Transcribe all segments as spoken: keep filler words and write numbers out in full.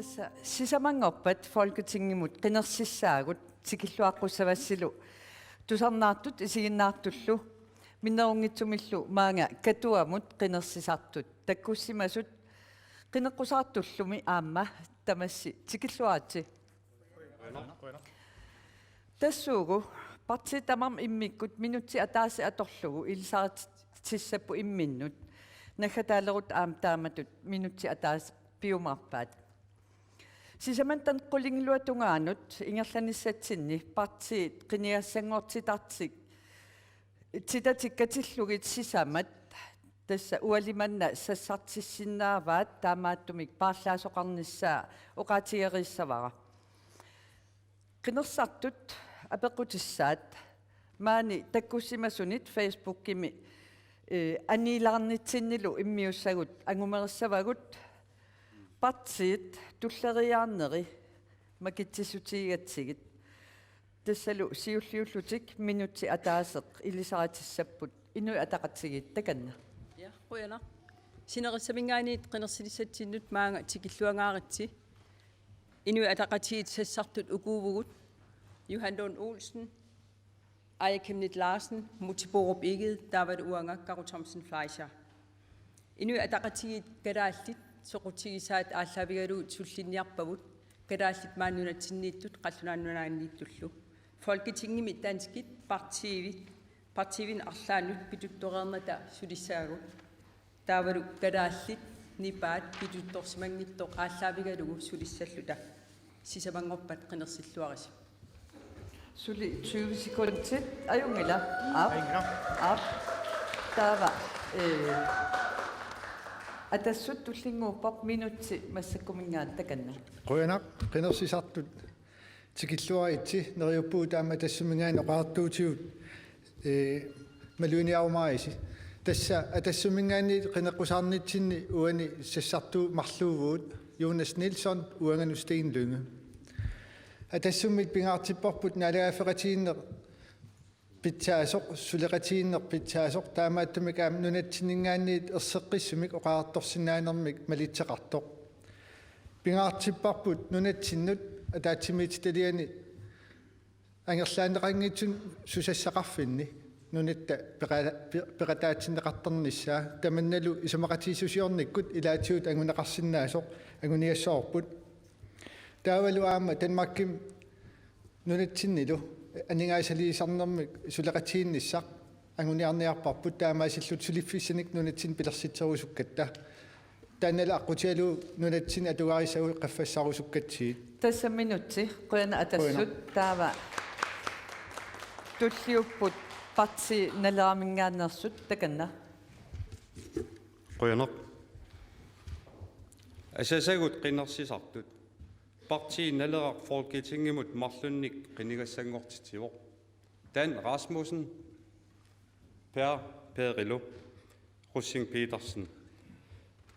Sa-, sisamanngorpat Folketingimut qinersissaagut tikilluaqqussavassilu tusarnaartut isiginnaartullu minnerunngitsumillu maanga Katuamut qinersisartut takkussimasut qineqqusaartullumi aamma tamassi tikilluaritsi. Tassuugu partiit tamarmik immikkut minutsit ataaseq atorlugu ilisaritissapput imminnut. Naggataaleruttut aamma taamatut minutsit ataaseq piumaarpaat. Sisamantan qulingiluat tungaanut ingerlanissatsinni partiit qinigassanngortitartik titatik katillugit sisamat tassa ualimanna sassartissinnaavaat, taamaattumik paarlaasoqarnissaa oqaatigereerissavara. Qinersisartut apeqqutissaat maani takkussimasunit Facebookimi, eh, aniilaarnitsinnilu immiussagut angumerissavagut: Partiit tulleriiaarneri makitsissutigigatsigit. Tassalu siulliullutik minutsit ataaseq ilisaritissapput Inuit Ataqatigiit, takanna. Ja, qujanaq. Sinerissaminngaanniit qinersinissatsinnut maanga tikilluangaaritsi. Inuit Ataqatigiit sassartut ukuuvugut: Johan Lund Olsen, Aaja Chemnitz Larsen, Múte Bourup Egede, taavalu uanga Karo Thomsen Fleischer. Inuit Ataqatigiit kalaallit soqutigisaat aallaavigalugit sullinniarpagut, kalaallit maani nunatsinniittut qallunaat nunaanniittullu. Folketingimi danskit partiivi-, partiivinik arlaannut pituttoreernata sulissaagut. Taavalu kalaallit nipaat pituttorsimanngitsoq aallaavigalugu sulissalluta. Sisamanngorpat qinersilluarisi. Suli tyve sekundit. Ajunngilaq. Aap. Aap. Taava, eh, Atassut tullinnguuppoq, minutsi massakkuminngaanniit, takanna. Qujanaq, qinersisartut tikilluaritsi. Neriuppugut aamma Atassuminngaanniit oqariartuutigut, eh, maluginiarumaarisi. Tassa Atassuminngaanniit qineqqusaarnitsinni uani sassartuut marluuvugut: Jonas Nilsson, uanganut Steen Lynge. Atassummit pingaartipparput naalagaaffeqatigiinneq pitsaasoq, suleqatigiinneq pitsaasoq, taamaattumik aamma nunatsinninngaanniit erseqqissumik oqariartorsinnaanermik malitseqartoq. Pingaartipparput nunatsinnut ataatsimiititaliani angerlaanneqanngitsumik susassaqarfinni nunatta peqa-, pe-, peqataatinneqartarnissaa, tamannalu isumaqatigiissusiornikkut ilaatigut anguneqarsinnaasoq anguniassavarput. Taavalu aamma Danmarkimi nunatsinnilu aningaasaliisarnermik suleqatigiinnissaq anguniarniarparput, taamaasilluta suliffissanik nunatsinni pilersitserusukkatta. Taannalu aqqutigalugu nunatsinni atugarissagut qaffassarusukkatsigit. Tassa minutsi, qujanaq Atassut. Qujanaq. Taava tulliupput Partii Naleraminngaanneersut, takanna. Qujanaq. Asasagut qinersisartut. Partii Naleraq Folketingimut marlunnik qinigassanngortitsivoq. Dan Rasmussen, Per Peerilu, Rosing Petersen.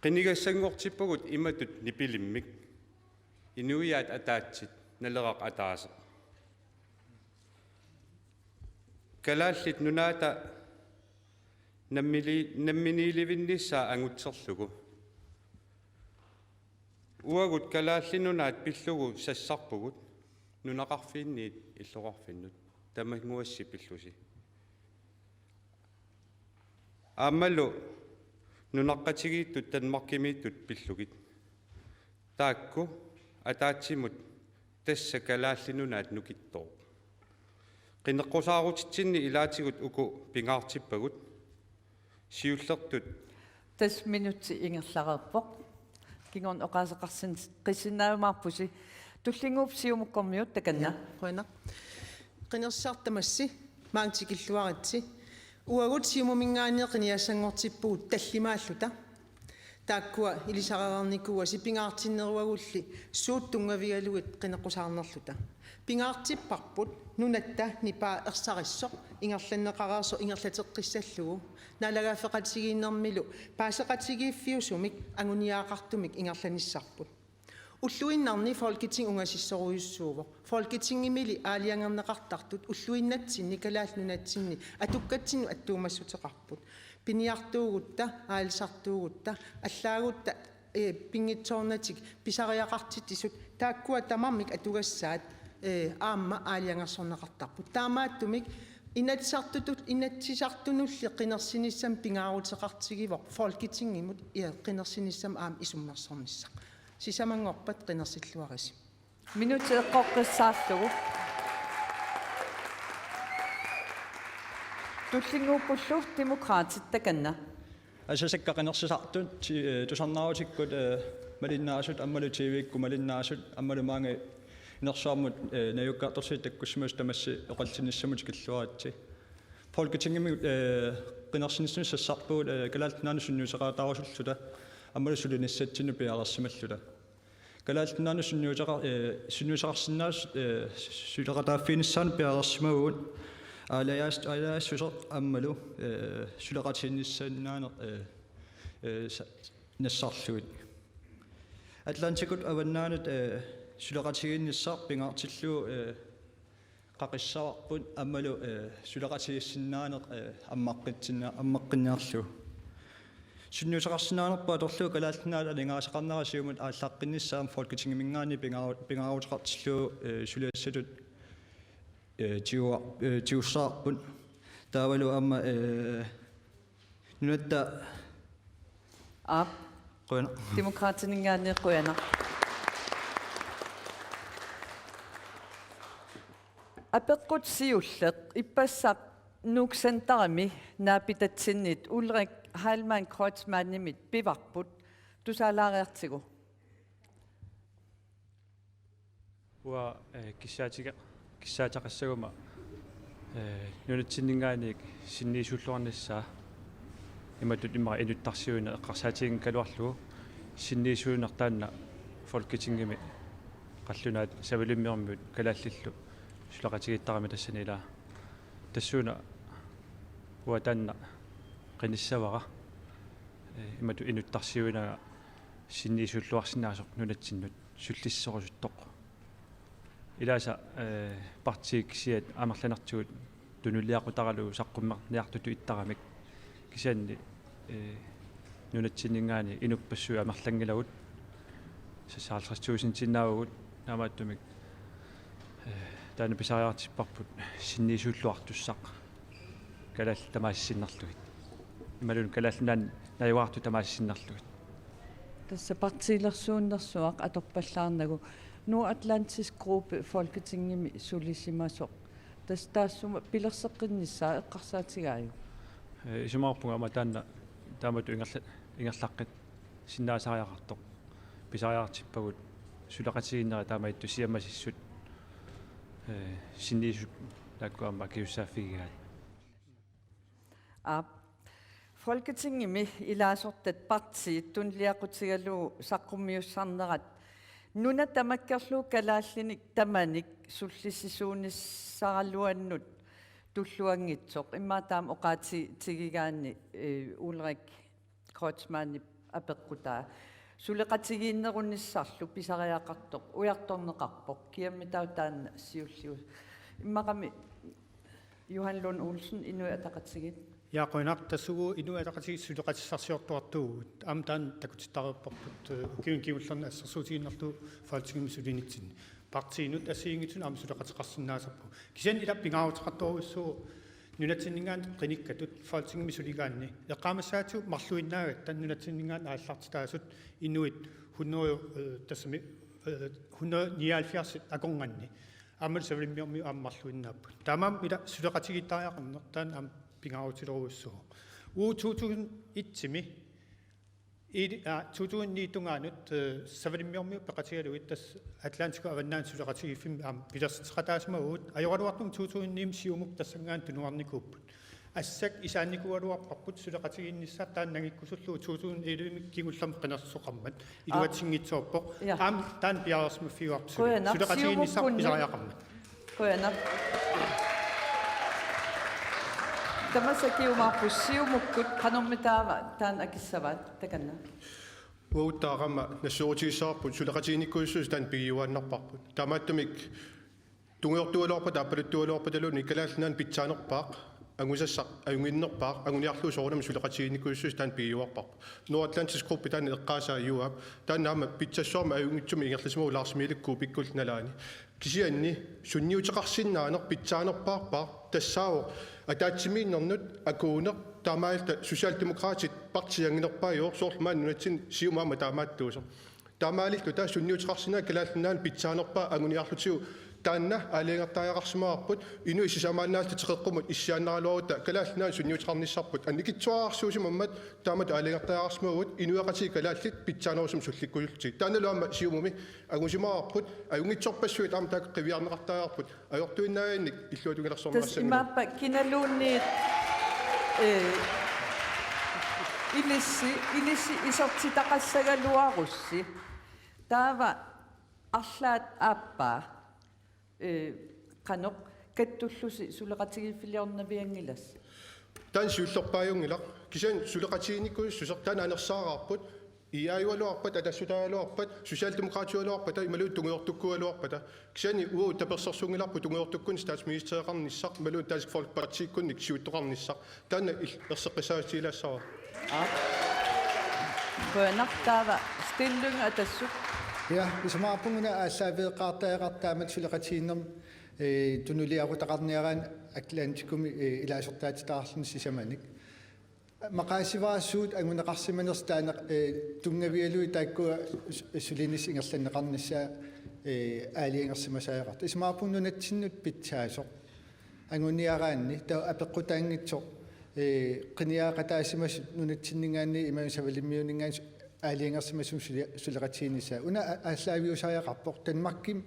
Qinigassanngortippugut imatut nipilimmik: Inuiaat ataatsit, Naleraq ataaseq. Kalaallit Nunaata nammili-, namminiilivinnissaa angutserlugu. Uagut Kalaallit Nunaat pillugu sassarpugut nunaqarfiinniit illoqarfinnut, tamaguassi pillusi. Aammalu nunaqqatigiittut Danmarkimiittut pillugit. Taakku ataatsimut tassa Kalaallit Nunaat nukittooq. Qineqqusaarutitsinni ilaatigut uku pingaartippagut. Siullertut. Tassa minutsi ingerlareerpoq. Kingorna oqaaseqarsin-, qissinnaajumaarpusi. Tullinnguuppoq Siumukkormiut, takanna. Ja, qujanaq. Qinersisartut tamassi, maanga tikilluaritsi. Uagut Siumuminngaanniit qinigassanngortippugut tallimaalluta. Taakkua ilisarereernikuuasi, pingaartinneruagulli suut tunngavigalugit qineqqusaarnerluta. Pingaartipparput nunatta nipaa ersarissoq ingerlanneqareersoq ingerlateqqissallugu, naalagaaffeqatigiinnermilu paaseqatigiiffiusumik anguniagaqartumik ingerlanissarput. Ulluinnarni Folketing ungasissorujussuuvoq. Folketingimili aalajangerneqartartut ulluinnatsinni Kalaallit Nunatsinni atukkatsinnut attuumassuteqarput. Piniartuugutta, aalisartuugutta, allaagutta ee, pinngitsoornatik pisariaqartitsisut taakkua tamarmik atugassaat, ee, aamma aalajangersorneqartarput. Taamaattumik Inatsisartutut-, Inatsisartunulli qinersinissamut pingaaruteqartigivoq Folketingimut, ee, qinersinissamut aamma isummersornissaq. Sisamanngorpat qinersilluarisi. Minutsit eqqoqqissaarlugu. Tullinnguuppullu Demokraatit, takanna. Asasakka qinersisartut ti-, eh, tusarnaarutikkut, eh, malinnaasut aammalu T V-kkut malinnaasut aammalu maani inersuarmut, eh, najugaqartorsiut takkussimasut tamassi oqallinnissamut tikilluaritsi. Folketingimi, eh, qinersinissamut sassarpugut, eh, Kalaallit Nunaannut sunniuteqaataarusulluta aammalu sulinissatsinnut piareersimalluta. Kalaallit Nunaannut sunniuteqa-, eh, sunniuteqarsinnaasut, eh, suleqataaffiginissaanut piareersimavugut aalajaas-, aalajaassuseq aammalu, eh, suleqatigiinnissaannaaneq, eh, eh, sa-, nassarlugit. Atlantikut avannaanut, eh, suleqatigiinnissaq pingaartillugu, eh, qaqissavarput aammalu, eh, suleqatigiissinnaaneq, eh, ammaqqitsinna-, ammaqqinniarlugu. Sunniuteqarsinnaanerput atorlugu Kalaallit Nunaat aningaasaqarnera Siumut aallaqqinnissaa Folketingiminngaanniit pingaaru-, pingaaruteqartillugu, eh, suliassatut, eh, tigua-, eh, tigussavarput. Taavalu aamma, eh, nunatta Aap. Qujanaq. Demokraatininngaanniit qujanaq. Apeqqut siulleq ippassaq Nuuk Centerimi naapitatsinnit Ulrik Heilmann Kreutzmannimit pivarput, tusaalaariartigu. Uanga, eh, kissaatiga-, kissaataqassaguma, eh, nunatsinninngaanniit sinniisuulluarnissaa imatut immaqa inuttarsiuineq eqqarsaatiginngikkaluarlugu sinniisuuneq taanna Folketingimi qallunaat Savalimmiormiut kalaallillu suleqatigiittarami tassani ilaa. Tassuuna uanga taanna qinissavara, eh, imatut inuttarsiuinaga sinniisuulluarsinnaasoq nunatsinnut sullissisorusuttoq. Ilaasa, eh, partiit kisiat amerlanertigut tunuliaqutaralugu saqqummerniartutut ittaramik. Kisianni, eh, nunatsinninngaanniit inuppassuit amerlanngilagut. Seks og halvtreds tusindinnaavugut, taamaattumik, eh, taanna pisariaqartipparput sinniisuulluartussaq. Kalaallit tamaasa sinnerlugit. Imaluunniit Kalaallit Nunaanni najugaqartut tamaasa sinnerlugit. Tassa partiilersuunnersuaq atorpallaarnagu Nordatlantisk Gruppe Folketingimi sulisimasoq. Tassa taassuma pilerseqqinnissaa eqqarsaatigaajuk? Eh, isumaqarpunga aamma taanna taamatut ingerla-, ingerlaqqissinnaasariaqartoq. Pisariaqartippagut suleqatigiinnerat taamaattut siammasissut, eh, sinniisut taakku aamma akisussaaffigigaat. Aap. Folketingimi ilaasortat partiit tunuliaqutigalugu saqqummiussarnerat nuna tamakkerlugu kalaallinik tamanik sullissisuunissaraluannut tulluanngitsoq. Immaqa taama oqaati-, tigigaanni, eh, Ulrik Kreutzmannip apeqqutaa. Suleqatigiinnerunissarlu pisariaqartoq ujartorneqarpoq. Kiammi taava taanna siulliu-. Immaqami Johan Lund Olsen, Inuit Ataqatigiit. Ja, qujanaq, tassuugu Inuit Ataqatigiit suleqatissarsiortuartuuvugut. Aamma taanna takutittareerparput, eh, ukiuni kingullerni assersuutigiinnarlugu Folketingimi sulinitsinni. Partiinut assigiinngitsunut aamma suleqateqarsinnaasarpugut. Kisianni ila pingaaruteqartorujussuuvoq nunatsinninngaanniit qinikkatut Folketingimi suligaanni. Eqqaamassaatigut marluinnaagatta nunatsinninngaanniit aallartitaasut inuit hundrede, eh, tassami, eh, hundrede nioghalvfjerds akornanni. Aammalu Savalimmiormiut aamma marluinnaapput. Taamaammat ila suleqatigiittariaqarneq taanna aamma pingaarutilerujussuuvoq. Uagut to tusind et-imi, i-, aa, to tusind ni tungaanut, eh, Savalimmiormiut peqatigalugit tassa Atlantikut Avannaanut Suleqatigiiffimmi aamma pilersitseqataasimavugut, ajoraluartumik to tusind ni-mi Siumup tassanngaannaq tunuarnikuupput. Assak isaannikuugaluarparput suleqatigiinnissaq taanna nangikkusullugu to tusind elleve-mi kingullermi qinersisoqarmat. Aa. Iluatsinngitsoorpoq. Ja. Aamma taanna piareersimaffigaarput suli. Qujanaq. Suleqatigiinnissaq Siumukkunni pisariaqarmat. Qujanaq. Tamassi akiumaarput Siumukkut, qanormitaava taanna akissavaat, takanna. Uaguttaaq aamma nassuerutigissavarput suleqatigiinnikkusussuseq taanna pigiuaannarparput. Taamaattumik tungujortuugaluarpata, aappaluttuugaluarpataluunniit Kalaallit Nunaanni pitsaanerpaaq angusassaq ajunnginnerpaaq, anguniarlugu soorunami suleqatigiinnikuusussaq taanna pigiuarparput. Nordatlantisk Gruppe taanna eqqaasaa Juaap, taanna aamma pitsassuarmi ajunngitsumik ingerlasimavoq Lars Emil Kuupikkullu nalaani. Kisianni sunniuteqarsinnaaneq pitsaanerpaarpaaq tassaavoq ataatsimiinnernut akuuneq, taamaalilluta Socialdemokraatit partiit anginerpaajuvoq, soorlu maani nunatsinni Siumup aamma taamaattuusoq. Taamaalilluta sunniuteqarsinnaaneq Kalaallit Nunaanni pitsaanerpaaq anguniarlutigu taanna aalajangertariaqarsimavarput, inuit sisamaannaallutik teqeqqumut issiaannaraluarutta Kalaallit Nunaanni sunniuteqarnissarput annikitsuararsuusimammat taamatut aalajangertariaqarsimavugut, inuiaqatigiit kalaallit pitsaanerusumik sullikkusullutik. Taannalu aamma Siumumi angusimavarput, ajunngitsorpassuit aamma taakku qiviarneqartariaqarput, ajortuinnaviannik illuatungilersorneqassanngilaq. Tassa imaappa kinaluunniit, eh, ilissi, ilissi isertitaqassagaluarussi. Taava arlaat aappaa, eh, qanoq kattullusi suleqatigiiffiliornavianngilassi? Taanna siullerpaajunngilaq. Kisianni suleqatigiinnikuusussuseq taanna anersaaraarput, IA-ugaluarpat, atassutaaluarpat, Socialdemokratiugaluarpata, imaluunniit tungujortukkuugaluarpata. Kisianni uagut tapersersuunngilarput tungujortukkunnik statsministereqarnissaq, imaluunniit Dansk Folkepartikkunnik siuttoqarnissaq. Taanna il-, erseqqissaatigilaassavara. Aap. Qujanaq, taava Steen Lynge, Atassut. Ja, isumaqarpunga una aallaaveeqqaartariaqartoq taamatut suleqatigiinnermut, eh, tunuliaqutaqarniaraanni Atlantikumi, eh, ilaasortaatitaqarluni sisamanik. Maqaasivara suut anguneqarsimanersut taanna, eh, tunngavigalugit taakkua su-, sulinissaq ingerlanneqarnissaa, eh, aalajangersimasariaqartoq. Isumaqarpunga nunatsinnut pitsaasoq anguniaraanni taava apeqqutaanngitsoq, eh, qinigaaqataasimasut nunatsinninngaanniit imaluunniit Savalimmiuninngaanniit aalajangersimasumik suli-, suleqatigiinnissaa. Una a-, aallaaviusariaqarpoq Danmarkimi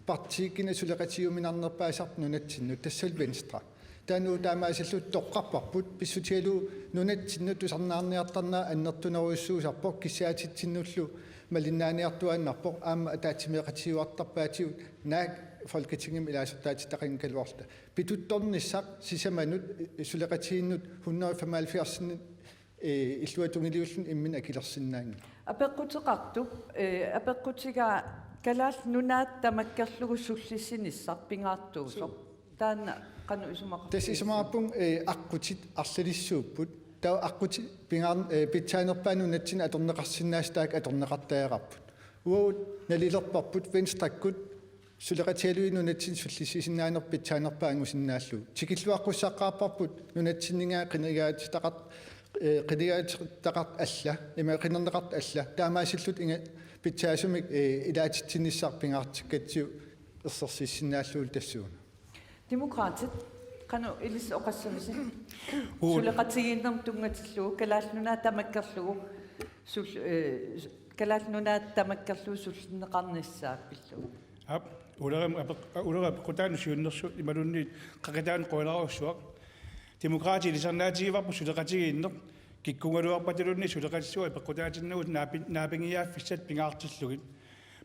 partiikkina suleqatigiuminarnerpaasarput nunatsinnut, tassalu Venstre. Taanna taamaasilluta toqqarparput, pissutigalugu nunatsinnut tusarnaarniartarnera annertunerujussuusarpoq, kissaatitsinnullu malinnaaniartuaannarpoq, aamma ataatsimeeqatigiuartarpaatigut naak Folketingimi ilaasortaatitaqanngikkaluarluta. Pituttornissaq sisamanut, eh, suleqatigiinnut hundrede femoghalvfjerds, eh, illuatungiliulluni imminut akilersinnaanngilaq. Apeqquteqartup, eh, apeqqutigaa Kalaallit Nunaat tamakkerlugu sullissinissaq pingaartuusoq. Taanna qanoq isumaqarpa? Tassa isumaqarpunga, eh, aqqutit arlalissuupput. Taava aqqutit pingaar-, eh, pitsaanerpaat nunatsinni atorneqarsinnaasut taakku atorneqartariaqarput. Uagut nalilerparput Venstrekkut suleqatigalugit nunatsinni sullissisinnaaneq pitsaanerpaaq angusinnaallugu. Tikilluaqqussaqqaarparput nunatsinninngaanniit qinigaatitaqart-, eh, qinigaatitaqartut alla, ima qinerneqartut alla. Taamaasilluta inga pitsaasumik, eh, ilaatitsinissaq pingaartikkatsigu ersersiissinnaallugu tassuuna. Demokraatit, qanoq ilissi oqassamisi? Uul. Suleqatigiinnermut tunngatillugu, Kalaallit Nunaat tamakkerlugu sul-, eh, Kalaallit Nunaat tamakkerlugu sullinneqarnissaa pillugu. Aap, ulerim apeq-, ulerim apeqqutaanut siunnersuut imaluunniit qaqitaanut qujanarujussuaq. Demokraatit ilisarnaatigivarput suleqatigiinneq, kikkuugaluarpataluunniit suleqatissat apeqqutaatinnagu naapi-, naapinngiaaffissat pingaartillugit.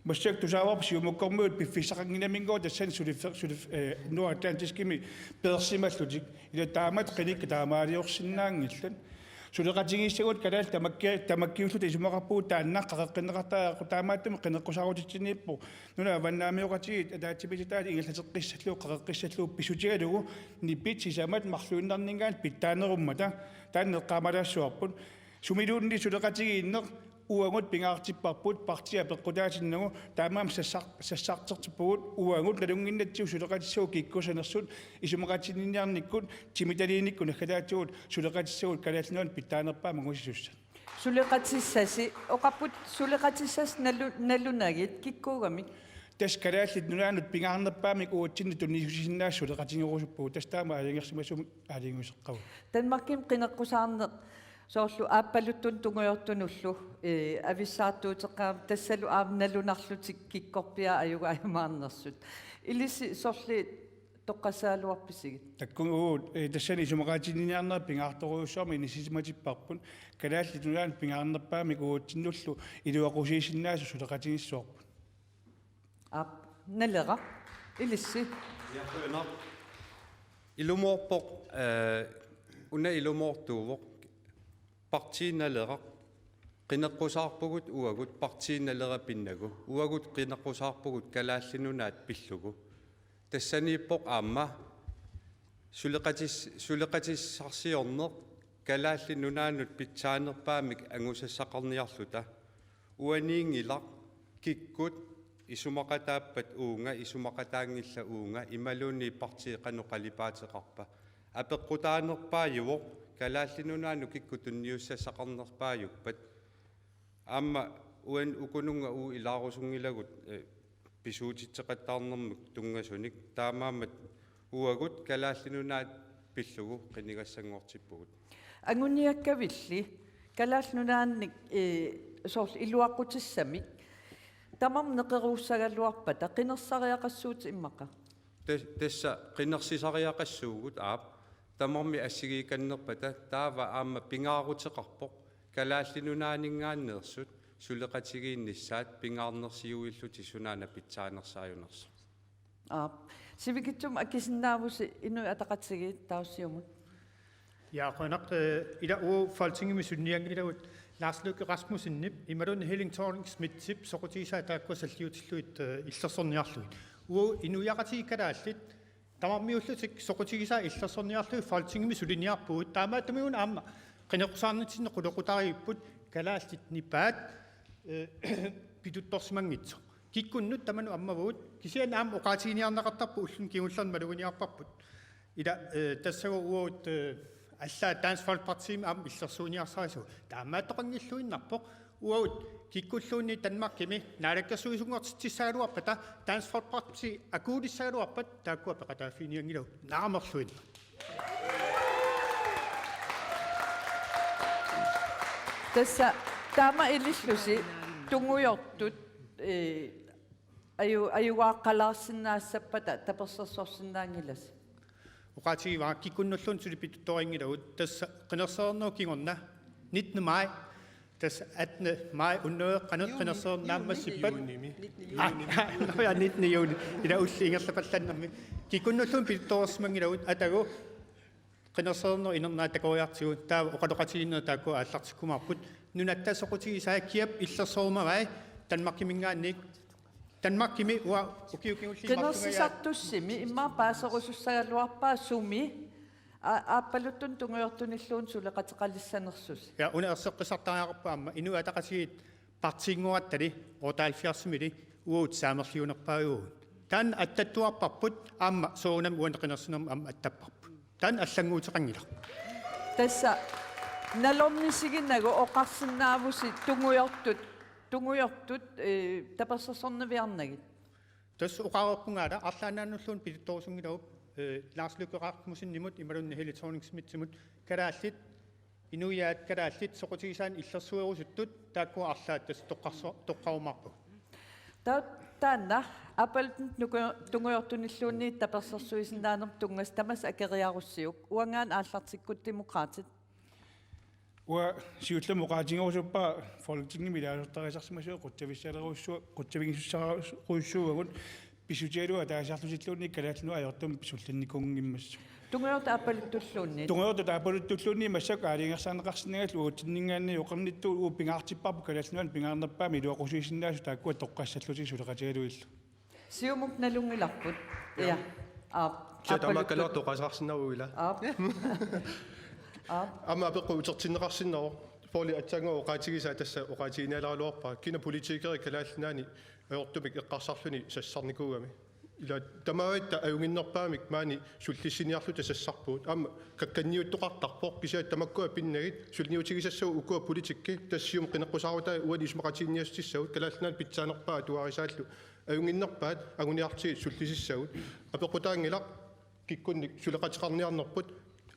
Massakkut tusaavarput Siumukkormiut piffissaqannginnaminngooq tassani suliffe-, sulif-, eh, Nordatlantiskimi peersimallutik. Ila taamatut qinikkat taamaaliorsinnaanngillat. Suleqatigiissagut kalaallit tamakki-, tamakkiulluta isumaqarpugut taanna qaqeqqinneqartariaqarpoq, taamaattumik qineqqusaarutitsiniippoq. Nunat avannaamioqatigiit ataatsimiititaalu ingerlateqqissallugu, qaqeqqissallugu pissutigalugu nipit sisamat marluinnarninngaanniit pitsaanerummata taanna eqqaamalaassavarput. Sumiluunniit suleqatigiinneq uagut pingaartipparput partiit apeqqutaatinnagu, taamaammat sassar-, sassartertippugut uagut nalunnginnatsigu suleqatissagut kikkusanersut isumaqatiginninniarnikkut timitaliinikkut naggataatigut suleqatissagut Kalaallit Nunaannut pitsaanerpaamik angusisussat. Suleqatissasi, oqarput suleqatissasi nalu-, nalunagit, kikkuugamik? Tassa Kalaallit Nunaannut pingaarnerpaamik uatsinnut tunniussisinnaasut suleqatigerusuppugut, tassa taama aalajangersimasumik aalajangiuseqqavugut. Danmarkimi qineqqusaarneq soorlu aappaluttunut tungujortunullu, eh, avissaartuuteqqaarami, tassalu aamma nalunarlutik kikkorpiaat ajugaajumaarnersut. Ilissi sorliit toqqassagaluarpisigit? Taakku uagut, eh, tassani isumaqatiginninniarneq pingaartorujussuarmik inissisimatipparput, Kalaallit Nunaannut pingaarnerpaamik uatsinnullu iluaqusiisinnaasut suleqatigissavarput. Aap, Naleraq, ilissi. Ja, qujanaq. Ilumoorpoq, eh, una ilumoortuuvoq. Partii Naleraq. Qineqqusaarpugut uagut Partii Naleraq pinnagu. Uagut qineqqusaarpugut Kalaallit Nunaat pillugu. Tassaniippoq aamma Suleqatis-, suleqatissarsiorneq Kalaallit Nunaannut pitsaanerpaamik angusassaqarniarluta. Uaniinngilaq kikkut isumaqataappat uunga, isumaqataanngillat uunga, imaluunniit partiit qanoq qalipaateqarpa. Apeqqutaanerpaajuvoq Kalaallit Nunaannut kikkut tunniussassaqarnerpaajuppat. Aamma uani ukununnga uagut ilaarusunngilagut, eh, pisuutitseqattaarnermut tunngasunik, taamaammat uagut Kalaallit Nunaat pillugu qinigassanngortippugut. Anguniakkavilli Kalaallit Nunaannik, eh, soorlu iluaqutissamik tamarmik neqeruussagaluarpata qinersisariaqassuutit immaqa? Tas-, tassa qinersisariaqassuugut, aap, tamarmik assigiikannerpata, taava aamma pingaaruteqarpoq Kalaallit Nunaanninngaanneersut suleqatigiinnissaat pingaarnersiuillutik sunaana pitsaanersaajunersoq. Aap. Sivikitsumik akisinnaavusi Inuit Ataqatigiit, Taassuma. Ja, qujanaq, eh, ila uagut Folketingimi sulinianngilagut Lars Løkke Rasmussenip imaluunniit Helle Thorning-Schmidtip soqutigisaat taakku salliutillugit, eh, illersorniarlugit. Uagut inuiaqatigiit kalaallit tamarmiullutik soqutigisaat illersorniarlugit Folketingimi suliniarpugut, taamaattumik una aamma qineqqusaarnitsinni qulequtariipput kalaallit nipaat, eh, pituttorsimanngitsoq. Kikkunnut tamanut ammavugut, kisianni aamma oqaatiginiarneqartarpoq ulluni kingullerni maluginiarparput. Ila, eh, tassagu uagut, eh, allaat Dansk Folkepartimi aamma illersuiniarsarisagut. Taamaattoqanngilluinnarpoq, uagut kikkulluunniit Danmarkimi naalakkersuisunngortitsissagaluarpata, Dansk Folkeparti akuutissagaluarpat, taakkua peqataaffiginianngilagut, naamerluinnaq. Tassa taama ilillusi tungujortut, eh, aju-, ajugaaqqalaarsinnaassappata tapersersorsinnaanngilasi? Oqaatigivara, kikkunnulluunniit suli pituttorinngilagut, tassa qinersinerup kingorna nittende maj, tassa attende maj unnueq qanoq qinersineq naammassippat. Juunimi. Ah, nå ja, nittende juni. Ila ullup ingerlapallannermi. Kikkunnulluunniit pituttorsimanngilagut, atagu qinersinerup inernaat takoriartigu, taava oqaloqatigiinnerit taakku aallartikkumaarput. Nunatta soqutigisaat kiap illersorumavai Danmarkiminngaanniit. Danmarkimi uanga ukiut kingulliit marlungajaat. Qinersisartussimi immaqa paaserusussagaluarpaa sumi, a-, aappaluttunut tungujortunilluunniit suleqateqalissanersusi? Ja, una erseqqissartariaqarpoq aamma Inuit Ataqatigiit partiinngorattali otteoghalvfjerdsimiilli uagut saamerliunerpaajuvugut. Taanna attattuarparput aamma soorunami uani qinersinermi aamma attapparput. Taanna allannguuteqanngilaq. Tassa nalornisiginagu oqarsinnaavusi tungujortut, tungujortut, eh, tapersersorniviarnagit? Tassa oqareerpungaala arlaannaannulluunniit pituttorusunngilagut, eh, Lars Løkke Rasmussenimut imaluunniit Helle Thorning-Schmidtimut kalaallit, inuiaat kalaallit soqutigisaannik illersuerusuttut, taakkua arlaat tassa toqqarso-, toqqarumaarpagut. Ta-, taanna aappaluttunut nuku-, tungujortunilluunniit tapersersuisinnaanermut tunngasut tamassi akeriarussiuk. Uangaana aallartikkukku Demokraatit. Uanga siullermik oqaatigerusuppara Folketingimi ilaasortarisarsimasut qutsavissaalerussua-, qutsavigisussaarujussuuagut pissutigalugu ataasiarlutilluunniit Kalaallit Nunaat ajortumik sullinnikuunngimmassuk. Tungujortut aappaluttulluunniit. Tungujortut aappaluttulluunniit massakkut aalajangersaarneqarsinnaanngillat uatsinninngaanniit oqarnittut, uagut pingaartipparput Kalaallit Nunaanni pingaarnerpaamik iluaqusiisinnaasut taakkua toqqassallutik suleqatigalugillu. Siumut nalunngilarput. Ja. Ja. Aap. Kisianni taamaakkaluartoq oqaaseqarsinnaavugut ilaa. Aap. Aap. Aamma apeqqut utertinneqarsinnaavoq. Pouli aatsaannguaq oqaatigisaa tassa oqaatiginialeraluarpara. Kina politikerit Kalaallit Nunaanni ajortumik eqqarsarluni sassarnikuugami. Ila tamatta ajunnginnerpaamik maani sullissiniarluta sassarpugut. Aamma kakkanniuttoqartarpoq, kisianni tamakkua pinnagit suliniutigisassavut ukua politikki, tassa Siumut qineqqusaarutai uani isumaqatiginninniassutissagut, Kalaallit Nunaanni pitsaanerpaaq atuarisaallu ajunnginnerpaat anguniarlutigit sullisissagut. Apeqqutaanngilaq kikkunnik suleqateqarniarnerput,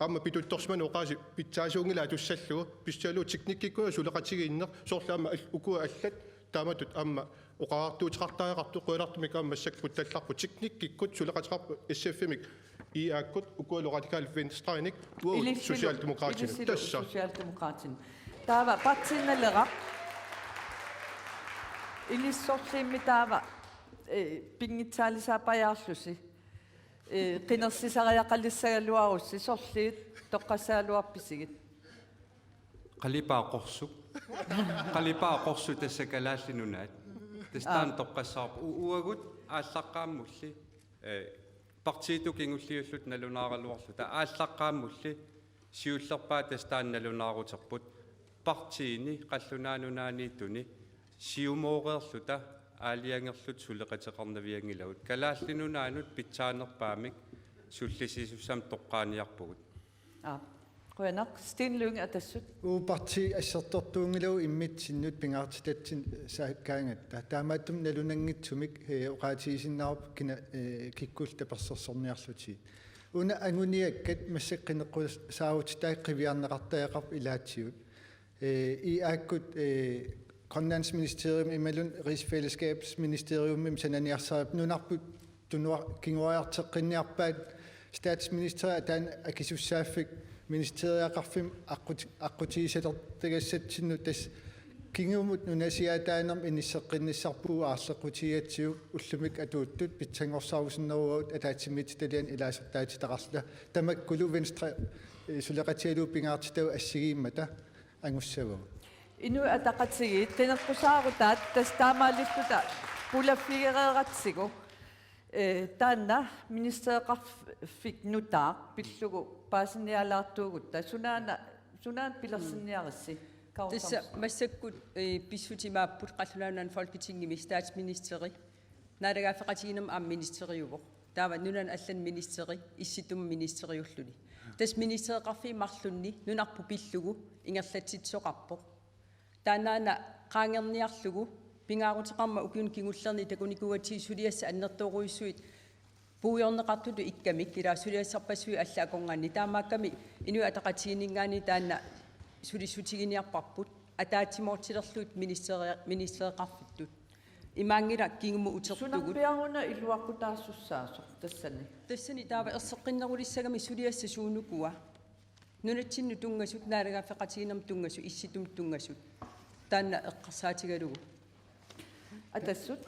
aamma pituttorsimaneq oqaasii pitsaasuunngilaq atussallugu, pissutigalugu teknikkikkunni suleqatigiinneq, soorlu aamma al-, ukua allat taamatut aamma oqariartuuteqartariaqartut, qujanartumik aamma massakkut qutsallarput, teknikkikkut suleqateqarput, S F-imik, I A-kkut, ukualu Radikale Venstrenik, uagut Ilissilu-, Socialdemokratinik. Ilissilu tassa. Socialdemokratinik. Taava Partii Naleraq. Ilissorliimmi taava, eh, pinngitsaalisaappajaarlusi. Eh, qinersisariaqalissagaluarussi, sorliit toqqassagaluarpisigit? Qalipaat qorsuk. Qalipaat qorsuk tassa Kalaallit Nunaat. Tassa taanna Aap. Toqqassavarput. U-, uagut aallaqqaammulli, eh, Partiitut kingulliulluta nalunaaraluarluta aallaqqaammulli siullerpaat tassa taanna nalunaaruterput. Partiini Qallunaat Nunaanniittuni siumooreerluta aalajangerluta suleqateqarnavianngilagut. Kalaallit Nunaannut pitsaanerpaamik sullissisussamik toqqaaniarpugut. Aa, qujanaq. Steen Lynge, Atassut. Uagut partii assertortuunngilagut immitsinnut pingaartitatsinnik saakkaangatta. Taamaattumik nalunanngitsumik, eh, oqaatigisinnaavarput kina, eh, kikkullu tapersersorniarlutigit. Una anguniakkat massakkut qineqqusaarutitaat qiviarneqartariaqarput ilaatigut. Eh, I aakkut, eh, Grønlandsministerium imaluunniit Rigsfællesskabsministeriumimi sananiarsaripput nunarput tunua-, kinguariarteqqinniarpaat statsministeri ataani akisussaaffik ministeriaqarfimmi aqqut-, aqqutigisalertagassatsinnut, tassa kingumut nunasiaataanermik inisseqqinnissarput aarleqqutigigatsigu, ullumikkut atuuttut pitsanngorsaarusunneruagut ataatsimiititaliani ilaasortaatitaqarluta. Tamakkulu Venstre, eh, suleqatigalugu pingaartitagut assigiimmata angussavagut. Inuit Ataqatigiit qineqqusaarutaat tassa taamaalilluta pulaffigereeratsigu. Eh, taanna ministereqarfik nutaaq pillugu paasinialaartuugutta. Sunaana, sunaana pilersinniaritsi? Kau Tassa Thomsen. Massakkut, eh, pissutsimaapput Qallunaat Nunaanni Folketingimi statsministeri. Naalagaaffeqatigiinnermi aamma ministeriuvoq. Taava nunani allani ministeri, issittumi ministeriulluni. Tassa ministereqarfiit marlunni nunarput pillugu ingerlatsisoqarpoq. Taannaana qaangerniarlugu pingaaruteqarmat ukiuni kingullerni takunikuugatsigit suliassat annertoorujussuit puigorneqartutut ikkamik, ila suliassarpassuit allat akornanni. Taamaakkami Inuit Ataqatigiinninngaanniit taanna sulissutiginiarparput ataatsimoortilerlugit ministeri-, ministereqarfittut. Imaanngilaq kingumut utertugut. Sunarpiaruna iluaqutaasussaasoq tassani? Tassani taava erseqqinnerulissagami suliassat suunukua. Nunatsinnut tunngasut, naalagaaffeqatigiinnermut tunngasut, issittut tunngasut. Taanna eqqarsaatigalugu. Atassut.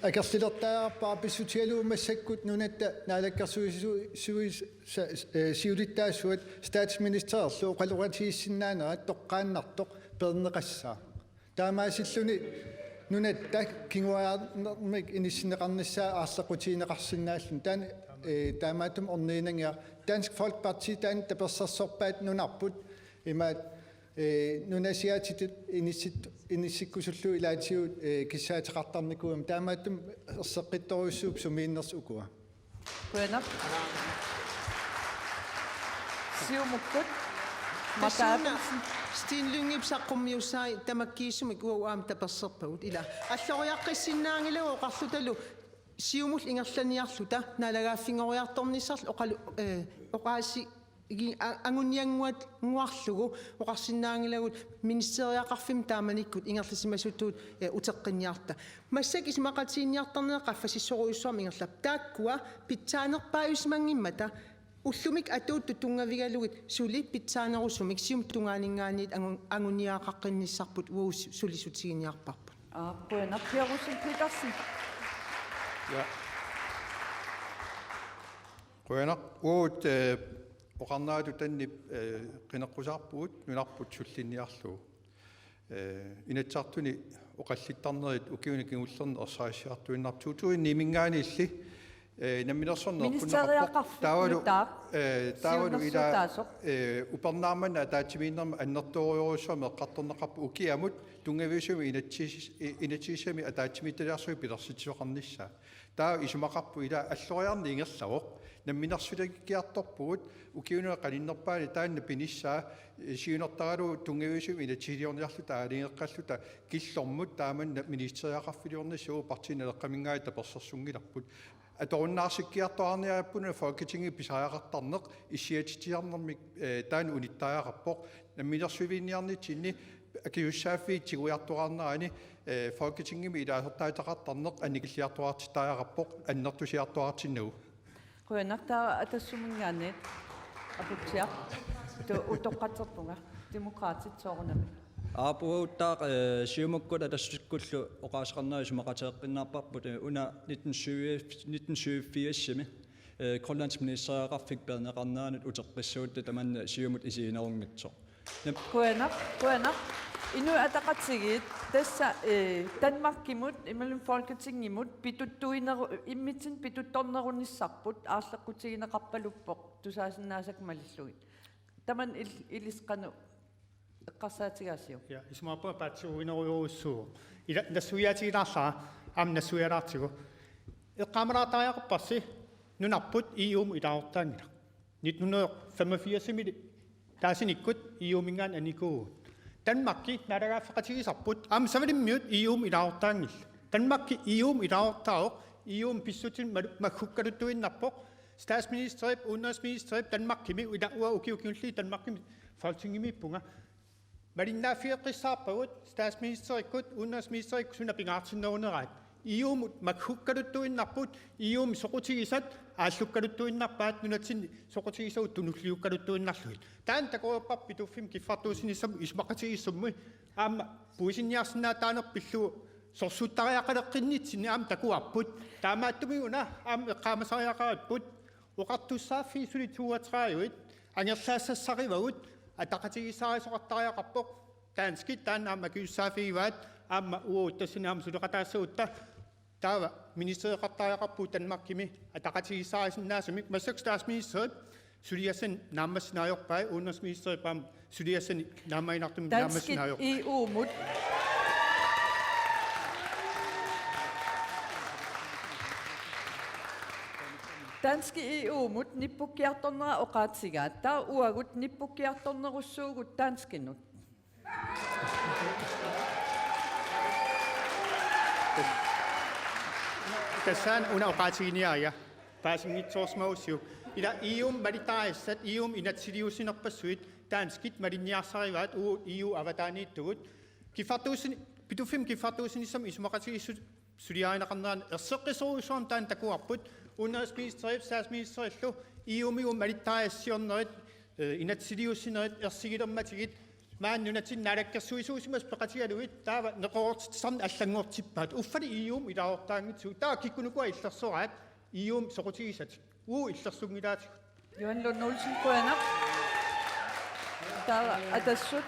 Akerlilertariaqarpara pissutigalugu massakkut nunatta naalakkersuisui-, sui-, sa-, eh, siulittaasuat statsministerillu oqaloqatigiissinnaanerat toqqaannartoq peerneqassaaq. Taamaasilluni nunatta kinguariarnermik inissinneqarnissaa aarleqqutigineqarsinnaalluni. Taanna, eh, taamaattumik orniginanngilaq. Dansk Folkeparti taanna tapersersorpaat nunarput imaat, eh, nunasiaatitut inissit-, inissikkusullugu ilaatigut, eh, kissaateqartarnikuugami. Taamaattumik erseqqittorujussuupput sumiinnersoq ukua. Qujanaq. Siumukkut. Mataap. Tassuuna Steen Lyngep saqqummiussaai tamakkiisumik uagut aamma taperserpagut, ila. Alloriaqqissinnaanngilagut oqarlutalu Siumullu ingerlaniarluta naalagaaffinngoriartornissarlu oqalu-, eh, oqaasi-, igi-, a-, anguniannguat-, -nguarlugu oqarsinnaanngilagut ministeriaqarfimmi taamanikkut ingerlasimasutut, eh, uteqqinniarluta. Massakkut isumaqatigiinniartarnerat qaffasissorujussuarmik ingerlappoq. Taakkua pitsaanerpaajusimanngimmata ullumikkut atuuttut tunngavigalugit suli pitsaanerusumik Siumup tungaaninngaanniit angu-, anguniagaqaqqinnissarput uagut sulissutiginiarparput. Aa, qujanaq, Per Rosenpetersen. Ja. Qujanaq, uagut, eh, oqarneratut taanna, eh, qineqqusaarpugut nunarput sullinniarlugu. Eh, Inatsisartuni oqallittarnerit ukiuni kingullerni ersarissiartuinnarput to tusind ni-minngaanniilli, eh, namminersorneq eqqunneqarpoq. Ministeriaqarfik taavalu, nutaaq, eh, taavalu ila, siunnersuutaasoq, eh, upernaaq manna ataatsimiinnermi annertoorujussuarmik eqqartorneqarpoq ukiamut tunngaviusumik inatsisis-, i-, inatsisissami ataatsimiititaliarsuit pilersitsisoqarnissaa. Taava isumaqarpoq ila alloriarneq ingerlavoq. Namminersulikkiartorpugut ukiuni qaninnerpaani taanna pinissaa, eh, siunertaralugu tunngaviusumik inatsisiliorniarluta aalajangeqqalluta killormut taamani ministeriaqarfiliornissaq uagut Partii Naleqqaminngaanniit tapersersunngilarput. Atorunnaarsikkiartuaarniarpunga Folketingimi pisariaqartarneq issiatitsisarnermik, eh, taanna unittariaqarpoq. Namminersulivinniarnitsinni akisussaaffiit tiguiartuaarnerani, eh, Folketingimi ilaasortaatitaqartarneq annikilliartuaartittariaqarpoq annertusiartuaartinnagu. Qujanaq, taava Atassuminngaanniit Aputsiaq. Tu-, utoqqatserpunga. Demokraatit soorunami. Aap, uaguttaaq, eh, Siumukkut Atassutikkullu oqaaseqarnerat isumaqateeqqinnaarparput, eh, una nitten syv, nitten syvogfirsimi, eh, Grønlands ministeriaqarfik peerneqarneranut uteqqissagutta tamanna Siumut isiginerunngitsoq. Nap- Qujanaq, qujanaq. Inuit Ataqatigiit Tassa, eh, Danmarkimut imaluunniit Folketingimut pituttuineru-, immitsinnut pituttornerunissarput aarleqqutigineqarpaluppoq tusaasinnaasakka malillugit. Tamanna il-, ilissi qanoq eqqarsaatigaasiuk? Ja, isumaqarpunga paatsiguinerujorujussuuvoq. Ila nassuiaatigilaarlara, aamma nassuialaartigu. Eqqaamalaartariaqarparsi nunarput E U-mut ilaasortaanngilaq. Nitten hundrede og femogfirsimi taasinikkut E U-minngaanniit anikuuvugut. Danmarki naalagaaffeqatigisarput aamma Savalimmiut E U-mut ilaasortaanngillat. Danmarki E U-mut ilaasortaavoq, E U-mut pissutsit malu-, makkukkaluttuinnarpoq. Statsministerip, udenrigsministerip Danmarkimi ila uanga ukiut kingulliit Danmarkimi Folketingimiippunga. Malinnaaffigeqqissaarpagut statsministerikkut, udenrigsministerikkut suna pingaartinneruneraat. E U-mut makkukkaluttuinnarput, E U-mi soqutigisat aallukkaluttuinnarpaat, nunatsinni soqutigisagut tunulliukkaluttuinnarlugit. Taanna takoreerparput Pituffimmi Kiffartuussinissamut isumaqatigiissummi aamma puisinniarsinnaatitaanerput pillugu sorsuttariaqaleqqinnitsinni aamma takuarput. Taamaattumik una aamma eqqaamasariaqaripput. Oqartussaaffiit suli toogtredive angerlaassassarivagut, ataqatigiissaarisoqartariaqarpoq. Danskit taanna aamma akisussaaffigivaat, aamma uagut tassani aamma suleqataassagutta. Taava ministereqartariaqarpugut Danmarkimi ataqatigiissaarisinnaasumik, massakkut statsministerip suliassani naammassinaajorpai, udenrigsministerip aamma suliassani naammaginartumik Danskit naammassinaajorpai. E U-mut. Danskit E U-mut nippukkiartornera oqaatigaat. Taava uagut nippukkiartornerussuugut danskinut. Tassani una oqaatiginiariga. Paasinngitsoorsimagussiuk. Ila E U-mut malittarisassat, E U-mut inatsisiliuussinerpassuit danskit malinniarsarivaat, uagut E U avataaniittugut. Kiffartuussin-, Pituffimmi Kiffartuussinissamut isumaqatigiissut suliarineqarnerani erseqqissorujussuarmik taanna takuarput, udenrigsministerip statsministerillu E U-migut malittarisassiornerit, eh, inatsisiliuussinerit ersigilermatigit, maani nunatsinni naalakkersuisuusimasut peqatigalugit taava neqeroortitsisarneq allanngortippaat. Uffali E U-mut ilaasortaanngitsugut, taava kikkunuku illersoraat E U-mut soqutigisatik. Uagut illersunngilaatigut. Johan Lund Olsen, qujanaq. Taava Atassut.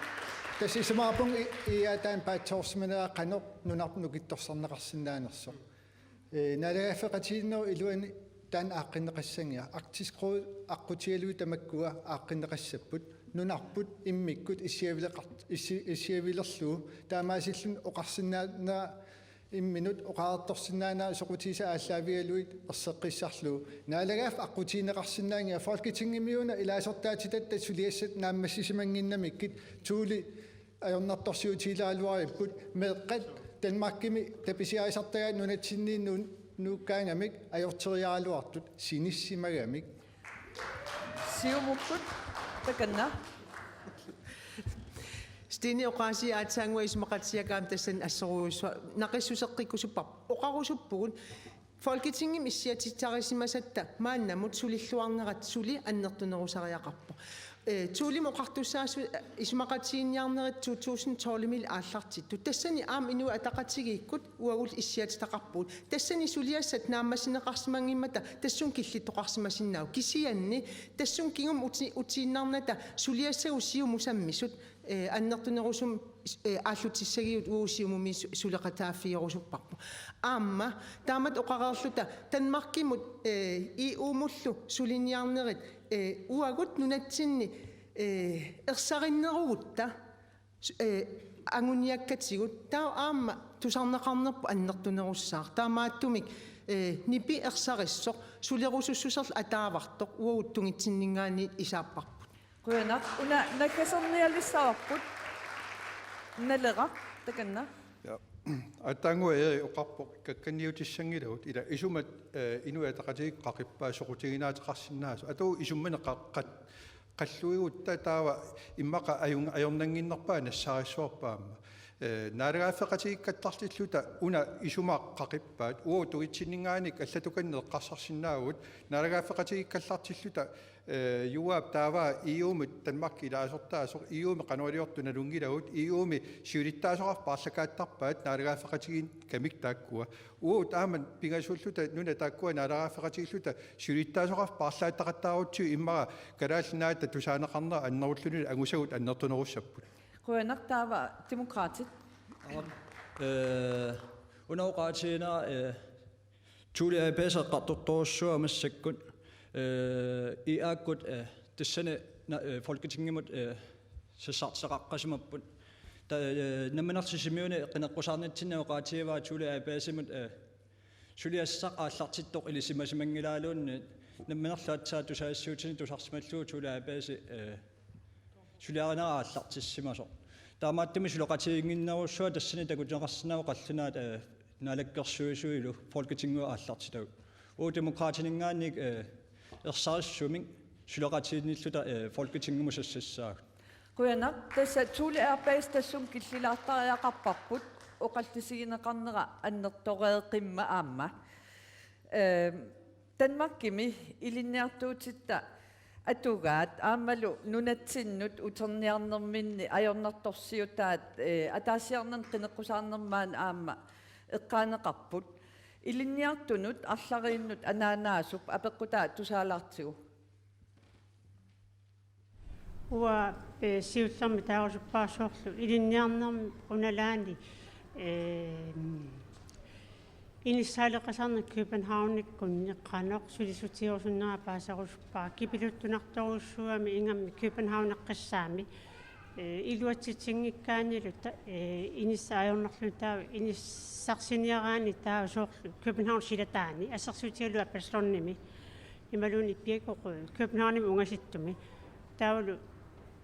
Tassa isumaqarpunga i-, IA taanna paatsoorsimanera qanoq nunarput nukittorsarneqarsinnaanersoq. Ee, naalagaaffeqatigiinnerup iluani taanna aaqqinneqassanngilaq. Arktisk Råd aqqutigalugit tamakkua aaqqinneqassapput. Nunarput immikkut issiavileqart-, issi-, issiavilerlugu taamaasilluni oqarsinnaanera imminut oqariartorsinnaanera soqutigisat aallaavigalugit erseqqissarlugu. Naalagaaffik aqqutigineqarsinnaanngilaq, Folketingimi una ilaasortaatitatta suliassat naammassisimannginnamikkit. Thulip ajornartorsiutigileraluaripput, meeqqat Danmarkimi tapisiarisartagaat nunatsinniinnut nuukkaangamik ajorteriaraluartut sinissamagamik. Siumukkut takanna. Stine oqaasii aatsaannguaq isumaqatigiikkaangama tassani assorujussuaq naqissuseqqikkusupparput. Oqarusuppugut Folketingimi issiatitsisarisimasatta maannamut sulilluarnerat suli annertunerusariaqarpoq. Eh, Thulimi oqartussaasut, eh, isumaqatigiinniarnerit to tusind tolvimi aallartittut. Tassani aamma Inuit Ataqatigiikkut uagut issiatitaqarpugut. Tassani suliassat naammassineqarsimanngimmata tassunga killittoqarsimasinnaavoq. Kisianni tassunga kingumut uti-, utiinnarnata suliassagut siumut sammisut, eh, annertunerusumik, eh, aallutissagigut uagut Siumumi su-, suleqataaffigerusupparput. Aamma taamatut oqareerluta Danmarkimut, eh, E U-mullu suliniarnerit, eh, uagut nunatsinni, eh, ersarinnerugutta, s-, eh, anguniakkatigut, taava aamma tusarneqarnerput annertunerussaaq. Taamaattumik, eh, nipi ersarissoq, sulerusussuserlu ataavartoq, uagut tungitsinninngaanniit isaapparput. Qujanaq, una nakkasernialissavarput. Naleraq, takanna. Ja. Aatsaannguaq Erik oqarpoq, kakkanniutissanngilagut, ila isumat, eh, Inuit Ataqatigiit qaqippaat soqutiginaateqarsinnaasoq. Atugut isummani qa-, qat-, qalluigutta taava immaqa ajun-, ajornannginnerpaaq nassaarissuarput aamma. Eh, naalagaaffeqatigiikkallartilluta una isumat qaqippaat, uagut tungitsinninngaanniit allatukanneq eqqarsarsinnaavugut, naalagaaffeqatigiikkallartilluta, eh, Juaap taava E U-mi Danmark ilaasortaasoq, E U-mi qanoq iliortoq nalunngilagut, E U-mi siulittaasoqarfik paarlakaattarpaat naalagaaffeqatigiikkamik taakkua. Uagut taama pingasuulluta nuna taakkua naalagaaffeqatigiilluta siulittaasoqarfik paarlaattaqattaarutsigu immaqa Kalaallit Nunaata tusaaneqarnera annerullunilu angusagut annertunerussapput. Qujanaq, taava Demokraatit. Aap. Eh, una oqaatiginera, eh, Thule A/S eqqartortorujussuuvoq massakkut, eh, I A-kkut, eh, tassani na-, eh, Folketingimut, eh, sassarteqaqqasimapput. Ta-, eh, Namminerlu Sisimiuni qineqqusaarnitsinni oqaatigivaa Thule A/S-imut, eh, suliassaq aallartittoq ilisimasimanngilaarluunniit namminerlu aatsaat tusagassiuutini tusarsimallugu Thule A/S, eh, suliarinera aallartissimasoq. Taamaattumik suleqatigiinnginnerujussuaq tassani takuneqarsinnaavoq qallunaat, eh, naalakkersuisuilu Folketingimut aallartitagut. Uagut Demokraatininngaanniit, eh, ersarissumik suleqatigiinnilluta, eh, Folketingimut sassassaagut. Qujanaq, tassa Thule A/S tassunga killilaartariaqarparput, oqallisigineqarnera annertoreeqqimmat aamma. Eh, Danmarkimi ilinniartuutitta atugaat aammalu nunatsinnut uterniarnerminni ajornartorsiutaat, eh, ataasiarnani qineqqusaarnermi aamma eqqaaneqarput. Ilinniartunut arlariinnut anaanaasup apeqqutaa tusaalaartigu. Uanga, eh, siullermik taarusuppara soorlu ilinniarnermi unalaani, eh, inissaaleqisarneq Københavnikkunni qanoq sulisutigerusunnera paaserusuppara, kipiluttunartorujussuugami ingammik Københavneqqissaami, eh, iluatsitsinngikkaannilu ta-, eh, inissaq ajornarluni taava inissarsiniaraanni taava soorlu København silataani assersuutigalugu Absalonimi imaluunniit Birkerød Københavnimi ungasittumi. Taavalu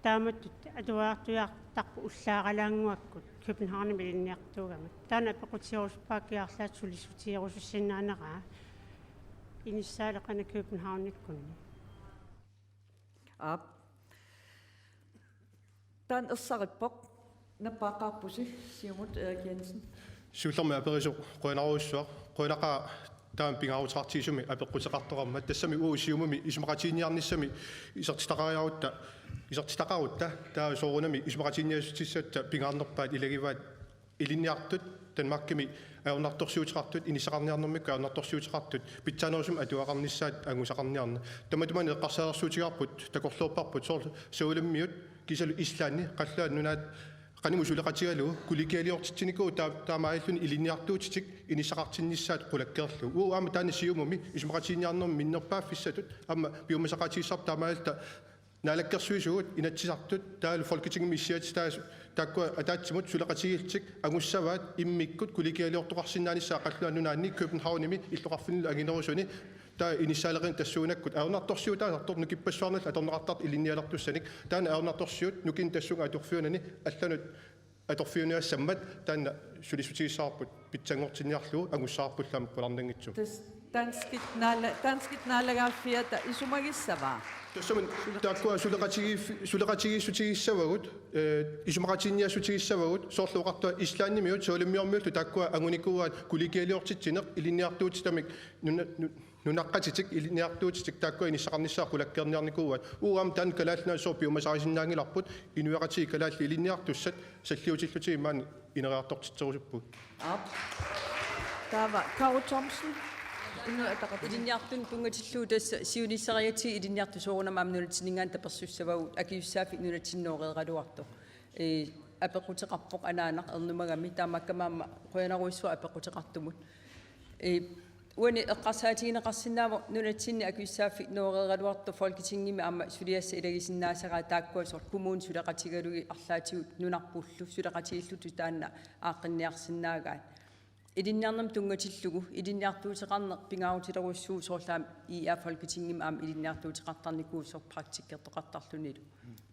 taamatut atuariartuiartarput ullaaralaannguakkut Københavnimi ilinniartuugami. Taanna apeqqutigerusuppara kia arlaat sulisutigerusussinnaaneraa inissaaleqinera Københavnikkunni. Aap. Taanna ersarippoq. Nappaaqqaarpusi Siumut, Erik Jensen. Siullermik aperisoq qujanarujussuaq. Qujanaqaaq taama pingaaruteqartigisumik apeqquteqartoqarmat. Tassami uagut Siumumi isumaqatiginninniarnissami isertitaqariarutta, isertitaqarutta, taava soorunami isumaqatiginninniassutissatta pingaarnerpaat ilagivaat ilinniartut Danmarkimi ajornartorsiuteqartut, inissaqarniarnermikkut ajornartorsiuteqartut pitsaanerusumik atuaqarnissaat angusaqarniarneq. Tamatuma eqqarsaatersuutigaarput, takorloorparput, soorlu Savalimmiut, kiisalu Islandi, Qallunaat Nunaat, qanimut suleqatigalugu, kollegialiortitsinikuuvoq taa-, taamaalilluni ilinniartuutitik inissaqartinnissaat qulakkeerlugu. Uagut aamma taanna Siumumi isumaqatiginninniarnermi minnerpaaffissatut aamma piumasaqaatigissavara taamaalilluta naalakkersuisugut, Inatsisartut, taavalu Folketingimi issiatit taas-, taakkua ataatsimut suleqatigiillutik angussavaat immikkut kollegialiortoqarsinnaanissaat Qallunaat Nunaanni, Københavnimi, illoqarfinnilu anginerusuni, taava inissaaleqineq tassuunakkut ajornartorsiutaasartoq nukippassuarnillu atorneqartartoq ilinnialertussanik, taanna ajornartorsiut nukinnik tassunga atorfiunani allanut atorfiuneqassammat taanna sulissutigissavara, pitsanngortinniarlugu angussavarpullu aamma qularnanngitsumik. Tas-, danskit naala-, danskit naalagaaffiata isumagissavaa. Tassami taakkua suleqatigiiffi-, suleqatigiissutigissavagut, eh, isumaqatiginninniassutigissavagut, soorlu oqartunga Islandimiut, Savalimmiormiullu taakkua angunikuuaat kollegialiortitsineq ilinniartuutitamik nuna-, nu-, nunaqqatitik, ilinniartuutitik taakkua inissaqarnissaat qulakkeerniarnikuuaat. Uagut aamma taanna Kalaallit Nunaat sooq piumasarisinnaanngilarput, inuiaqatigiit kalaallit ilinniartussat salliutillutigit maani ineriartortitserusuppugut. Aap. Taava Karo Thomsen, Inuit Ataqatigiit. Ilinniartunut tunngatillugu tassa siunissariatsigut ilinniartut soorunami aamma nunatsinninngaanniit tapersussavagut, akisussaaffik nunatsinni nooreeraluartoq. Ee, apeqquteqarpoq anaanaq ernumagami, taamaakkami aamma qujanarujussuaq apeqquteqartumut. Ee, uani eqqarsaatigineqarsinnaavoq nunatsinni akisussaaffik nooreeraluartoq Folketingimi aamma suliassaq ilagisinnaasaraat, taakkua soorlu kommunit suleqatigalugit arlaatigut nunarpullu suleqatigiillutut taanna aaqqinniarsinnaagaat. Ilinniarnermut tunngatillugu ilinniartuuteqarneq pingaarutilerujussuuvoq, soorlu aamma I A Folketingimi aamma ilinniartuuteqartarnikuusoq praktikkertoqartarlunilu.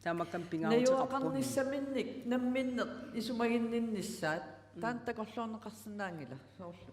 Taamaakkami pingaaruteqarpoq. Najugaqarnissaminnik namminneq isumaginninnissaat, taanna takorloorneqarsinnaanngila soorlu?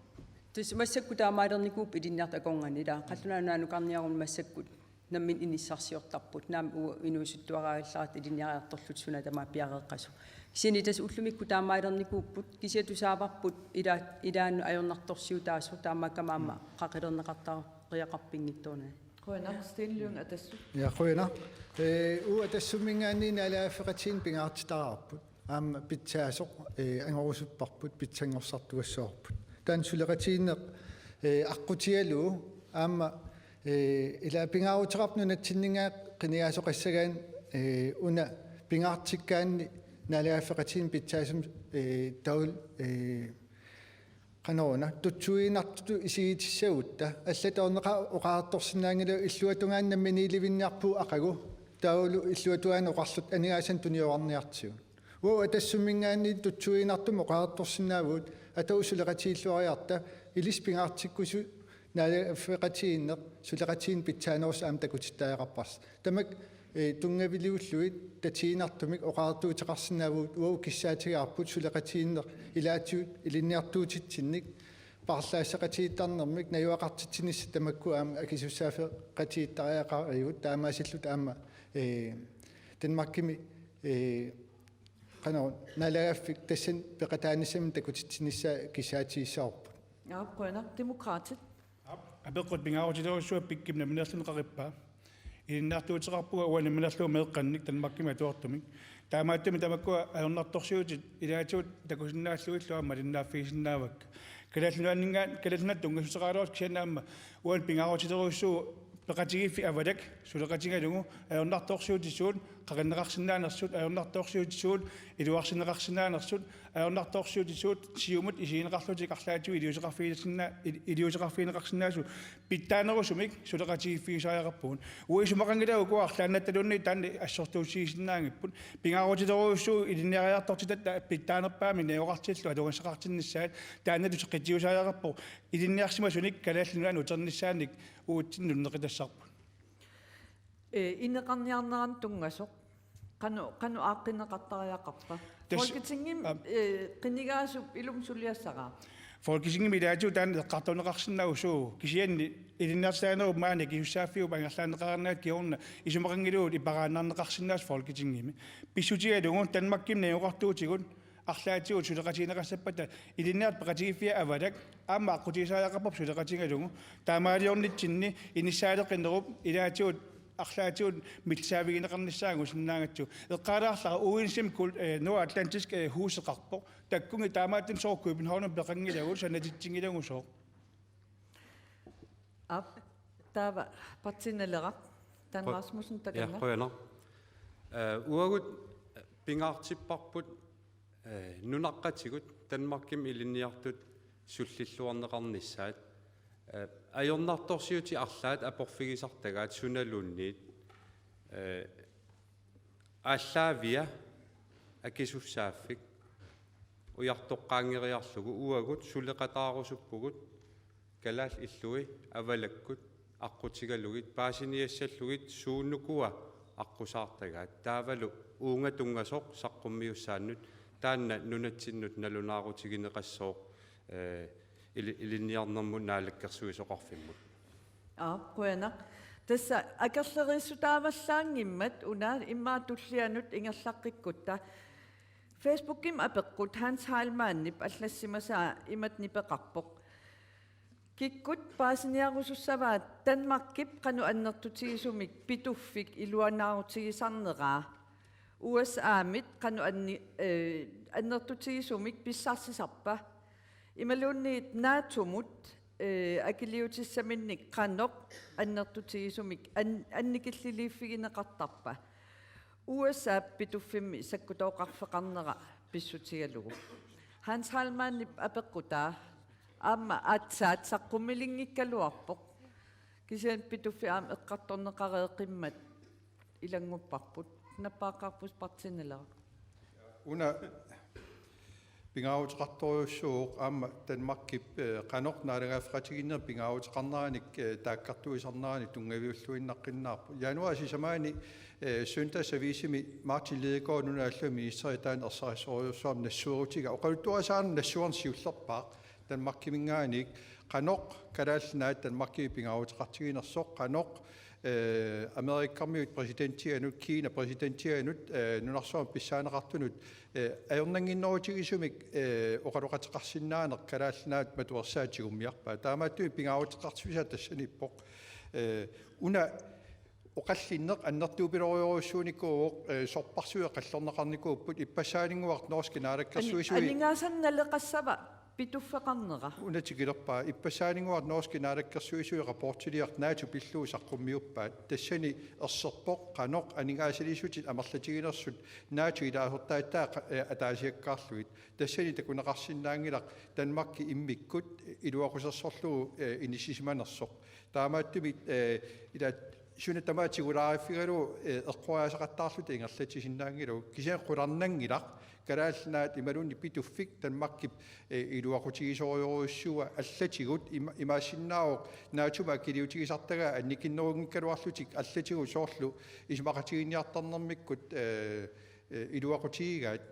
Tassa massakkut taamaalernikuupput ilinniartut akornanni, ilaa, Qallunaat Nunaanukarniaruni massakkut namminneq inissarsiortarput, naamik uagut inuusuttuaraallarat ilinniariartorluta suna tamaat piareeqqasoq. Kisianni tassa ullumikkut taamaalernikuupput, kisianni tusaavarput ila-, ilaannut ajornartorsiutaasoq, taamaakkami aamma qaqilerneqartariaqarpinngitsoornani. Qujanaq. Steen Lynge, Atassut. Ja, qujanaq. Eh, uagut Atassuminngaanniit naalagaaffeqatigiinni pingaartitaraarput. Aamma pitsaasoq, eh, angorusupparput, pitsanngorsartuassavarput. Taanna suleqatigiinneq, eh, aqqutigalugu aamma, eh, ila pingaaruteqarpoq nunatsinninngaanniit qinigasoqassagaanni, eh, una pingaartikkaanni naalagaaffeqatigiinneq pitsaasumik, eh, taavalu, eh, qanoruna tutsuiginartutut isigitissagutta allatut orneqartoq oqariartorsinnaanngilagut, illuatungaani namminiilivinniarpugut aqagu, taavalu illuatungaani oqarluta aningaasanik tuniorarniartigu. Uagut Atassumminngaanniit tutsuiginartumik oqariartorsinnaavugut, atagu suleqatigiilluariarta, ilissi pingaartikkusugut naalagaaffeqatigiinneq suleqatigiinneq pitsaanerusoq aamma takutittariaqarparsi. Tamakku, eh, tunngaviliullugit tatiginartumik oqariartuuteqarsinnaavugut, uagut kissaatigaarput suleqatigiinneq ilaatigut ilinniartuutitsinnik paarlaasseqatigiittarnermik najugaqartitsinissaq, tamakku aamma akisussaaffeqatigiittariaqarigut, taamaasilluta aamma, eh, Danmarkimi, eh, qanoq naalagaaffik tassani peqataanissaminut takutitsinissaa kissaatigissavarput. Aap, qujanaq. Demokraatit. Aap, apeqqut pingaarutilerujussuaq Pikkip nammineerluni qarippaa. Ilinniartuuteqarpunga uanga nammineerlunga meeqqannik Danmarkimi atuartumik. Taamaattumik tamakkua ajornartorsiutit ilaatigut takusinnaallugillu aamma malinnaaffigisinnaavakka. Kalaallit Nunaanninngaanniit, Kalaallit Nunaata tunngassuteqaraluartoq, kisianni aamma uani pingaarutilerujussuuvoq peqatigiiffik Avalak suleqatigalugu ajornartorsiutit suut qaqinneqarsinnaanersut, ajornartorsiutit suut iluarsineqarsinnaanersut, ajornartorsiutit suut siumut isigineqarlutik arlaatigut iliuuseqarfigisinna-, il-, iliuuseqarfigineqarsinnaasut pitsaanerusumik suleqatigiiffigisariaqarpugut. Uanga isumaqanngilagut ukua arlaannattaluunniit taanna assortuussisinnaanngipput. Pingaarutilerujussuuvoq ilinniariartortitatta pitsaanerpaamik najugaqartillugu atugassaqartinnissaat, taannalu seqittigusariaqarpoq ilinniarsimasunik Kalaallit Nunaannut uternissaannik uatsinnut nunneqitassarput. Eh, ineqarniarnerannut tunngasoq. Qanoq, qanoq aaqqineqartariaqarpa? Tassa-, Folketingimi, aap. Eh, qinigaasup ilumut suliassaraa. Folketingimi ilaatigut taanna eqqartorneqarsinnaavoq, kisianni ilinniartitaanerup maani akisussaaffiup angerlaanneqareernerata kingorna isumaqanngilagut iperaannarneqarsinnaasoq Folketingimi. Pissutigalugu Danmarkimi najugaqartuutigut arlaatigut suleqatigineqassappata ilinniartut peqatigiiffia Avalak aamma aqqutigisariaqarparput suleqatigalugu. Taamaaliornitsinni inissaaleqinerup ilaatigut arlaatigut millisaavigineqarnissaa angusinnaagatsigu. Eqqaalaarlara U N-imi kul-, eh, Nordatlantisk, eh, Huseqarpoq. Takkunngilagut, taamaattumik soorlu Københavnimi peqanngilagut, sanatitsinngilagusooq. Aap, taava Partii Naleraq, Dan Qu-, Rasmussen, ja, takanna. Qujanaq. Eh, uagut pingaartipparput, eh, nunaqqatigut Danmarkimi ilinniartut sullilluarneqarnissaat. Eh, ajornartorsiutit arlaat aporfigisartagaat sunaluunniit, eh, aallaavia akisussaaffik ujartoqqaanngeriarlugu uagut suleqataarusuppugut kalaallit illui Avalakkut aqqutigalugit paasiniassallugit suunukua aqqusaartagaat. Taavalu uunga tunngasoq saqqummiussaannut taanna nunatsinnut nalunaarutigineqassooq, eh, ili-, ilinniarnermut naalakkersuisoqarfimmut. Aap, qujanaq. Tassa akerleriissutaavallaanngimmat una immaqa tullianut ingerlaqqikkutta. Facebookimi apeqqut Hans Heilmannip allassimasaa imatut nipeqarpoq: Kikkut paasiniarusussavaat Danmarkip qanoq annertutigisumik Pituffik iluanaarutigisarneraa? U S A-mit qanoq anni-, eh, annertutigisumik pissarsisarpa? Imaluunniit NATO-mut, eh, akiliutissaminnik qanoq annertutigisumik an-, annikilliliiffigineqartarpa? U S A Pituffimmi sakkutooqarfeqarnera pissutigalugu. Hans Heilmannip apeqqutaa aamma aatsaat saqqummilinngikkaluarpoq. Kisianni Pituffik aamma eqqartorneqareeqqimmat ilanngupparput. Nappaaqqaarpusi Partii Naleraq. Una pingaaruteqartorujussuuvoq aamma Danmarkip, eh, qanoq naalagaaffeqatigiinneq pingaaruteqarneranik, eh, taakkartuisarneranik tunngaviulluinnaqqinnaapput. Januaarip sisamaani, eh, Søndags Avisimi Martin Lidegaard, nunat allamut ministeritaanut ersarissorujussuarmik, nassuerutigaa oqaluttuarisaanut nassuerneq siullerpaaq Danmarkiminngaanniit, qanoq Kalaallit Nunaat Danmarkimit pingaaruteqartiginersoq, qanoq, eh, Amerikamiut præsidentianut, Kina præsidentianut, eh, nunarsuarmi pissaaneqartunut, eh, ajornannginnerutigisumik, eh, oqaloqateqarsinnaaneq Kalaallit Nunaat matuersaat tigummiarpaat. Taamaattumik pingaaruteqartuisaa tassaniippoq. Eh, una oqallinneq annertuupilorujussuunikuuvoq, eh, sorpassuit qallorneqarnikuupput, ippassaaninnguaq norskit Ani-, naalakkersuisui. Aningaasanik naleqassava Pituffeqarnera. Una tikilerpara, ippassaaninnguaq norske naalakkersuisui rapportiliaq NATO pillugu saqqummiuppaat. Tassani erserpoq qanoq aningaasaliissutit amerlatiginersut NATO ilaasortaata qa-, eh, ataasiakkaarlugit. Tassani takuneqarsinnaanngilaq Danmarki immikkut iluaqusersorlugu, eh, inissisimanersoq. Taamaattumik, eh, ila suna tamaat tigulaariffigalugu, eh, eqqoriaaseqattaarluta ingerlatsisinnaanngilagut. Kisianni qularnanngilaq Kalaallit Nunaat imaluunniit Pituffik Danmarkip, eh, iluaqutigisorujussuuaa allatigut ima-, imaassinnaavoq NATO-mi akiliutigisartagaa annikinnerunngikkaluarlutik allatigut soorlu isumaqatigiinniartarnermikkut, eh, eh, iluaqutigigaat.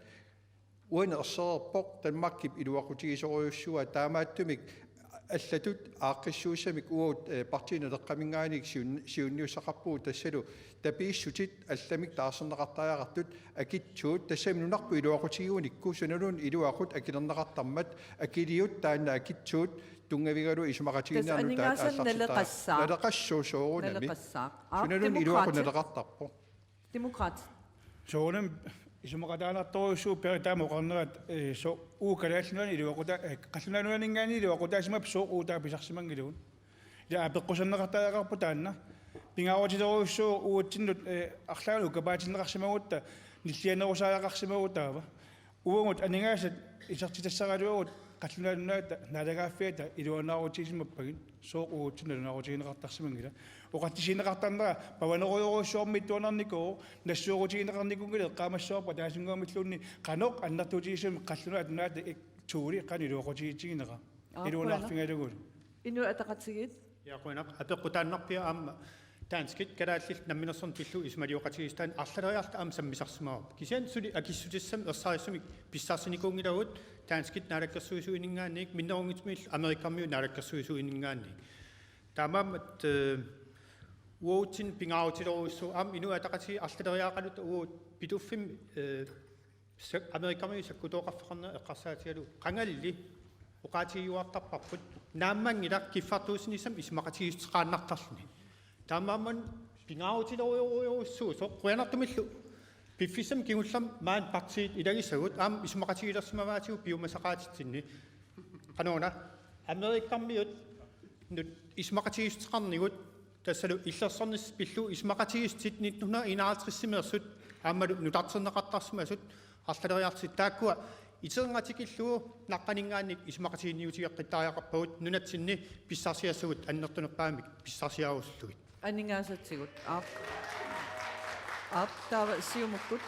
Uani ersereerpoq Danmarkip iluaqutigisorujussuuaa, taamaattumik allatut aaqqissuussamik uagut, eh, Partii Naleqqaminngaanniit siun-, siunniussaqarpugut tassalu tapiissutit allamik taarserneqartariaqartut akitsuut, tassami nunarput iluaqutigigunikku sunaluunniit iluaqut akilerneqartarmat, akiliut taanna akitsuut tunngavigalugu isumaqatigiinniarneq. Tassa aningaasanik aallartittaa-, naleqassaaq. Naleqassaaq soorunami. Naleqassaaq. Aap, sunaluunniit iluaqut Demokraatit. Naleqartarpoq. Demokraatit. Soorunami isumaqataanartorujussuuvoq Peeri taama oqarnerat, eh, so-, uagut Kalaallit Nunaanni iluaquta-, eh, Qallunaat Nunaanninngaanniit iluaqutaasimappat sooq uagut taava pisarsimanngilagut. Ila apeqquserneqartariaqarpoq taanna. Pingaarutilerujussuuvoq uatsinnut, eh, arlaannik ukapaatinneqarsimagutta, nillianerusariaqarsimagut taava. Uagut aningaasat isertitassaraluagut Qallunaat Nunaata naalagaaffiata iluanaarutigisimappagit, sooq uagutsinnut nalunaarutigineqartarsimanngilaq. Oqallisigineqartarnera pavanerujorujussuarmik ittuarnikuuvoq, nassuerutigineqarnikuunngilaq, eqqaamassavarput ataasinnguamilluunniit qanoq annertutigisumik Qallunaat Nunaata ik-, tuuli qanoq iluaqutigiinnarnera. Aap, iluanaarfigalugulu. Inuit Ataqatigiit. Ja, qujanaq, apeqqutaannarpiaq aamma danskit kalaallit namminersorneq pillugu isumalioqatigiissutaannik arlaleriarluta aamma sammisarsimavarput. Kisianni suli akissutissamik ersarissumik pissarsinikuunngilagut danskit naalakkersuisuininngaanniit, minnerunngitsumillu Amerikkarmiut naalakkersuisuininngaanniit. Taamaammat, eh, uagutsinnut pingaarutilerujussuuvoq aamma Inuit Ataqatigiit arlaleriaaqaluta uagut Pituffimmi, eh, sa-, Amerikkarmiut sakkutooqarfeqarnerat eqqarsaatigalugu qangali oqaatigiuartarparput naammanngilaq kiffartuussinissamut isumaqatigiissuteqaannartarluni. Taamaammat pingaarutilerujorujussuusoq qujanartumillu piffissami kingullermi maani partiit ilagisagut aamma isumaqatigilersimavaatigut piumasaqaatitsinni. Qanoruna Amerikkarmiut nut isumaqatigiissuteqarnigut tassalu illersornissaq pillugu isumaqatigiissutit nitten hundrede enoghalvtredsimeersut aammalu nutarterneqartarsimasut arlaleriarlutik taakkua iterngaatikillugu naqqaninngaanniit isumaqatiginninniutigeqqittariaqarpagut nunatsinni pissarsiassavut annertunerpaamik pissarsiarusullugit. Aningaasatigut. Aap. Aap, taava Siumukkut.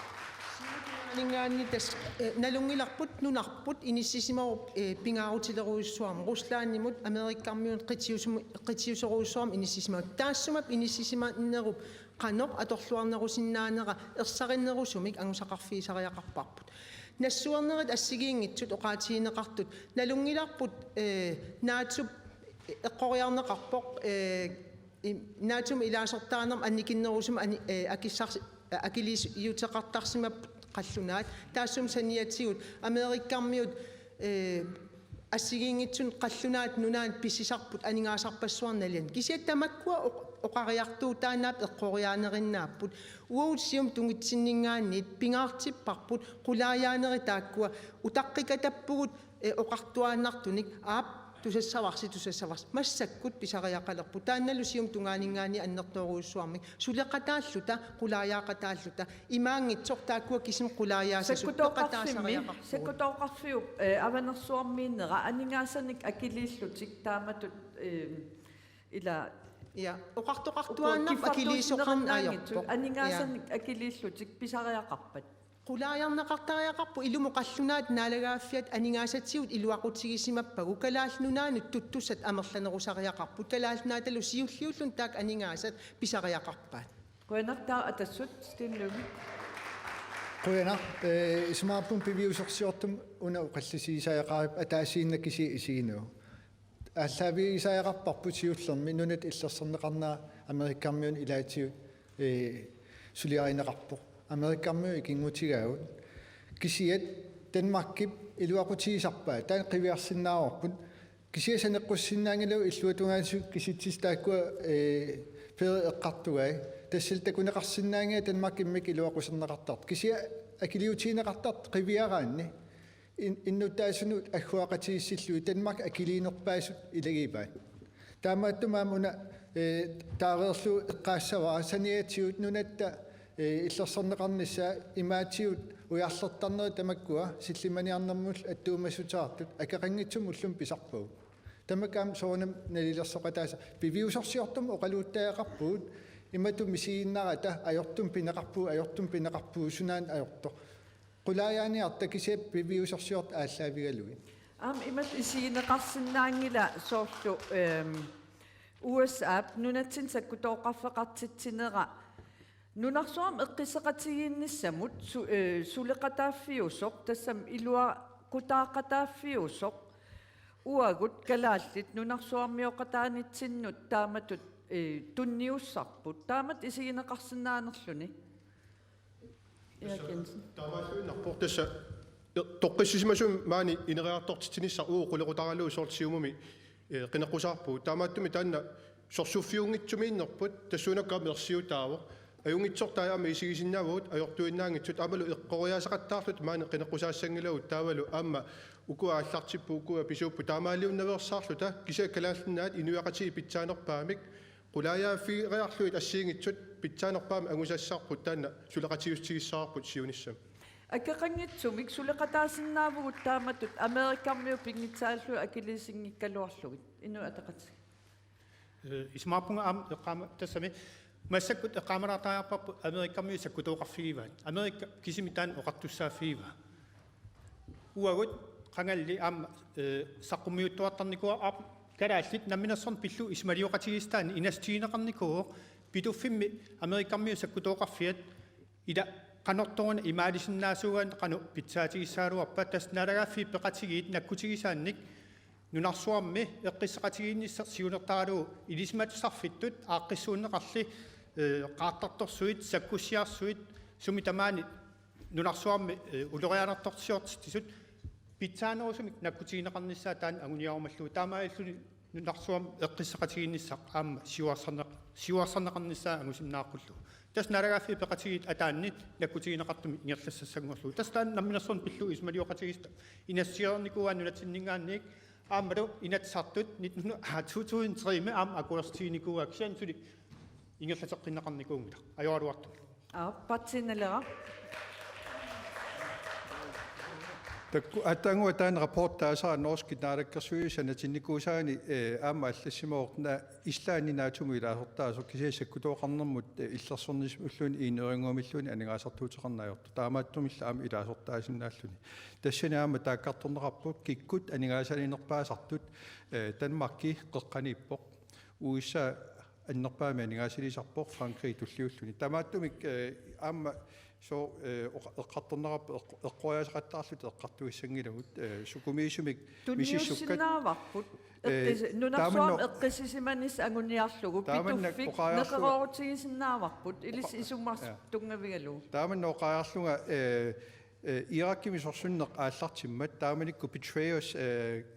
Aningaanni tassa, eh, nalunngilarput nunarput inissisimavoq, eh, pingaarutilerujussuarmik Ruslandimut Amerikkarmiunut qitiusum-, qitiuserujussuarmik inissisimavoq. Taassuma inissisimanerup qanoq atorluarnerusinnaanera ersarinnerusumik angusaqarfigisariaqarparput. Nassuernerit assigiinngitsut oqaatigineqartut nalunngilarput, eh, NATO eqqoriarneqarpoq, eh, i-, NATO-mi ilaasortaanermut annikinnerusumik ani-, eh, akissarsi-, eh, akiliiuteqartarsimapput qallunaat. Taassuma saniatigut Amerikkarmiut, eh, assigiinngitsunik qallunaat nunaanni pisisarput aningaasarpassuarnik naliani. Kisianni tamakkua oq-, oqariartuutaannaat eqqoriaanerinnaapput. Uagut siumut tungitsinninngaanniit pingaartipparput qulaajaanerit taakkua utaqqikatappugut, eh, oqartuaannartunik, aap, tusassavarsi, tusassavarsi. Massakkut pisariaqalerpoq. Taannalu siumut tungaaninngaanniit annertoorujussuarmik. Suleqataalluta, qulaajaaqataalluta. Imaanngitsoq taakkua kisimik qulaajaasasut. Sakkutooqarfimmi, peqataasariaqarpugut. Sakkutooqarfiup, eh, Avanersuarmiinnera aningaasanik akiliillutik taamatut, eh, ila. Ja, oqartoqartuaannarpoq akiliisoqarneq ajorpoq. Kiffartuussinerunnaanngitsoq, ja, aningaasanik akiliillutik pisariaqarpat. Qulaajarneqartariaqarpoq ilumut qallunaat naalagaaffiat aningaasatigut iluaqutigisimappata Kalaallit Nunaannut tuttussat amerlanerusariaqarput. Kalaallit Nunaatalu siulliulluni taakku aningaasat pisariaqarpaat. Qujanaq, taava Atassut, Stine Lyngø. Qujanaq, eh, isumaqarpunga piviusorsiortumik una oqallisigisariaqarparput ataasiinnaq kisiat isiginnagu. Aallaavigisariaqarparput siullermi nunatta illersorneqarnera Amerikkarmiunut ilaatigut, eh, suliarineqarpoq. Amerikkarmiut ikinngutigaavut. Kisiat Danmarkip iluaqutigisarpaa, taanna qiviarsinnaavarput. Kisianni saneqqussinnaanngilagut illuatungaanut kisitsisitut taakkua, eh, Peeri eqqartugai. Tassalu takuneqarsinnaanngilaq Danmarkip immikkut iluaquserneqartartoq. Kisianni akiliutigineqartartoq qiviaraanni. In-, innuttaasunut agguaqatigiissillugit Danmark akiliinerpaasut ilagivaat. Taamaattumik aamma una, eh, taareerlugu eqqaassavara saniatigut nunatta, eh, illersorneqarnissaa imaatigut ujarlertarnerit tamakkua sillimaniarnermut attuumassuteqartut akeqanngitsumik ullumi pisarpagut. Tamakku aamma soorunami nalilersoqataasa piviusorsiortumik oqaluuttariaqarpugut, imatut misigiinnarata ajortumik pineqarpugut, ajortumik pineqarpugut, sunaana ajortoq. Qulaajaaniarta kisianni piviusorsiortut aallaavigalugit. Aamma imatut isigineqarsinnaanngilaq soorlu, ehm, U S A-p nunatsinni sakkutooqarfeqartitsinera nunarsuarmi eqqisseqatigiinnissamut su-, eh, suleqataaffiusoq, tassami iluaqutaaqataaffiusoq, uagut kalaallit nunarsuarmioqataanitsinnut taamatut, eh, tunniussarput. Taamatut isigineqarsinnaanerluni. Erik Jensen. Taamaalluinnarpoq tassa, eh, toqqissisimasumik maani ineriartortitsinissaq uagut qulequtaralugu soorlu Siumumi, eh, qineqqusaarpugut. Taamaattumik taanna sorsuffiunngitsumiinnerput tassuunakkut aamma ersiutaavoq. Ajunngitsortai aamma isigisinnaavagut ajortuinnaanngitsut aammalu eqqoriaaseqattaarluta maani qineqqusaassanngillat taavalu aamma ukua aallartipput, ukua pisuupput, taamaaliunnaveersaarluta kisianni Kalaallit Nunaat inuiaqatigiit pitsaanerpaamik qulaajaaffigeriarlugit assigiinngitsut pitsaanerpaamik angusassarput taanna suleqatigiissutigissavarput siunissami. Akeqanngitsumik suleqataasinnaavugut taamatut Amerikarmiut pinngitsaallugit akiliisinngikkaluarlugit. Inuit Ataqatigiit. Eh, isumaqarpunga aamma eqqaama-, tassami massakkut eqqaamalaartariaqarparput Amerikarmiut sakkutooqarfigivaat. Amerika kisimi taanna oqartussaaffigivaa. Uagut qangali aamma, eh, saqqummiuttuartarnikuuara aamma kalaallit namminersorneq pillugu isumalioqatigiissutaanni inassutigineqarnikuuvoq Pituffimmi Amerikarmiut sakkutooqarfiat ila qanortoq una imaalisinnaasuugaanni qanoq pitsaatigissagaluarpa, tassa naalagaaffiit peqatigiit nakkutigisaannik nunarsuarmi eqqisseqatigiinnissaq siunertaralugu ilisimatusarfittut aaqqissuunneqarli, eh, qaartartorsuit, sakkussiarsuit, sumi tamaani nunarsuarmi, eh, ulorianartorsiortitsisut pitsaanerusumik nakkutigineqarnissaa taanna anguniarumallugu, taamaalilluni nunarsuarmi eqqisseqatigiinnissaq aamma siuarsarneq-, siuarsarneqarnissaa angusinnaaqqullugu. Tassa naalagaaffiit peqatigiit ataanni nakkutigineqartumik ingerlassassanngorlugu. Tassa taanna namminersorneq pillugu isumalioqatigiissutaat inassutigereernikuuaat nunatsinninngaanniit aammalu Inatsisartut nitten hundrede, ah, to tusind tre-mi aamma akuersitiginikuuaat, kisianni suli ingerlateqqinneqarnikuunngilaq. Ajoraluartumik. Aap, Partii Naleraq. Taakku aatsaannguaq taanna rapport taasara norskit naalakkersuisut sanatinnikuusaanni, eh, aamma allassimavoq, Islandi NATO-mut ilaasortaasoq kisianni sakkutooqarnermut, eh, illersornissamulluunniit enogtyveunngumilluunniit aningaasartuuteqarneq ajortoq. Taamaattumillu aamma ilaasortaasinnaalluni. Tassani aamma taakkartorneqarpoq kikkut aningaasaliinerpaasartut, eh, Danmarki qeqqaniippoq. U S A annerpaamik aningaasaliisarpoq, Frankrig tulliulluni. Taamaattumik, eh, aamma sooq, eh, oqa-, eqqartorneqarpat eq-, eqqoriaaseqattaarluta eqqartuissanngilagut, eh, sukumiisumik misissukkut. Tunniussinnaavarput. Eh, eqqis-, nunarsuarmi taamannoo-, eqqissisimanissaq anguniarlugu taamannaq Pituffik oqariarlunga neqeroorutigisinnaavarput, ilissi oqa-, isummarsuk, ja, tunngavigalugu. Taamannaq oqariarlunga, eh, eh, Irakimi sorsunneq aallartimmat, taamanikkut Petraeus, eh,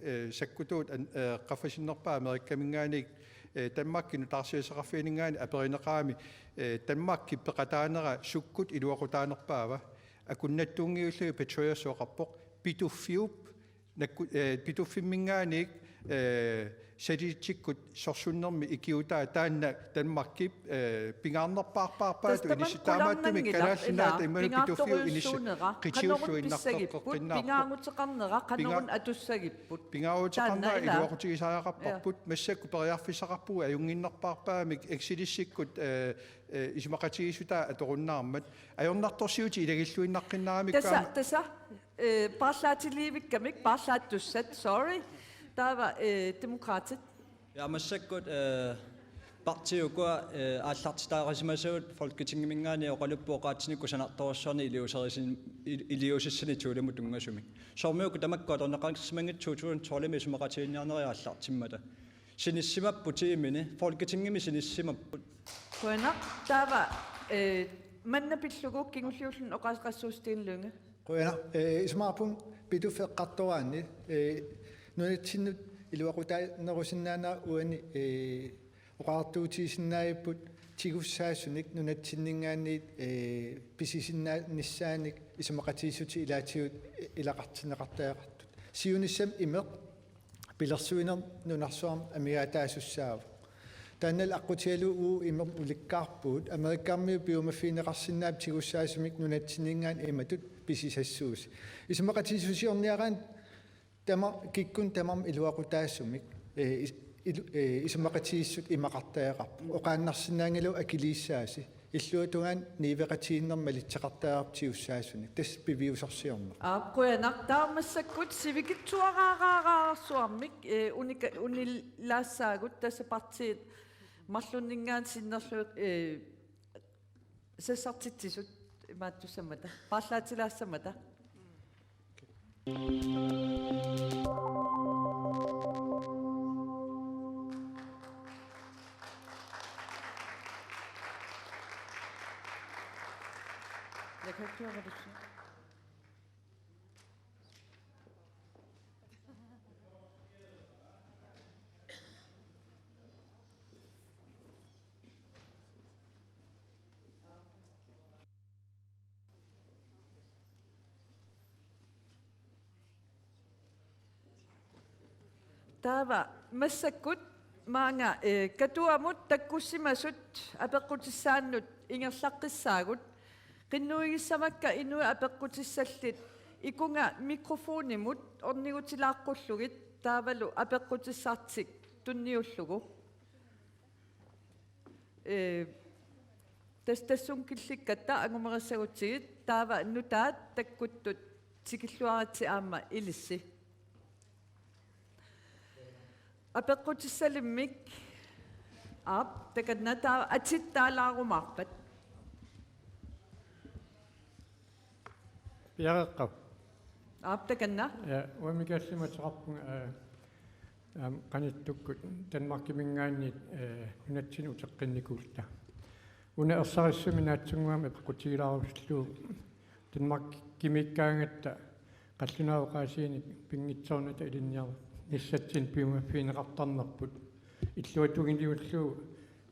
eh, sakkutuut an-, eh, qaffasinnerpaat Amerikaminngaanniit, eh, Danmarkip nutaarsiassaqarfianinngaanniit aperineqarami, eh, Danmarkip peqataanera sukkut iluaqutaanerpaava. Akunnattuunngillugu Petraeus oqarpoq: Pituffiup nakku-, eh, Pituffimminngaanniit, eh, satellitsikkut sorsunnermi ikiuutaa taanna Danmarkip, eh, pingaarnerpaarpaarpaatut. Tassa inissi-, tamanna taamaattumik qularnanngilaq, Kalaallit Nunaata, ilaa, imaluunniit Pituffiup inissi-, pingaartorujussuunera, qanoq pissagipput, qitiulluinnartoqqeqqinnaapput. Pingaaruteqarnera, qanoruna pinga-, atussagipput. Pingaaruteqarnera, taanna, ilaa, iluaqutigisariaqarparput, ja, massakkut periarfissaqarpugut ajunnginnerpaarpaamik, Exelitsikkut, eh, eh, isumaqatigiissutaa atorunnaarmat. Ajornartorsiutit ilagilluinnaqqinnaramikku tassa, aamma. Tassa, eh, paarlaatiliivikkamik, paarlaattussat, sorry. Taava, eh, Demokraatit. Ja, massakkut, eh, partiit ukua, eh, aallartitaqarsimasavut Folketingiminngaanniit oqalupput oqaatsinikkut sanartorujussuarnik iliuserisin-, il-, iliuusissanik tuulimut tunngasumik. Soormi uku tamakku atorneqarsimanngitsut to tusind tolvimi isumaqatiginninniarnerit aallartimmata. Sinissimapput tiimini, Folketingimi sinissimapput. Qujanaq, taava, eh, manna pillugu kingulliulluni oqaaseqassuussutiginnarlugu. Qujanaq, eh, isumaqarpunga Pituffik eqqartoraanni, eh, nunatsinnut iluaqutaanerusinnaanera uani, eh, oqariartuutigisinnaagipput tigussaasunik nunatsinninngaanniit, ee, pisisinnaanissaanik isumaqatigiissutit ilaatigut ilaqartinneqartariaqartut. Siunissami imeq pilersuineq nunarsuarmi amigaataasussaavoq. Taannalu aqqutigalugu uagut imeq ulikkaarpugut, Amerikkarmiut piumaffigineqarsinnaapput tigussaasumik nunatsinninngaanniit imatut pisisassuusi. Isumaqatigiissusiorniaraanni tama-, kikkunnut tamarmik iluaqutaasumik, ee, is-, ilu-, ee, isumaqatigiissut imaqartariaqarput. Oqaannarsinnaanngilagut akiliissaasi. Illuatungaani niueqatigiinnermi malitseqartariaqarpoq tigussaasunik. Tassa piviusorsiorneq. Aap, qujanaq. Taava massakkut sivikitsuaraaraarsuarmik, ee, unika-, unillaassaagut tassa partiit marlunninngaanniit sinnerlugit, ee, sassartitsisut imaattussammata, paarlaatilaassammata. Taava massakkut maanga, eh, Katuamut takkussimasut apeqqutissaannut ingerlaqqissaagut. Qinnuigissamakka inuit apeqqutissallit ikunga mikrofonimut ornigutilaaqqullugu taavalu apeqqutissartik tunniullugu. Ee, tas-, tassunga killikkatta angumerissagutsigit taava nutaat takkuttut tikilluaritsi aamma ilissi. Apeqqutissalimmik, aap, takanna taava atit taalaarumaarpat. Piareeqqavoq. Aap, takanna. Ja, uanga Mikael Simonsen ateqarpunga, eh, aam, qanittukkut Danmarkiminngaanniit, eh, nunatsinnut uteqqinnikuulluta. Una ersarissumik naatsunnguamik apeqqutigilaarusullugu Danmarkimiikkaangatta qallunaat oqaasiinik pinngitsoornata ilinniarnissatsinnut piumaffigineqartarnerput. Illuatungiliullugu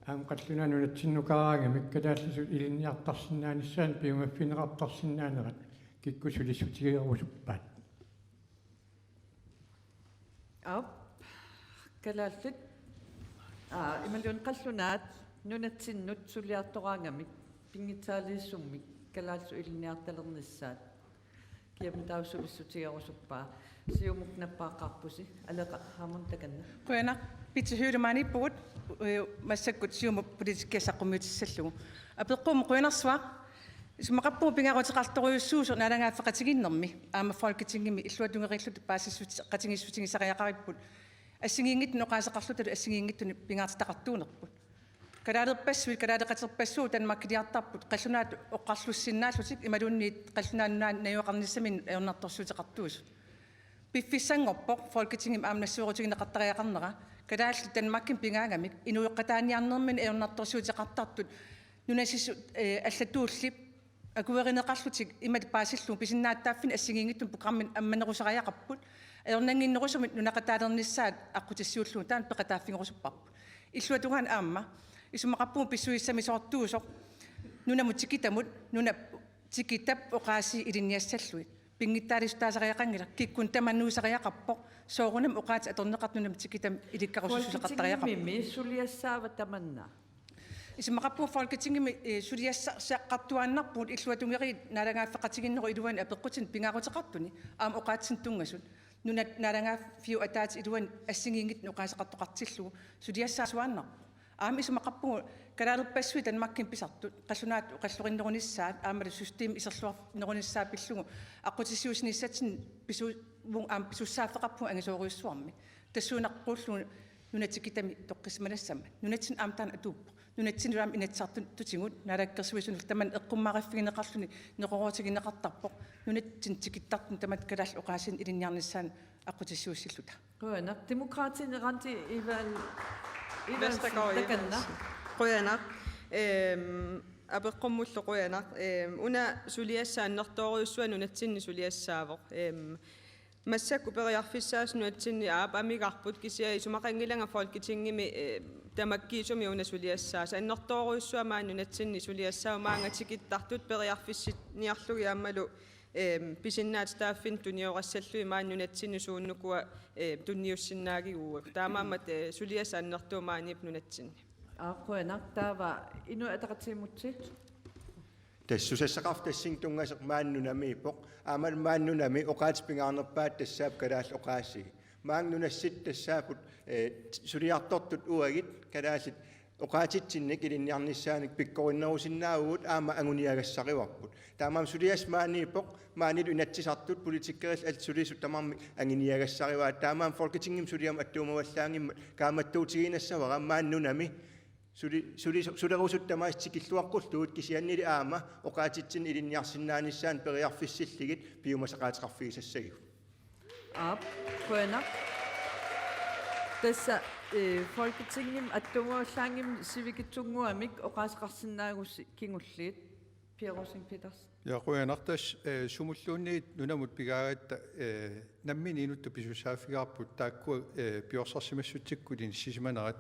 aamma qallunaat nunatsinnukaaraangamik kalaallisut ilinniartarsinnaanissaannut piumaffigineqartarsinnaanerat kikkut sulissutigerusuppaat? Aap, kalaallit. Aa, imaluunniit qallunaat nunatsinnut suliartoraangamik pinngitsaaliissummik kalaallisut ilinniartalernissaat. Kiamik taava sulissutigerusuppaa? Siumut nappaaqqaarpusi. Aleqa Hammond, takanna. Qujanaq, Pitsi Høegh-Dam maaniippugut, eh, massakkut Siumup politikkia saqqummiutissallugu. Apeqqummut qujanarsuaq. Isumaqarpunga pingaaruteqartorujussuusoq naalagaaffeqatigiinnermi aamma Folketingimi illuatungeriilluta paasissuteqatigiissutigisariaqaripput. Assigiinngitsunik oqaaseqarlutalu assigiinngitsunik pingaartitaqartuunerput. Kalaalerpassuit, kalaaleqaterpassuit Danmarkiliartarput qallunaatut oqarlussinnaallutik imaluunniit Qallunaat Nunaanni najugaqarnissaminut ajornartorsiuteqartuusut. Piffissanngorpoq Folketingimi aamma nassuerutigineqartariaqarnera kalaallit Danmarkimi pigaangamik inueqataaniarnerminni ajornartorsiuteqartartut nunasissut, eh, allatuulli akuerineqarlutik imatut paasillugu pisinnaatitaaffinnik assigiinngitsunik programmit ammanerusariaqarput. Ajornannginnerusumik nunaqataalernissaat aqqutissiuullugu taanna peqataaffigerusupparput. Illuatungaani aamma isumaqarpunga pissusissamisoortuusoq nunamut tikitamut, nunap tikitap oqaasii ilinniassallugit. Pinngitsaaliissutaasariaqanngilaq, kikkunnut tamanna nuusariaqarpoq, soorunami oqaatsit atorneqartut nunamut tikitami ilikkarusussuseqartariaqarput. Folketingimi suliassaava tamanna? Isumaqarpunga Folketingimi, eh, suliassarsaqartuaannarpugut illuatungeriit naalagaaffeqatigiinnerup iluani apeqqutinik pingaaruteqartuni aamma oqaatsinik tunngasut. Nunat naalagaaffiup ataatsip iluani assigiinngitsunik oqaaseqartoqartillugu suliassaasuaannarpoq. Aamma isumaqarpugut kalaalerpassuit Danmarkimi pisartut, qallunaatut oqallorinnerunissaat, aammalu systemi iserluarnerunissaa pillugu aqqutissiuussinissatsinnut pisu-, -vugut aamma pisussaaffeqarpugut angisoorujussuarmik. Tassuunaqquullugu nunat tikitami toqqissimanassammat. Nunatsinni aamma taanna atuuppoq. Nunatsinnilu aamma Inatsisartutigut, naalakkersuisunullu tamanna eqqummaariffigineqarluni neqeroorutigineqartarpoq. Nunatsinni tikittartuni tamatta kalaallit oqaasiinik ilinniarnissaannut aqqutissiuussilluta. Qujanaq. Demokraatini Randi Evald-, Evaldsen, Vestergaard takanna. Evaldsen. Qujanaq. Ehm, apeqqummullu qujanaq. Ehm, una suliassaat annertoorujussuaq nunatsinni suliassaavoq. Ehm, Massakkut periarfissaasut nunatsinni aap amigarput, kisianni isumaqanngilanga Folketingimi, eh, tamakkiisumik una suliassaasut. Annertoorujussuaq maani nunatsinni suliassagut maanga tikittartut periarfissinniarlugit aammalu, eh, pisinnaatitaaffik tuniorassallugit maani nunatsinni suunukua, eh, tunniussinnaagiguugakkit. Taamaammat, eh, suliassaq annertuumik maaniippoq nunatsinni. Aap, qujanaq. Taava Inuit Ataqatigiimmut. Tassa susassaqarfik tassani tunngasoq maani nunamiippoq. Aammalu maani nunami oqaatsit pingaarnerpaat tassaapput kalaallit oqaasii. Maani nunassatta tassaapput, eh, suliartortut uagut kalaallit oqaatsitsinnik ilinniarnissaannik pikkorinnerusinnaavugut aamma anguniagassarivarput. Taamaammat suliassaq maaniippoq, maanilu inatsisartut, politikerillu allat sulisut tamarmik anguniagassarivaat. Taamaammat Folketingimi suliamut attuumavallaanngimmat kaammattuutigiinnassavara maani nunami suli-, suli-, sulerusut tamaasa tikilluaqqullugu, kisiannili aamma oqaatsitsinnik ilinniarsinnaanissaannut periarfissillugit piumasaqaateqarfigisassagigut. Aap, qujanaq. Tassa, eh, Folketingimi attuumavallaanngimmat sivikitsunnguamik oqaaseqarsinnaagussi kingulliit. Pia Rosing Petersen. Ja, qujanaq. Tassa, eh, sumulluunniit nunamut pigaagatta, eh, nammineq inuttut pisussaaffigaarput, taakkua, eh, piorsarsimassutsikkut inissisimanerat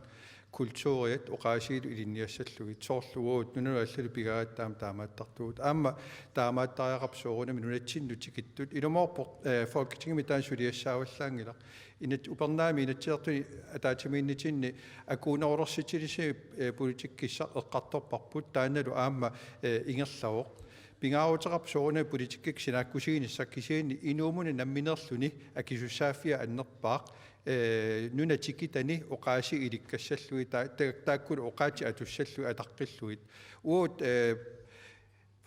kulturiat oqaasiillu ilinniassallugit, soorlu uagut nunanut allanut pigaagatta aamma taamaattartugut. Aamma taamaattariaqarpoq soorunami nunatsinnut tikittut. Ilumoorpoq, eh, Folketingimi taanna suliassaavallaanngilaq. Inat-, upernaami Inatsisartuni ataatsimiinnitinni akuunerulersitsilissimasut, eh, politikkissaq eqqartorparput, taannalu aamma, eh, ingerlavoq. Pingaaruteqarpoq soorunami politikkikkut sinaakkusuinissaq, kisianni inuummuna nammineerluni akisussaaffia annerpaaq, eh, nunap tikitani oqaasii ilikkassallugit, ta-, ta-, taakkulu oqaatsit atussallugit ataqqillugit. Uagut, eh,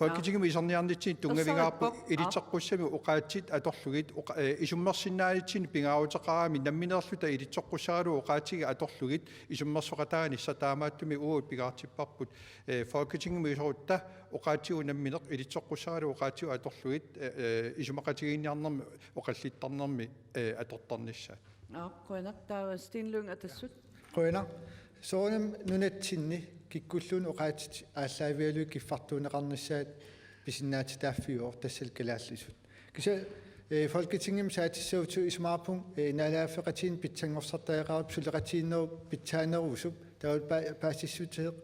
Folketingimi iserniarnitsinni tunngavigaarput. Erseqqippoq. Ilitsoqqussamik oqaatsit atorlugit, oqa-, eh, isummersinnaanitsinni pingaaruteqarami nammineerluta ilitsoqqussaralugu oqaatsigit atorlugit isummersoqataanissaq, taamaattumik uagut pingaartipparput, eh, Folketingimi iserutta oqaatsigut nammineq ilitsoqqussaralugu oqaatsigut atorlugit, eh, eh, isumaqatigiinniarnermi oqallittarnermi, eh, atortarnissaat. Aap, qujanaq. Taava Steen Lynge, Atassut. Qujanaq. Soorunami nunatsinni kikkulluunniit oqaatsit aallaavigalugit kiffartuunneqarnissaat pisinnaatitaaffiuvoq, tassalu kalaallisut. Kisianni, eh, Folketingimi saatissagutsigit isumaqarpunga, eh, naalagaaffeqatigiinneq pitsanngorsartariaqarpoq suleqatigiinnerup pitsaanerusup, taavalu pa-, paasissuteq,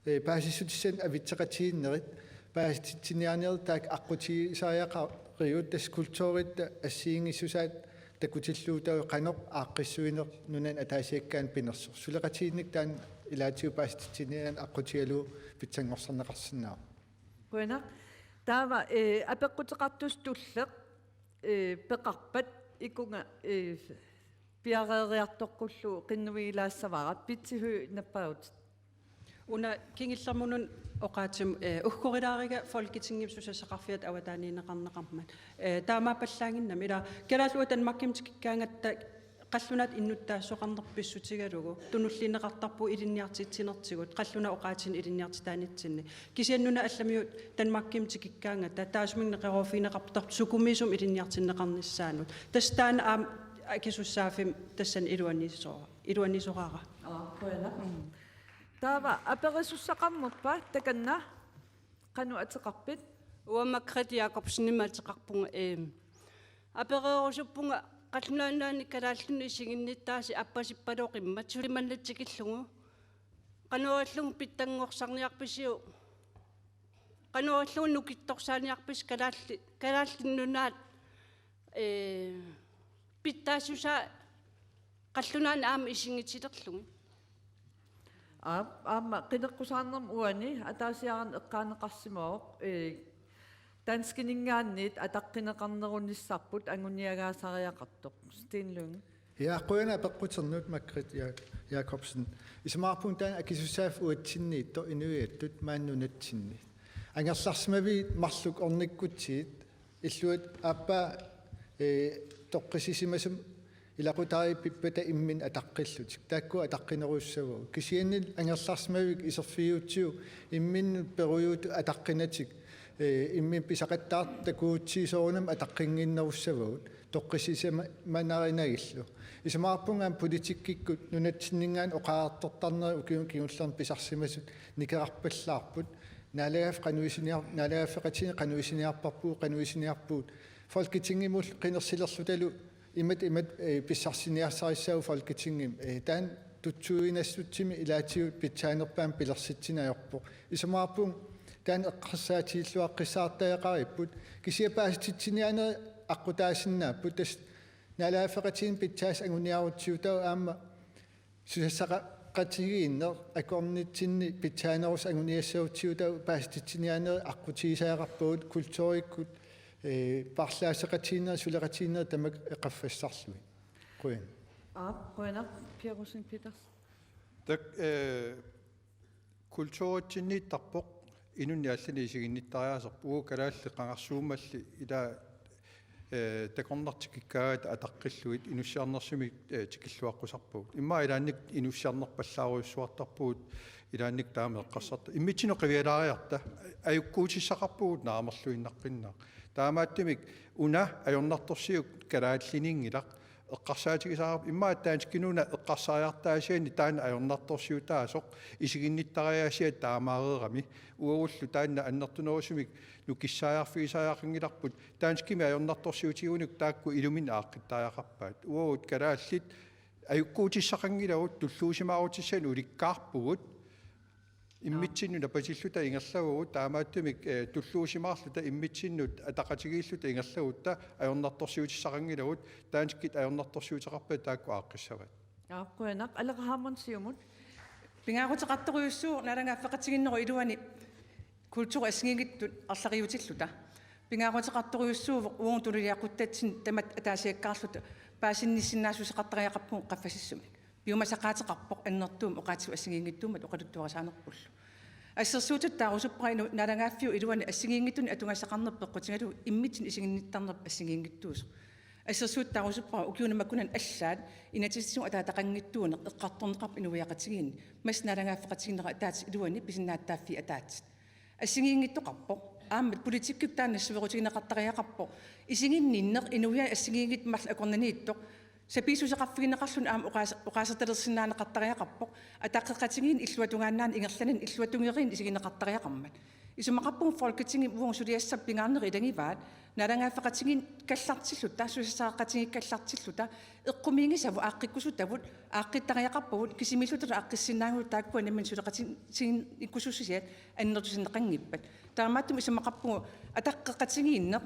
eh, paasissutissanik avitseqatigiinnerit, paasititsiniarnerit taakku aqqutigisariaqarigut, tassa kulturitta assigiinngissusaat takutillugu taava qanoq aaqqissuineq nunani ataasiakkaanut pinersoq. Suleqatigiinneq taanna ilaatigut paasititsiniarneq aqqutigalugu pitsanngorsarneqarsinnaavoq. Qujanaq. Taava, eh, apeqquteqartussaq tulleq, eh, peqarpat ikunga, eh, piareeriartoqqullugu qinnuigilaassavara, Pitsi Høegh, nappaavutit. Una kingullermik una oqaatsimut, eh, uggorilaariga Folketingimi susassaqarfiata avataaniinneqarneqarmat. Eh, taamaappallaannginnami, ila Kalaallit Nunaat Danmarkimut tikikkaangatta qallunaatut innuttaassuseqarneq pissutigalugu tunulliunneqartarpugut ilinniartitsinertigut, qallunaat oqaatsinik ilinniartitaanitsinni. Kisianni nunat allamiut Danmarkimut tikikkaangatta taassuminnga neqeroorfigineqartarput sukumiisumik ilinniartinneqarnissaanut. Tassa taanna aamma akisussaaffimmi tassani iluaniso-, iluanisoraara. Aa, qujanaq. Mm. Taava aperisussaqarnerpa takanna? Qanoq ateqarpit? Uanga Margrethe Jacobsenimik ateqarpunga, eem, apereerusuppunga qallunaat nunaanni kalaallinut isiginnittaasut appasippaloqimmat suli manna tikillugu. Qanoq ilillugu pitsanngorsarniarpisiuk? Qanoq ilillugu nukittorsaaniarpisi kalaalli-, Kalaallit Nunaat, ee, pitsaassusaa qallunaanut aamma isigitilerlugit? Aap, aamma qineqqusaarnermi uani ataasiaannarnik eqqaaneqarsimavoq, ee, danskininngaanniit ataqqineqarnerunissarput anguniagaasariaqartoq. Steen Lynge. Ja, qujanaq apeqquternut, Margrethe Ja-, Jacobsen. Isumaqarpunga taanna akisussaaffik uatsinniittoq inuiattut maani nunatsinni. Angerlarsimavigit marluk ornikkutsigit, illuat aappaa, eh, toqqissisimasumik ilaqutariit pippata imminnut ataqqillutik. Taakku ataqqinerussavagut. Kisianni angerlarsimavik iserfigigutsigu imminnut perujuutut ataqqinatik, eh, imminnut pisaqattaartut takugutsigu soorunami ataqqinnginnerussavagut. Toqqissisimanarinagu. Isumaqarpunga aamma politikkikkut nunatsinninngaanniit oqariartortarnerit ukiuni kingullerni pisarsimasut nikerarpallaarput. Naalagaaffik qanoq isiniar-, naalagaaffeqatigiinneq qanoq isiniarparput, qanoq isiniarpugut Folketingimut qinersilerlutalu imat imat, eh, pissarsiniarsarissaagut Folketingimi, eh, taanna tutsuiginassutsimi ilaatigut pitsaanerpaamik pilersitsinneq ajorpoq. Isumaqarpunga taanna eqqarsaatigilluaqqissaartariaqaripput, kisianni paasititsiniaanerit aqqutaasinnaapput, tassa naalagaaffeqatigiinni pitsaasut anguniarutsigu taava aamma susassaqatigiinneq akornatsinni pitsaanerusoq anguniassagutsigu taava paasititsiniaanerit aqqutigisariaqarpagut kulturikkut, eh, paarlaasseqatigiinnerit suleqatigiinnerit tamakku eqqarfassarlugit. Qujan. Aap, qujanaq, Pia Rosing Petersen. Tak, eh, kulturitsinniittarpoq, inunnik allannik isiginnittariaaserput, uagut kalaallit qangarsuummalli ila, eh, takornartut tikikkaangatta ataqqillugit inussiarnersumik, eh, tikilluaqqusarpugut. Immaqa ilaannikkut inussiarnerpallaarujussuartarpugut, ilaannikkut taama eqqarsartarpugut. Immitsinnut qivialaariarta, ajukkuutissaqarpugut naamerluinnaqqinnaq. Taamaattumik una ajornartorsiut kalaalliniinngilaq, eqqarsaatigisarput immaqa danskit una eqqarsariartaasianni taanna ajornartorsiutaasoq isiginnittariaasiat taamaareerami, uagullu taanna annertunerusumik nukissaajarfigisariaqanngilarput, danskimik ajornartorsiutigut taakku iluminni aaqqittariaqarpaat. Uagut kalaallit ajukkuutissaqanngilagut, tulluusimaarutissanik ulikkaarpugut, immitsinnut napatilluta ingerlavugut, taamaattumik, eh, tulluusimaarluta immitsinnut ataqatigiilluta ingerlagutta ajornartorsiutissaqanngilagut, danskit ajornartorsiuteqarpaat taakku aaqqissavaat. Aap, qujanaq. Aleqa Hammond, Siumut. Pingaaruteqartorujussuuvoq naalagaaffeqatigiinnerup iluani kulturi assigiinngitsut arlariutilluta. Pingaaruteqartorujussuuvoq uagut tunuliaquttatsinnut tamatta ataasiakkaarluta paasinnissinnaassuseqartariaqarpugut qaffasissumik. Piumasaqaateqarpoq annertuumik oqaatsigut assigiinngitsuummat oqaluttuarisaanerpullu. Assersuutitut taarusuppara inuit naalagaaffiup iluani assigiinngitsunik atugassaqarneq peqqutigalugu immitsinnut isiginnittarnerput assigiinngitsuusoq. Assersuutitut taarusuppara ukiuni makkunani allaat inatsisitigut ataataqanngitsuuneq eqqartorneqarpoq inuiaqatigiinni. Massakkut naalagaaffeqatigiinnerup ataatsip iluani pisinnaatitaaffiit ataatsit. Assigiinngitsoqarpoq. Aamma politikkikkut taanna nassuerutigineqartariaqarpoq. Isiginninneq inuiaat assigiinngitsut marluk akornanniittoq sapiissuseqarfigineqarluni aamma oqaas-, oqaasertalersinnaaneqartariaqarpoq. Ataqqeqatigiinni illuatungaannaani ingerlanerani illuatungeriinni isigineqartariaqarmat. Isumaqarpunga Folketingimi uagut suliassat pingaarnerit ilagivaat, naalagaaffeqatigiikkallartilluta, susassaqaqatigiikkallartilluta, eqqumiigisavut aaqqikkusutavut, aaqqittariaqarpagut, kisimiillutalu aaqqissinnaagavut taakkua nammineq suleqatigiin-, -ikkusussisiat annertusineqanngippat. Taamaattumik isumaqarpunga ataqqeqatigiinneq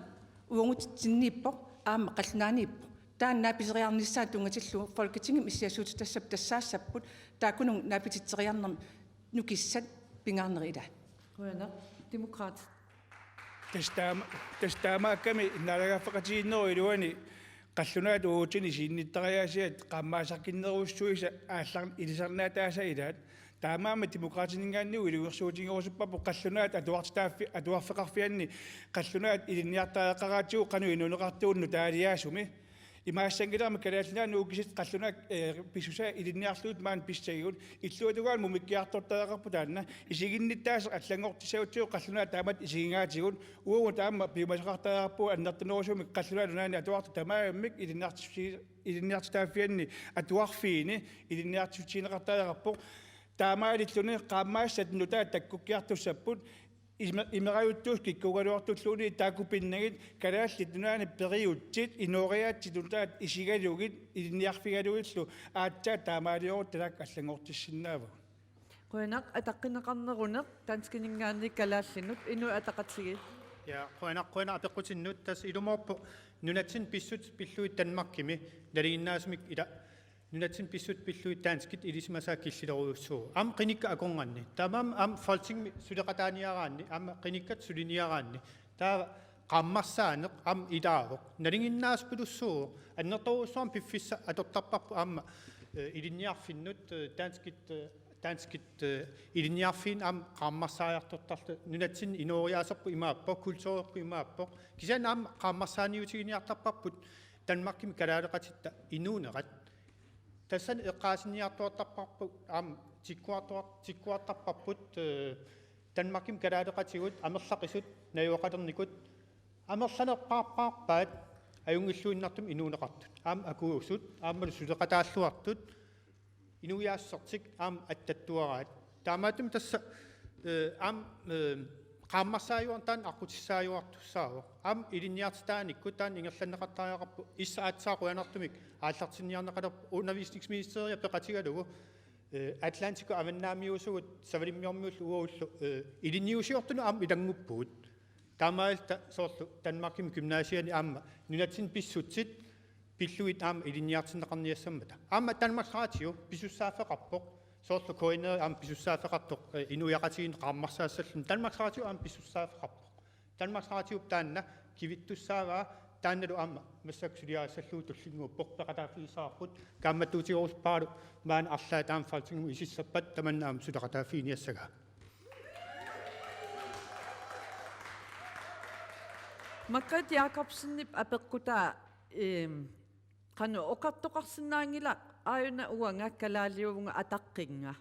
uagutsinniippoq, aamma qallunaaniippoq. Taanna piseriarnissaa tunngatillugu Folketingimi issiassuutitassap tassaassapput, taakkununnga naapititseriarnermi nukissat pingaarnerit ilaat. Qujanaq, Demokraatit. Tassa taama-, tassa taamaakkami naalagaaffeqatigiinnerup iluani qallunaatut uagutsinnut isiginnittariaasiat qaammaasaqqiinerujussuisa aallar-, ilisarnaataasa ilaat. Taamaammat Demokraatininngaanniit iliuusersuutigerusupparput qallunaat atuartitaaffi-, atuarfeqarfianni qallunaat ilinniartariaqaraatigut qanoq inuuneqartugut nutaaliaasumi. Imaassanngilarmi Kalaallit Nunaanni ukisit qallunaat, eh, pissusaat ilinniarlugit maani pissagigut, illuatungaanut mumikkiartortariaqarpoq taanna, isiginnittaaseq allanngortissagutsigu qallunaat taamatut isigigaatigut, uagut aamma piumasaqartariaqarpugut annertunerusumik Qallunaat Nunaanni atuartut tamarmik ilinniartissi-, ilinniartitaaffianni atuarfiini ilinniartitsineqartariaqarpoq. Taamaalilluni qaammassat nutaat takkukkiartussapput, ime-, imerajuttuusut kikkuugaluartulluunniit taakku pinnagit Kalaallit Nunaanni periutsit inooriaatsit nutaat isigalugit ilinniarfigalugillu aatsaat taamaaliorutta taakku allanngortissinnaavagut. Qujanaq. Ataqqinneqarneruneq danskininngaanniit kalaallinut, Inuit Ataqatigiit. Ja, qujanaq, qujanaq apeqqutinnut. Tassa ilumoorpoq nunatsinni pissutsit pillugit Danmarkimi nalinginnaasumik ila nunatsinni pissutsit pillugit danskit ilisimasaat killilerujussuuvoq. Aamma qinikkat akornanni. Taamaammat aamma Folketingimi suleqataaniaraanni, aamma qinikkat suliniaraanni, taava qaammarsaaneq aamma ilaavoq. Nalinginnaasupilussuuvoq. Annertoorujussuarmik piffissaq atortarparput aamma, eh, ilinniarfinnut, eh, danskit, eh, danskit, eh, ilinniarfiinnut aamma qaammarsaariartortarluta. Nunatsinni inooriaaserput imaappoq, kulturerput imaappoq. Kisianni aamma qaammarsaaniutiginiartarparput Danmarkimi kalaaleqatitta inuunerat. Tassani eqqaasinniartuartarparput aamma tikkuartuar-, tikkuartarparput, eh, Danmarkimi kalaaleqatigut amerlaqisut najugaqalernikut amerlanerpaarpaarpaat ajunngilluinnartumik inuuneqartut. Aamma akuusut, aammalu suleqataalluartut, inuiaassusertik aamma attattuaraat. Taamaattumik tassa, eh, aamma, eh, qaammarsaajuarneq taanna aqqutissaajuartussaavoq. Aamma ilinniartitaanikkut taanna ingerlanneqartariaqarpoq, issa aatsaat qujanartumik aallartinniarneqalerpoq, undervisningsministeriap peqatigalugu, eh, Atlanticip avannaamiuusugut savalimmiormiullu uagullu, eh, ilinniusiortunut aamma ilannguppugut. Taamaalilluta soorlu Danmarkimi gymnasiani aamma nunatsinni pissutsit pillugit aamma ilinniartinneqarniassammata. Aamma Danmarks Radio pisussaaffeqarpoq. Soorlu K N R aamma pisussaaffeqartoq, eh, inuiaqatigiinni qaammarsaassalluni. Danmarks Radio aamma pisussaaffeqarpoq. Danmarks Radiop taanna kivittussaavaa, taannalu aamma massakkut suliarissallugu tullinnguuppoq, peqataaffigissavarput. Kaammattuutigerusupparalu maani arlaat aamma Folketingimut isissappat tamanna aamma suleqataaffiginiassagaa. Margrethe Jacobsenip apeqqutaa, ehm, qanoq oqartoqarsinnaanngilaq, aajuna uanga kalaaliuvunga ataqqinnga.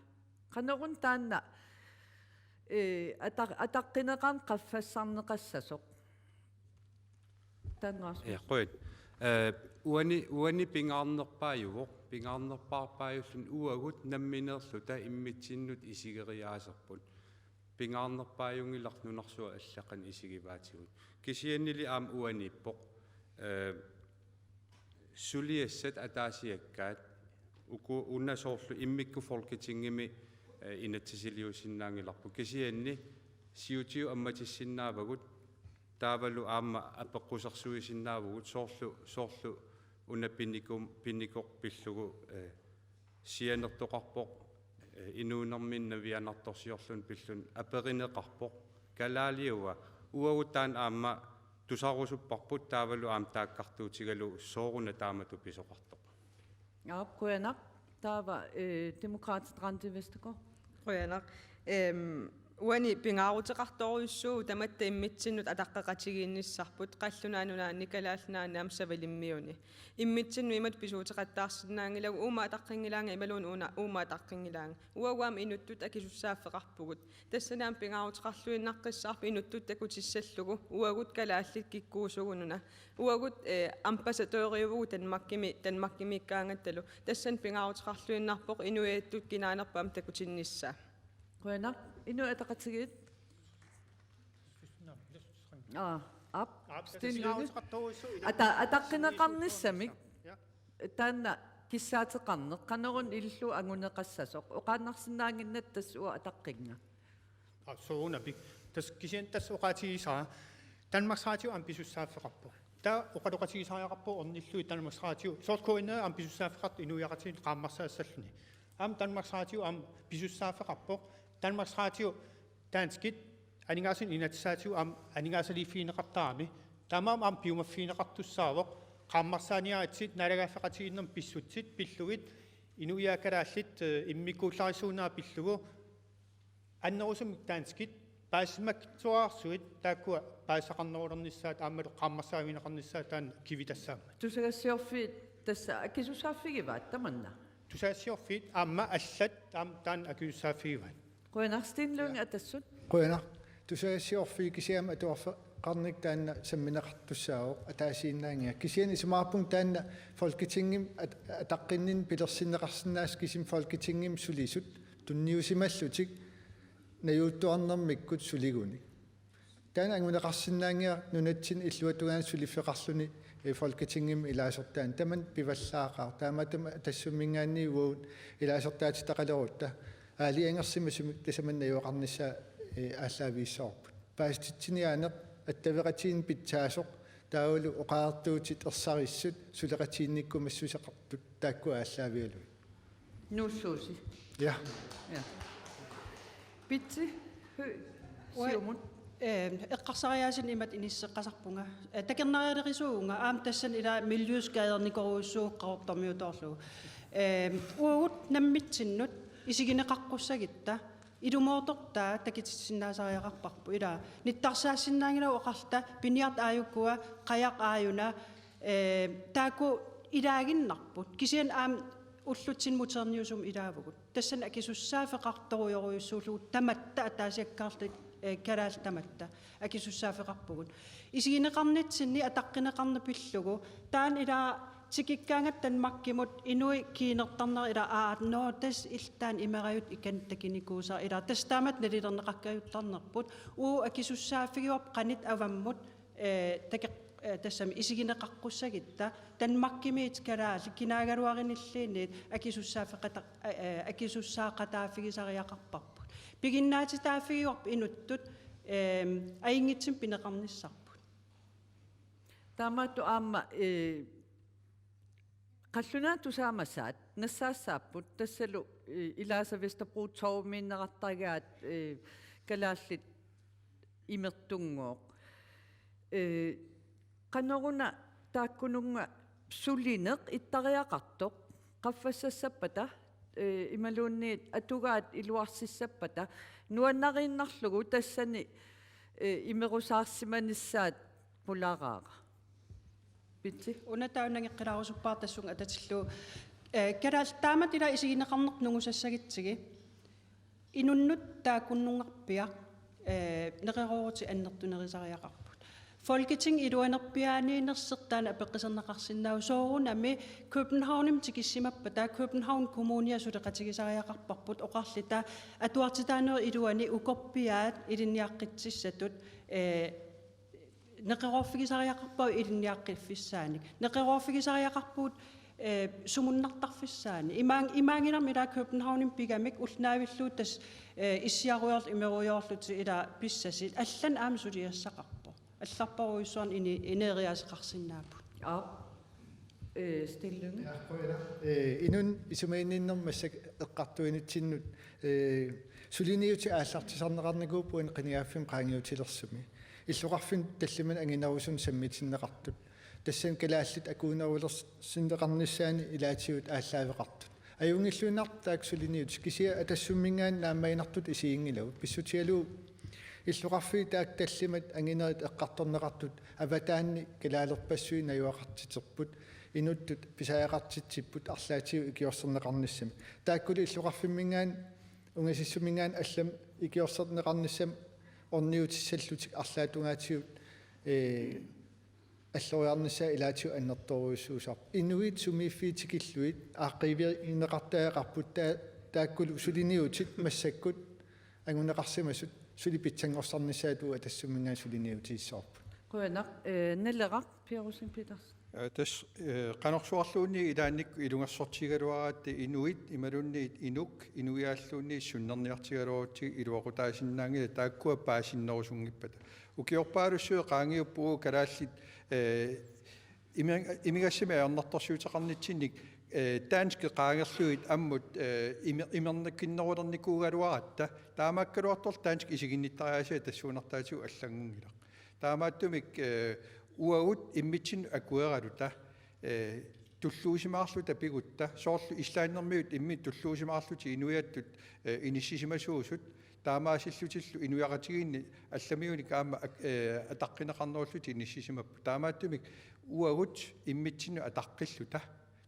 Qanoruna taanna, eh, ataq-, ataqqineqarneq qaffassarneqassasoq. Taanna Rasmus. Ja, qujan. Eh, uani, uani pingaarnerpaajuvoq, pingaarnerpaarpaajulluni uagut nammineerluta immitsinnut isigeriaaserput. Pingaarnerpaajunngilarput nunarsuaq allaat qanoq isigivaatigut. Kisiannili aamma uaniippoq. Eh, suliassat ataasiakkaat uku una soorlu immikkut Folketingimi, eh, inatsisiliuusinnaanngilarput. Kisianni siutigut ammatissinnaavagut, taavalu aamma apeqqusersuisinnaavugut soorlu, soorlu una pinikum-, pinikoq pillugu, eh, sianertoqarpoq, eh, inuunerminni navianartorsiorluni pilluni aperineqarpoq: Kalaaliua? Uagut taanna aamma tusarusupparput, taavalu aamma taakkartuutigalugu sooruna taamatut pisoqartoq. Aap, qujanaq. Taava, eh, Demokraatit, Randi Vestergaard. Qujanaq. Ehm, uani pingaaruteqartorujussuuvoq tamatta immitsinnut ataqqeqatigiinnissarput Qallunaat Nunaanni, Kalaallit Nunaanni aamma Savalimmiuni. Immitsinnut imatut pisuuteqattaarsinnaanngilagut: uuma ataqqinngilanga imaluunniit una, uuma ataqqinngilanga. Uagut aamma inuttut akisussaaffeqarpugut. Tassani aamma pingaaruteqarluinnaqqissaarpoq inuttut takutissallugu, uagut kalaallit kikkuusugununa. Uagut, eh, ambassadøriuvugut Danmarkimi, Danmarkimiikkaangattalu. Tassani pingaaruteqarluinnarpoq inuiattut kinaanerput aamma takutinnissaa. Qujanaq. Inuit Ataqatigiit. Aa, aap. Aap, Steen Lynge. Ata-, ataqqineqarnissamik. Ja. Taanna kissaateqarneq, qanoruna illu anguneqassasoq. Oqaannarsinnaannginnatta tassa uanga ataqqinnga. Aa, soorunami. Tassa kisianni tassa oqaatigisara, Danmarks Radio aamma pisussaaffeqarpoq. Taava oqaloqatigisariaqarpugut ornillugit Danmarks Radio, soorlu K N R aamma pisussaaffeqartoq inuiaqatigiinni qaammarsaassalluni. Aamma Danmarks Radio aamma pisussaaffeqarpoq. Danmarks Radio danskit aningaasanut inatsisaatigut aamma aningaasaliiffigineqartarami. Taamaammat aamma piumaffigineqartussaavoq. Qaammarsaaniaritsi naalagaaffeqatigiinnermi pissutsit pillugit, inuiaat kalaallit, eh, immikkuullarissuunera pillugu, annerusumik danskit paasisimasoraarsuit taakkua paasisaqarnerulernissaat aammalu qaammarsaavigineqarnissaat taanna kivitassaammat. Tusagassiorfiit tassa akisussaaffigivaat tamanna. Tusagassiorfiit aamma allat aamma taanna akisussaaffigivaat. Qujanaq. Steen Lynge, ja, Atassut. Qujanaq. Tusagassiorfiit kisianni atuarfeqarnikkut taanna sammineqartussaavoq ataasiinnaanngilaq. Kisianni isumaqarpunga taanna Folketingimi at-, ataqqinninneq pilersinneqarsinnaasoq, kisimi Folketingimi sulisut tunniusimallutik najuuttuarnermikkut suligunik. Taanna anguneqarsinnaanngilaq nunatsinni illuatungaani suliffeqarluni, eh, Folketingimi ilaasortaani. Tamanna pivallaaqaaq. Taamaattumik Atassuminngaanniit uagut ilaasortaatitaqalerutta aalajangersimasumik tasamani najugaqarnissaa, eh, aallaavigissavarput. Paasititsiniaaneq, attaveqatigiinneq pitsaasoq, taavalu oqariartuutit ersarissut suleqatigiinnikkumassuseqartut taakkua aallaavigalugit. Nuussuusi. Ja. Ja. Pitsi Høegh, ua-, Siumut. Eh, eqqarsariaaseq imatut inisseqqasarpunga. Eh, takornarialerisuuvunga, aamma tassani ilaa miljøskadernikorujussuuvoq Qaqortormiutoorlugu. Eh, uagut nammitsinnut isigineqaqqussagutta ilumoortortaa takutissinnaasariaqarparput, ilaa. Nittarsaassinnaanngilagut oqarluta piniartut aajukua, qajaq aajuna, eh, taakku ilaaginnarput. Kisianni aamma ullutsinni moderniusumik ilaavugut. Tassani akisussaaffeqartorujorujussuullugu tamatta ataasiakkaarluta, eh, kalaallit tamatta akisussaaffeqarpugut. Isigineqarnitsinni ataqqineqarneq pillugu, taanna ilaa Tikikkaangat Danmarkimut inuit kiinertarnerat, ila aat, nå, tassa iltaan imerajut ikan takinikuusara, ila tassa taamatut nalilerneqakkajuttarnerput. Uu, akisussaaffigivarput qanoq avammut, eh, take-, eh, tassami isigineqaqqussagutta, Danmarkimiit kalaallit kinaagaluarinilluunniit akisussaaffeqata-, eh, eh, akisussaaqataaffigisariaqarparput. Piginnaatitaaffigivarput inuttut, eh, ajunngitsunik pineqarnissarput. Taamaattoq aamma, eh, qallunaat tusaamasaat nassaassaapput, tassalu, eh, ilaasa Vesterbro Torvimiinnerartarigaat, eh, kalaallit imertunngooq. Eh, qanoruna taakkununnga sulineq ittariaqartoq, qaffassassappata, eh, imaluunniit atugaat iluarsissappata, nuannariinnarlugu tassani, eh, imerusaarsimanissaat pularaara. Pitsi? Una taanna nangeqqilaarusuppara tassunga atatillugu. Eh, kalaallit taamatut ila isigineqarneq nungusassagutsigit. Inunnut taakkununngarpiaq, eh, neqeroorutit annertunerusariaqarput. Folketingip iluanerpiaaniinnersoq taanna apeqquserneqarsinnaavoq, soorunami Københavnimut tikissimappata København Kommunia suleqatigisariaqarparput, oqarluta atuartitaanerup iluani ukorpiaat ilinniaqqitsissatut, eh, neqeroorfigisariaqarpagut ilinniaqqiffissaanik. Neqeroorfigisariaqarpugut, eh, sumunnartarfissaani. Imaang-, imaanngilaq ila Københavnimi pigamik ulloq naavillugu tassa, eh, issiarujoorlutik imerujoorlutik ila pissasut. Allanut aamma suliassaqarpoq. Allarparujussuarnik ini-, ineriaaseqarsinnaapput. Aap. Eh, Steen Lynge? Ja, qujanaq. Eh, inunnut isumaginninnermut massakkut eqqartuinitsinnut, eh, suliniutit aallartisarneqarnikuupput uani qinigaaffimmi qaangiutilersumi. Illoqarfinnut tallimanut anginerusunut sammitinneqartut. Tassani kalaallit akuunerulersinneqarnissaannik ilaatigut aallaaveqartut. Ajunngilluinnartut taakku suliniutit, kisianni Atassumminngaanniit naammaginartutut isiginngilagut. Pissutigalugu illoqarfiit taakku tallimat anginerit eqqartorneqartut avataanni kalaalerpassuit najugaqartiterput, inuttut pisariaqartitsipput arlaatigut ikiorserneqarnissamik. Taakkulu illoqarfimminngaanniit ungasissuminngaanniit allamik ikiorserneqarnissamik orniutissallutik arlaatungaatigut, ee, alloriarnissaat ilaatigut annertoorujussuusarpoq. Inuit sumiiffiit tikillugit aaqqiivigineqartariaqarput, taa-, taakkulu suliniutit massakkut anguneqarsimasut suli pitsanngorsarnissaat uagut Atassumminngaanniit suliniutigissavarput. Qujanaq, eh, Naleraq, Pia Rosing Petersen. Eh, tassa, eh, qanorsuarluunniit ilaannikkut ilungersortigigaluaratta inuit imaluunniit inuk inuiaalluunniit sunnerniartigigaluarutsigit iluaqutaasinnaanngilaq taakkua paasinnerusunngippata. Ukiorpaalussuit qaangiupput uagut kalaallit, eh, imi-, imigassamik ajornartorsiuteqarnitsinnik, eh, danskit qaangerlugit ammut, eh, imi-, imernikinnerulernikuugaluaratta, taamaakkaluartorli danskit isiginnittariaasiat tassuunartaatigut allanngunngilaq. Taamaattumik, eh, uagut immitsinnut akueraluta, eh, tulluusimaarluta pigutta, soorlu Islandimiut imminnut tulluusimaarlutik inuiattut, eh, inissisimasuusut, taamaasillutillu inuiaqatigiinni allamiunik aamma ak-, eh, ataqqineqarnerullutik inissisimapput. Taamaattumik uagut immitsinnut ataqqilluta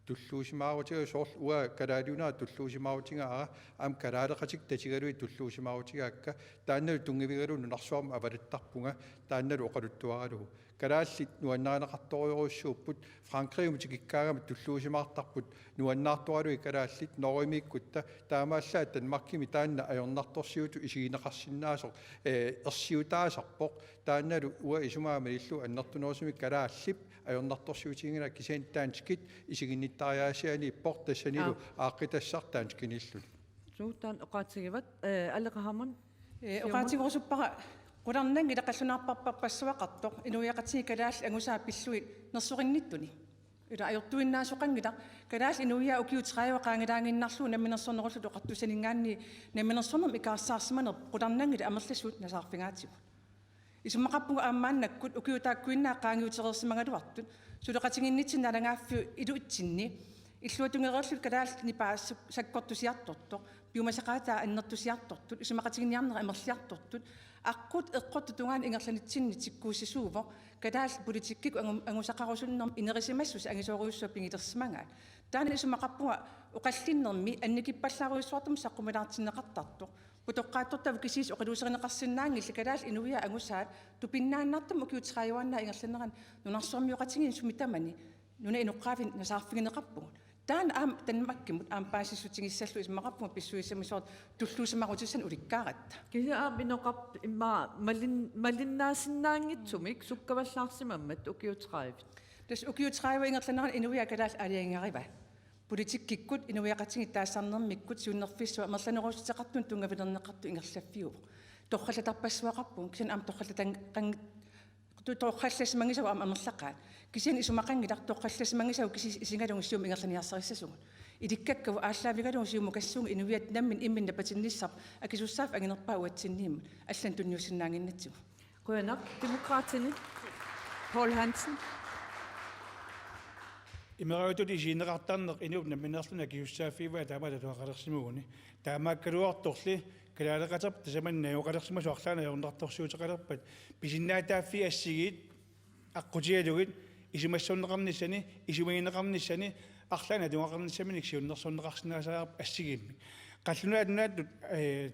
tulluusimaarutigaluta, soorlu uanga kalaaliunera tulluusimaarutigaara, aamma kalaaleqatikka tatigalugit tulluusimaarutigaakka, taannalu tunngavigalugu nunarsuarmi avalattarpunga, taannalu oqaluttuaralugu. Kalaallit nuannarineqartorujussuupput, Frankrigimut tikikkaangama tulluusimaartarput, nuannaartoralugit kalaallit, Norgemiikkutta, taamaallaat Danmarkimi taanna ajornartorsiutitut isigineqarsinnaasoq, eh, ersiutaasarpoq, taannalu uanga isumaga malillugu annertunerusumik kalaallip ajornartorsiutiginngilaa, kisianni danskit isiginnittariaasiaaniippoq, tassanilu Aa. aaqqitassaq danskiniilluni. Suu, taanna oqaatigivat, eh, Aleqa Hammond? Eh, Siumut. Oqaatigerusuppara qularnanngilaq qallunaarparparpassuaqartoq, inuiaqatigiit kalaallit angusaat pillugit nersorinngitsunik. Ila ajortuinnaasoqanngilaq, kalaallit inuiaat ukiut tredive qaangilaannginnarlugu namminersornerullutik oqartussaningaanniit namminersornermut ikaarsaarsimanerput qularnanngilaq amerlasuut nasaarfigaatigut. Isumaqarpunga aamma maannakkut ukiut taakkuinnaat qaangiutereersimagaluartut, suleqatigiinnitsinni naalagaaffiup iluitsinni, illuatungereerluta kalaallit nipaat su-, sakkortusiartortoq, piumasaqaataa annertusiartortut, isumaqatiginninniarnerat amerliartortut, aqqut eqqortut tungaanut ingerlanitsinni tikkuussisuuvoq, kalaallit politikkikkut angu-, angusaqarusunnermi inerisimassuseq angisoorujussuaq pigilersimagaat. Taanna isumaqarpunga oqallinnermi annikippallaarujussuartumik saqqumilaartinneqartartoq. Putoqqaattortagut kisiisa oqaluuserineqarsinnaanngillat kalaallit inuiaat angusaat tupinnaannartumik ukiut tredive-innaat ingerlaneranni nunarsuarmioqatigiinni sumi tamani nunap inoqqaaffik nasaarfigineqarpugut. Taanna aamma Danmarkimut aamma paasissutigissallugu isumaqarpunga pissusissamisoortoq tulluusimarutissanik ulikkaaratta. Kisianni aamma inoqarp-, immaqa malin-, malinnaasinnaanngitsumik sukkavallaarsimammat ukiut tredive. Tassa ukiut tredive ingerlanerani inuiaat kalaallit aalajangerivaa. Politikkikkut, inuiaqatigiit taasarnermikkut, siunnerfissuit amerlanerussuteqartunut tunngavilerneqartut ingerlaffiuvoq. Torrallatarpassuaqarpugut, kisianni aamma torrallatan-, qan-, tu-, torrallasimanngitsoq aamma amerlaqaat. Kisianni isumaqanngilaq torrallasimanngitsoq kisiisa isigalugu Siumut ingerlaniarsarissasugut. Ilikkakkagut aallaavigalugu Siumukassaagut inuiaat namminneq imminnut napatinnissaq akisussaaffik anginerpaaq uatsinniimmut, allanut tunniussinnaannginnatsigu. Qujanaq, Demokraatini. Poul Hansen. Imeraatut isigineqartarneq inuup nammineerluni akisussaaffigaa taama atuaqalersimaguni. Taamaakkaluartorli kalaaleqaterput tasamani najugaqalersimasoq arlaannik ajornartorsiuteqalerpat pisinnaatitaaffiit assigiit aqqutigalugit isumassorneqarnissani, isumagineqarnissani, arlaannik atugaqarnissaminik siunnersorneqarsinnaasariaqarput assigiimmik. Qallunaat nunaattut, eh,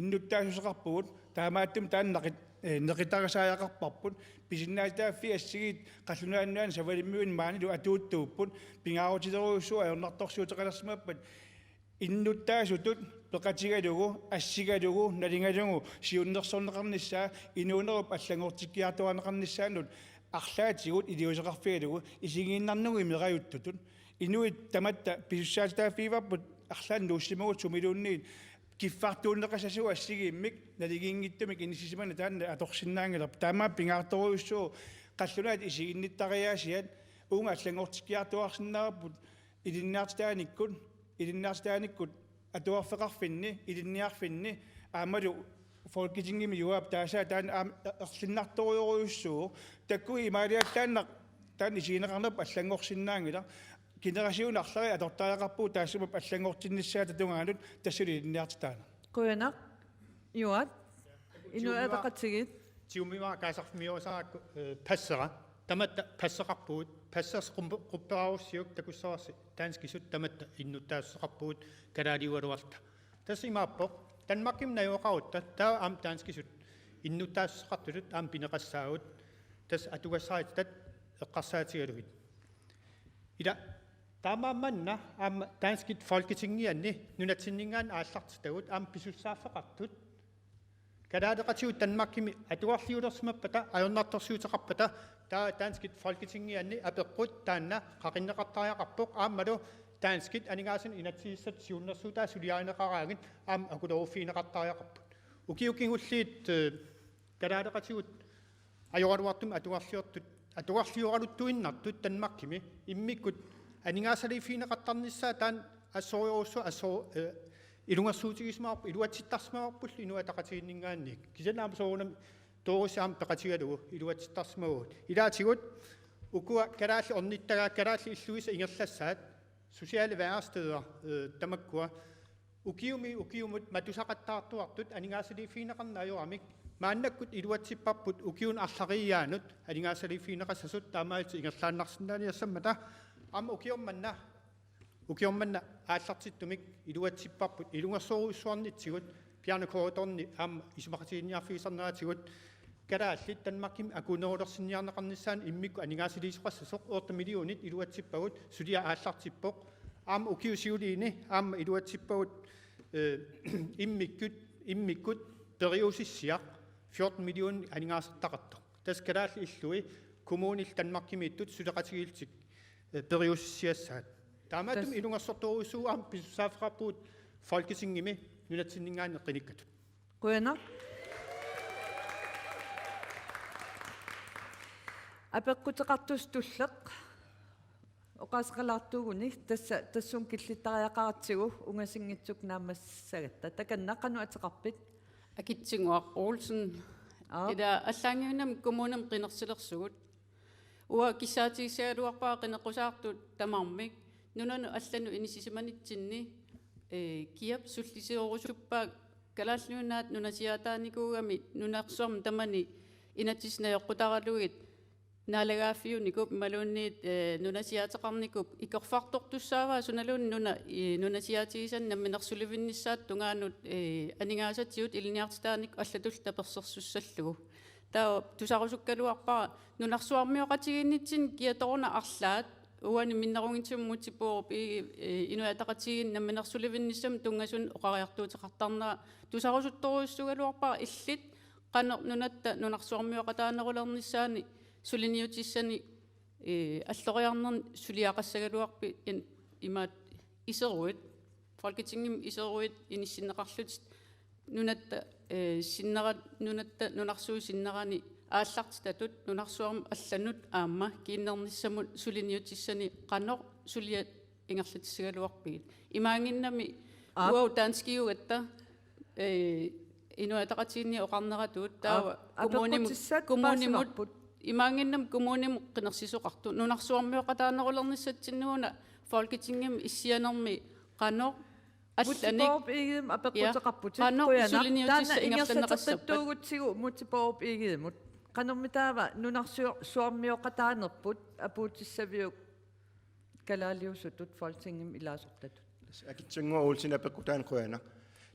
innuttaassuseqarpugut, taamaattumik taanna neqit-, eh, neqitarisariaqarparput, pisinnaatitaaffiit assigiit Qallunaat Nunaanni Savalimmiuni maanilu atuuttuupput, pingaarutilerujussuuvoq ajornartorsiuteqalersimappat, innuttaasutut peqatigalugu, assigalugu, naligalugu siunnersorneqarnissaa, inuunerup allanngortikkiartuaarneqarnissaanut arlaatigut iliuuseqarfigalugu, isigiinnarnagu imerajuttutut. Inuit tamatta pisussaatitaaffigivarput arlaannik nuussimaguit sumiluunniit kiffartuunneqassasugut assigiimmik naligiinngitsumik inissisimaneq taanna atorsinnaanngilarput. Taamaammat pingaartorujussuuvoq qallunaat isiginnittariaasiat uunga allanngortikkiartuaarsinnaavarput ilinniartitaanikkut, ilinniartitaanikkut atuarfeqarfinni, ilinniarfinni, aammalu Folketingimi Juaap taasaa taanna aamma erlinnartorujorujussuuvoq. Takuuk imaaliallaannaq taanna isigineqarnerput allanngorsinnaanngilaq. Generationit arlallit atortariaqarpugut taassuma allanngortinnissaata tungaanut tassalu ilinniartitaaneq. Qujanaq, Juaat. Inuit Ataqatigiit. Siumimma kaasarfimmiusaakku, eh, passera. Tamatta passeqarpugut, passersi qumpu-, qupperarussiuk takussavarsi danskisut tamatta innuttaassuseqarpugut kalaaliugaluarluta. Tassa imaappoq, Danmarkimi najugaqarutta, taava aamma danskisut innuttaassuseqartutut aamma pineqassaagut, tassa atugassaritit eqqarsaatigalugit. Ila, taamaammat una aamma danskit Folketingianni nunatsinninngaanniit aallartitagut aamma pisussaaffeqartut, kalaaleqatigut Danmarkimi atugarliulersimappata, ajornartorsiuteqarpata, taava danskit Folketingianni apeqqut taanna qaqinneqartariaqarpoq, aammalu danskit aningaasanut inatsisissatut siunnersuutaat suliarineqaraangat aamma akuleruffigineqartariaqarput. Ukiut kingulliit, eh, kalaaleqatigut ajoraluartumik atugarliortut, atugarlioraluttuinnartut Danmarkimi immikkut aningaasaliiffigineqartarnissaa taanna assorujussuaq assor-, eh, ilungersuutigisimavarput, iluatsittarsimavarpullu Inuit Ataqatigiinninngaanniit. Kisianni aamma soorunami Doris aamma peqatigalugu iluatsittarsimavagut. Ilaatigut ukua kalaallit ornittagaat, kalaallit illuisa ingerlassaat, sociale væresteder, eh, tamakkua ukiumi ukiumut matusaqattaartuartut aningaasaliiffigineqarneq ajoramik maannakkut iluatsipparput ukiunut arlariiaanut aningaasaliiffigineqassasut, taamaalillutik ingerlaannarsinnaaniassammata. Aamma ukioq manna, ukioq manna aallartittumik iluatsipparput ilungersorujussuarnitsigut, Bjarne Corydoni aamma isumaqatigiinniarfigisarneratigut, kalaallit Danmarkimi akuunerulersinniarneqarnissaannut immikkut aningaasaliisoqassasoq otte millionit iluatsippagut, suliaq aallartippoq. Aamma ukiut siuliini aamma iluatsippagut, eh, immikkut, immikkut periusissiaq fjorten millionit aningaasartaqartoq. Tassa kalaallit illui kommunillu Danmarkimiittut suleqatigiillutik, eh, periusissiassaat. Taamaattumik ilungersortorujussuuvoq aamma pisussaaffeqarpugut Folketingimi nunatsinninngaanniit qinikkatut. Qujanaq. Apeqquteqartussaq tulleq oqaaseqalaartuuguni, tassa tassunga killittariaqaratsigu ungasinngitsukkut naammassagatta. Takanna, qanoq ateqarpit? Akitsinnguaq Olsen. Aap. Ila allaanngivinnami kommunimi qinersilersugut. Uanga kissaatigissagaluarpara qineqqusaartut tamarmik nunanut allanut inissisimanitsinni, ee, kiap sullisiorusuppaa Kalaallit Nunaat nunasiaataanikuugami nunarsuarmi tamani inatsisit najoqqutaralugit naalagaaffiunikuup imaluunniit, ee, nunasiaateqarnikuup ikorfartortussaavaa sunaluunniit nuna, ee, nunasiaatigisannik namminersulivinnissaata tungaanut, ee, aningaasatigut ilinniartitaanikkut allatulli tapersersussallugu. Taava tusarusukkaluarpara nunarsuarmioqatigiinnitsinni kiatoruna arlaat uani minnerunngitsumik Múte Bourup Egede, eh, Inuit Ataqatigiinni namminersulivinnissamut tunngasunik oqariartuuteqartarnera tusarusuttorujussuugaluarpara, illit qanoq nunatta nunarsuarmioqataanerulernissaani suliniutissani, eh, alloriarnerni suliaqassagaluarpit, in-, imaat iseruit, Folketingimi iseruit inissinneqarlutit nunatta, eh, sinnera-, nunatta nunarsuup sinnerani aallartitatut nunarsuarmi allanut aamma kiinnernissamut suliniutissani qanoq suliat ingerlatissagaluarpigit? Imaanginnami, aap, uagut danskiugatta, eh, Inuit Ataqatigiinni oqarneratut taava, aap, kommunimut, apeqqutissat kommunimut paasivarput. Imaanginnami kommunimut qinersisoqartoq nunarsuarmioqataanerulernissatsinnut una Folketingimi issianermi qanoq allanik, Múte Bourup Egedemut, ja, apeqquteqarputit. Qanoq, qujanaq, suliniutissat taanna ingerlanneqassappata? Ingerlateqqittuugutsigu Múte Bourup Egedemut. Qanormitaava nunarsuar-, suarmioqataanerput apuutissaviuk kalaaliusutut Folketingimi ilaasortatut? Akitsunnguaq Olsen apeqqutaanut qujanaq.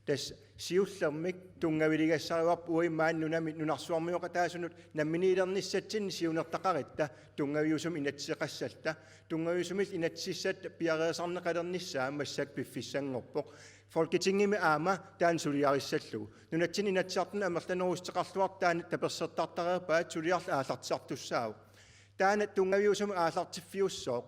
Tassa siullermik tunngaviligassaraluarpoq uagut maani nunami nunarsuarmioqataasunut namminiilernissatsinnik siunertaqaratta tunngaviusumik inatsiseqassalluta. Tunngaviusumillu inatsisissatut piareersarneqalernissaa massakkut piffissanngorpoq. Folketingimi aamma taanna suliarissallugu. Nunatsinni Inatsisartuni amerlanerussuteqarluartut taanna tapersersortartareerpaat, suliarlu aallartisartussaavoq. Taanna tunngaviusumik aallartiffiussooq.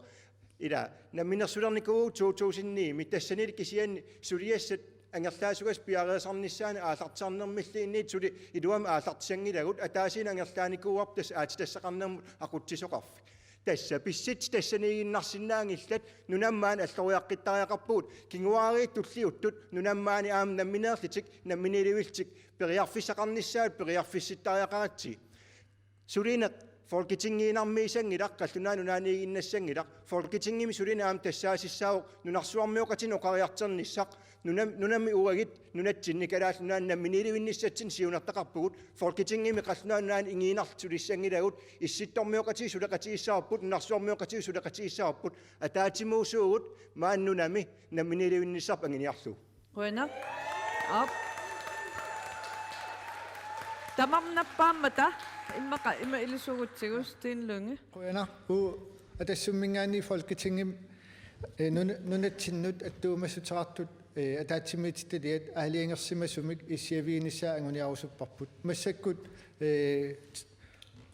Ila, namminersulernikuuvugut to tusind ni-mi, tassanilu kisianni suliassat angerlaasugassat piareersarnissaannik aallartisarnermilluunniit suli iluamik aallartissanngilagut, ataasiinnaq angerlaanikuuarput tassa aatsitassaqarnermut aqutsisoqarfik. Tassa pissutsit tassaniiginnarsinnaanngillat, nunammi maani alloriaqqittariaqarpugut, kinguaariit tulliuttut nunammi maani aamma nammineerlutik, namminiilivillutik periarfissaqarnissaat periarfissittariaqaratsigit. Sulineq Folketingiinnarmiissanngilaq, qallunaat nunaanniiginnassanngilaq. Folketingimi sulineq aamma tassaasissaavoq nunarsuarmioqatinik oqariartornissaq. Nunam-, nunami uagut nunatsinni Kalaallit Nunaanni namminiilivinnissatsinnik siunertaqarpugut. Folketingimi qallunaat nunaannut ingiinnarluta sulissanngilagut. Issittormioqatigiit suleqatigissavarput, nunarsuarmioqatigiit suleqatigissavarput. Ataatsimuusuugut maani nunami namminiilivinnissarput anguniarlugu. Qujanaq. Aap. Tamarmi nappaammata immaqa ima ilisugutsigu, Steen Lynge. Qujanaq. Uagut Atassumminngaanniit Folketingimi, eh, nuna-, nunatsinnut attuumassuteqartut, eh, ataatsimiititaliat aalajangersimasumik issiaviginissaa anguniarusupparput. Massakkut, eh,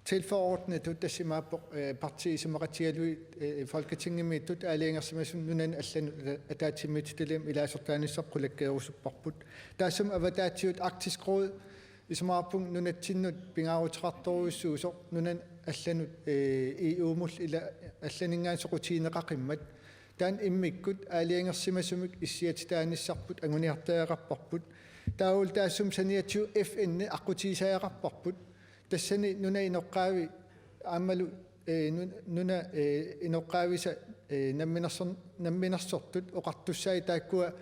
tilforordnetut, tassa imaappoq, eh, partiit isumaqatigalugit, eh, Folketingimiittut aalajangersimasumik nunanut allanut ata-, ataatsimiititaliamut ilaasortaanissaq qulakkeerusupparput. Taassuma avataatsivut Arktisk Råd isumaqarpunga nunatsinnut pingaaruteqartorujussuusoq nunanut allanut, eh, E U-mullu ila allaninngaanniit soqutigineqaqimmat. Taanna immikkut aalajangersimasumik issiatitaanissarput anguniartariaqarparput. Taavalu taassuma saniatigut F N-i aqqutigisariaqarparput. Tassani nunap inoqqaavi aammalu, eh, nun-, nunap, eh, inoqqaavisa, eh, namminersor-, namminersortut oqartussaat taakkua,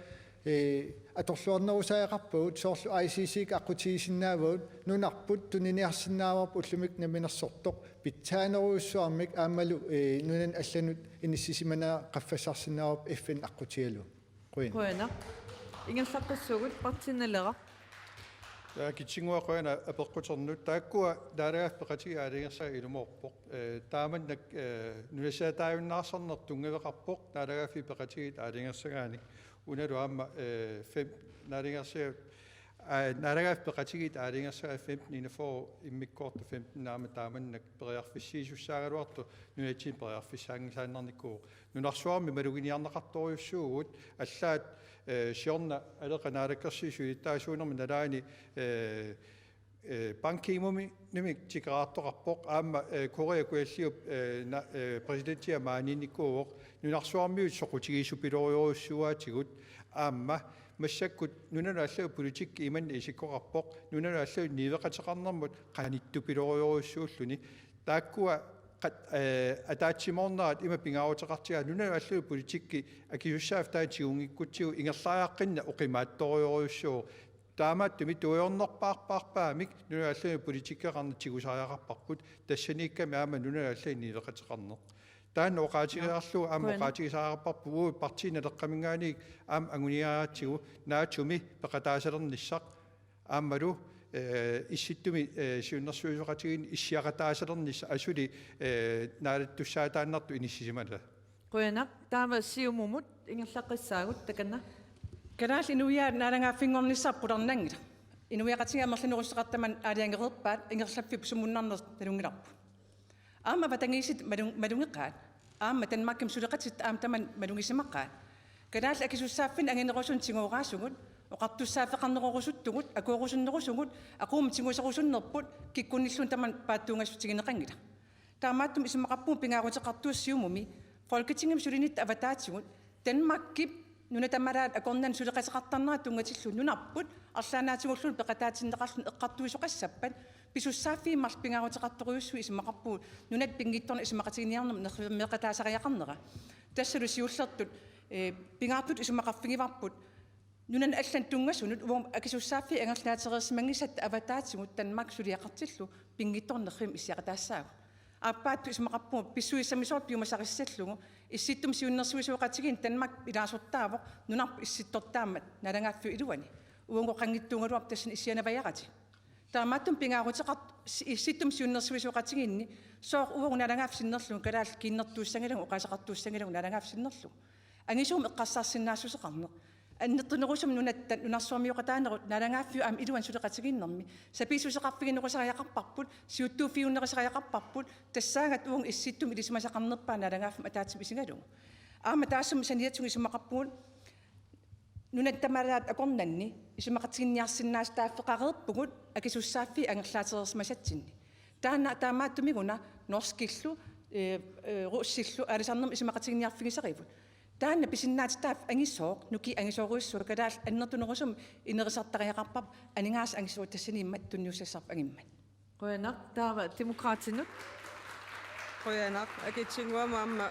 eh, atorluarnerusariaqarpagut, soorlu I C C-kkut aqqutigisinnaavagut, nunarput tuniniarsinnaavarput ullumikkut namminersortoq pitsaanerujussuarmik aammalu, eh, nunanut allanut inissisimanera qaffassarsinnaavarput F N aqqutigalugu. Qujan. Qujanaq. Ingerlaqqissuugut, Partii Naleraq. Ja, akitsunnguaq qujanaq apeqquternut. Taakkua Naalagaaffik Peqatigiit aalajangersagaat ilumoorpoq. Eh, taamannak, eh, nunassitaajunnaarsimaneq tunngaveqarpoq Naalagaaffik Peqatigiit aalajangersagaanik. Unalu aamma, eh, fem-, naalagarsiat, aa, Naalagaaffik Peqatigiit aalajangersagaat femten enogfyrre, immikkoortoq femten aamma taamannak periarfissiisussaagaluartoq nunatsinni periarfissaanngisaannarnikuuvoq. Nunarsuarmi maluginiarneqartorujussuuvugut, allaat, eh, siorna Aleqa Naalakkersuisut siulittaasuunermi nalaani, eh, eh, Ban Ki-moonimik tikeraartoqarpoq, aamma, eh, Korea Kujalliup, eh, na-, eh, præsidentia maaniinnikuuvoq, nunarsuarmiut soqutigisupilorujorujussuuaatigut, aamma massakkut nunanut allanut politikki imanna isikkoqarpoq, nunanut allanut niueqateqarnermut qanittupilorujorujussuulluni. Taakkua qat-, eh, ataatsimoornerat ima pingaaruteqartigaa, nunanut allanut politikki akisussaaffik taanna tigunngikkutsigit ingerlariaqqinneq oqimaatsorujorujussuuvoq. Taamaattumik tuaviornerpaarpaamik nunanut allanut politikkeqarneq tigusariaqarparput, tassaniikkami aamma nunanut allanut niueqateqarneq. Taanna oqaatigereerlugu aamma, qujanaq, oqaatigisariaqarparput uagut Partii Naleqqaminngaanniit aamma anguniagaratsigu naatsunik peqataasalernissaq aammalu, eh, Issittumi, eh, siunnersuisoqatigiinni issiaqataasalernissaq asuli, eh, naalattussaataannartut inissisimalluta. Qujanaq, taava Siumumut ingerlaqqissaagut, takanna. Kalaallit inuiaat naalagaaffinngornissaq qularnanngilaq. Inuiaqatigiit amerlanerussuteqartut tamanna aalajangereerpaat ingerlaffiup sumunnarneq nalunngilarput. Aamma avatangiisit malun-, malunngeqaat. Aamma Danmarkimi suleqatitta aamma tamanna malunngisimaqaat. Kalaallit akisussaaffinnut anginerusunik tigooraasugut, oqartussaaffeqarnerorusuttugut, akuerusunnerusugut, aquummut tiguserusunnerput, kikkunnilluunniit tamanna paatsuungassutigineqanngilaq. Taamaattumik isumaqarpunga pingaaruteqartoq Siumumi Folketingimi sulinitta avataatigut Danmarkip nuna tamalaat akornanni suleqateqartarnerat tunngatillugu nunarput arlaannaatigulluunniit peqataatinneqarluni eqqartuisoqassappat pisussaaffiit marluk pingaaruteqartorujussuit isumaqarpugut nunat pinngitsoornak isumaqatiginiarnermut nerrivimmeeqataasariaqarnera. Tassalu siullertut, eh, pingaartutut isumaqarfigivarput nunani allani tunngasunut uagut akisussaaffiit angerlaatereersimanngissatta avataatigut Danmark suliaqartillugu pinngitsoornak nerrivimmi issiaqataassaagut. Aappaattut isumaqarpunga pissusissamisoorluni piumasarissallugu Issittumi Siunnersuisoqatigiinni Danmark ilaasortaavoq nunarput issittortaammat naalagaaffiup iluani. Uaguqqanngitsuugaluarpoq tassani issianavajaratik. Taamaattumik pingaaruteqart-, si-, Issittumi Siunnersuisoqatigiinni sooq uagut naalagaaffik sinnerlugu kalaallit kiinnertuussanngilagut oqaaseqartuussanngilagut naalagaaffik sinnerlugu. Angisuumik eqqarsarsinnaassuseqarneq. Annertunerusumik nunatta nunarsuarmioqataanerup naalagaaffiup aamma iluani suleqatigiinnermi sapiissuseqarfiginerusariaqarparput, siuttuuffigiunnerusariaqarparput, tassaagutta uagut Issittumi ilisimasaqarnerpaaq naalagaaffimmi ataatsimut isigalugu. Aamma taassuma saniatigut isumaqarpugut nunat tamalaat akornanni isumaqatiginninniarsinnaasutaaffeqareerpugut akisussaaffiit angerlaatereersimasatsinni. Taanna taamaattumiguna norskillu, eh, eh, russillu aalisarnermut isumaqatiginninniarfigisarivut. Taanna pisinnaatitaaffik angisooq, nukiit angisoorujussuaq kalaallit annertunerusumik inerisartariaqarparput aningaasat angisoorutit tassaniimmat tunniussassarput angimmat. Qujanaq, taava Demokraatinut. Qujanaq, akitsunnguamik aamma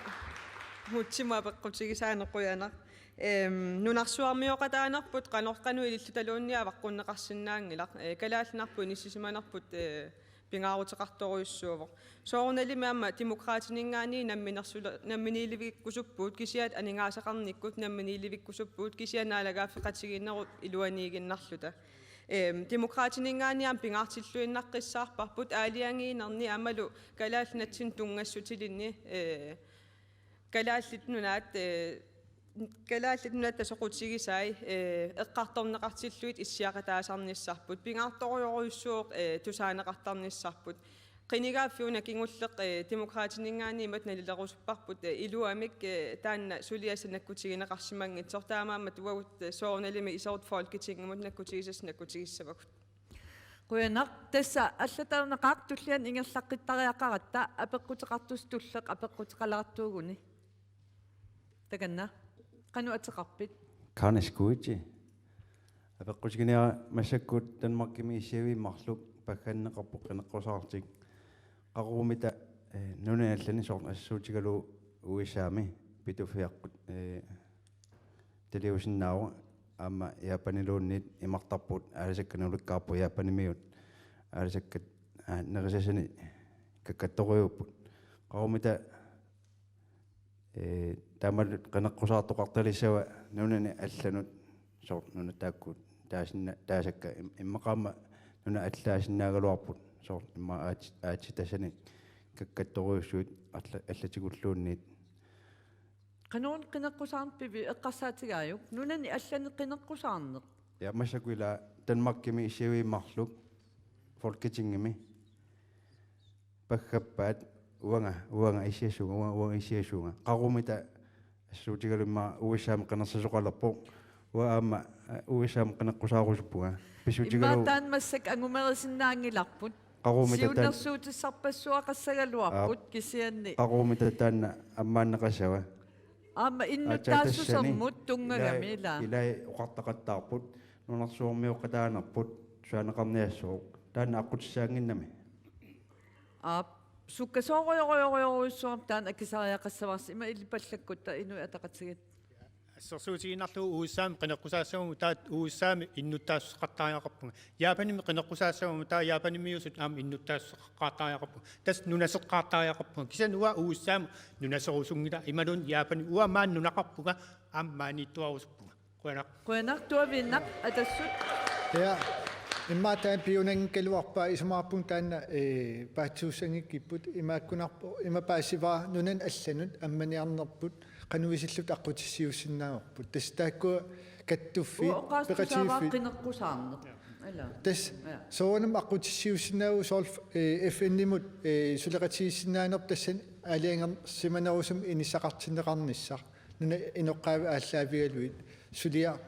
Mutsimut apeqqutigisaaneq qujanaq. Ehm, nunarsuarmioqataanerput qanoq qanoq ilillutaluunniit avaqqunneqarsinnaanngilaq. Eh, kalaallinarpoq inissisimanerput, eh, pingaaruteqartorujussuuvoq. Soorunalimi aamma Demokraatininngaanniit namminersula-, namminiilivikkusuppugut kisianni aningaasaqarnikkut namminiilivikkusuppugut kisianni naalagaaffeqatigiinnerup iluaniiginnarluta. Ehm, Demokraatininngaanniit aamma pingaartilluinnaqqissaarparput aalajangiinerni aammalu Kalaallit Nunaannut tunngassutilinni, eh, Kalaallit Nunaat, eh, Kalaallit Nunatta soqutigisai, eh, eqqartorneqartillugit issiaqataasarnissarput, pingaartorujorujussuuvoq, eh, tusaaneqartarnissarput. Qinigaaffik una kingulleq, eh, Demokraatininngaanniit imatut nalilerusupparput, eh, iluamik, eh, taanna suliassaq nakkutigineqarsimanngitsoq, taamaammat uagut, eh, soorunalimi isertut Folketingimut nakkutigisassat nakkutigissavagut. Qujanaq, tassa allatut aarnaqaaq tulliani ingerlaqqittariaqaratta apeqquteqartussaq tulleq apeqquteqalaartuuguni. Takanna. Qanoq ateqarpit? Karen Skuitse. Apeqqutiginiarama massakkut Danmarkimi issiaviit marluk pagganneqarpoq qineqqusaartik. Qaqugumitta, eh, nunani allani soorlu assersuutigalugu U S A-mi Pituffiaqqut, eh, taliusinnaavoq aamma Japaniluunniit imartarput aalisakkanik ulikkaarput Japanimiut aalisakkat, aa, nerisassanik kakkattorujuupput. Qaqugumitta, ee, taamatut qineqqusaartoqartalissava nunani allanut soorlu nunat taakku taasinna-, taasakka im-, immaqa aamma nunat allaasinnaagaluarput soorlu immaqa aat-, aatsitassani kakkattorujussuit alla-, allatigulluunniit. Qanoq qineqqusaarneq pivi eqqarsaatigaajuk? Nunani allani qineqqusaarneq. Ja, massakkut ila Danmarkimi issiaviit marluk Folketingimi paggappaat uanga, uanga issiassuunga, uanga, uanga issiassuunga. Qaqugumitta assersuutigalugu immaqa U S A-mi qinersisoqalerpoq. Uanga aamma, eh, U S A-mi qineqqusaarusuppunga. Pissutigalugu immaqa taanna massakkut angumerisinnaanngilarput. Qaqugumitta taanna siunnersuutissarpassuaqassagaluarput. Aap. Kisianni. Qaqugumitta taanna ammaanneqassava. Aamma aatsaat tassani innuttaassusermut tunngagami ilai, ila. Ilai oqartaqattaarput nunarsuarmioqataanerput tusaaneqarniassooq. Taanna aqqutissaannginnami. Aap, sukkasoorujorujorujussuarmik taanna akisariaqassavarsi ima ilipallakkutta Inuit Ataqatigiit. Assersuutigiinnarlugu U S A-mi qineqqusaassaguma taava U S A-mi innuttaassuseqartariaqarpunga. Japanimi qineqqusaassaguma taava Japanimiusut aamma innuttaassuseqartariaqarpunga. Tassa nunaseqqaartariaqarpunga. Kisianni uanga U S A-mut nunaserusunngilanga imaluunniit Japani, uanga maani nunaqarpunga aamma maaniittuarusuppunga. Qujanaq. Qujanaq, tuaviinnaq Atassut. Ja. Immaqa taanna piunanngikkaluarpaa isumaqarpunga taanna, ee, paatsuussanngikkipput imaakkunarpoq ima paasivara nunanut allanut ammaniarnerput qanoq isilluta aqqutissiuussinnaavarput. Tassa taakkua kattuffiit, uanga oqaaseq peqatigiiffiit. Tusaavarput qineqqusaarneq. Ala. Tassa, ja, soorunami aqqutissiuussinnaavugut soorlu, ee, F N-imut, ee, suleqatigiissinnaanerput tassani aalajangersimanerusumik inissaqartinneqarnissaq. Nunap inoqqaavi aallaavigalugit suliaq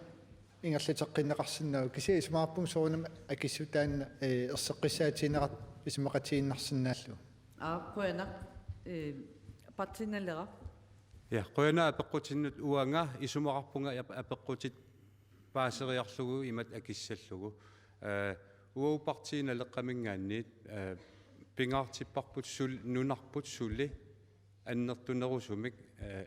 ingerlateqqinneqarsinnaavoq, kisianni isumaqarpunga soorunami akissut taanna, ee, erseqqissaatigineqartoq isumaqatigiinnarsinnaallugu. Aap, qujanaq, ee, Partii Naleraq. Ja, qujanaq apeqqutinnut. Uanga isumaqarpunga ap-, apeqqutit paaseriarlugu imatut akissallugu. Ee, uagut Partii Naleqqaminngaanniit, ee, pingaartipparput sul-, nunarput suli annertunerusumik, ee,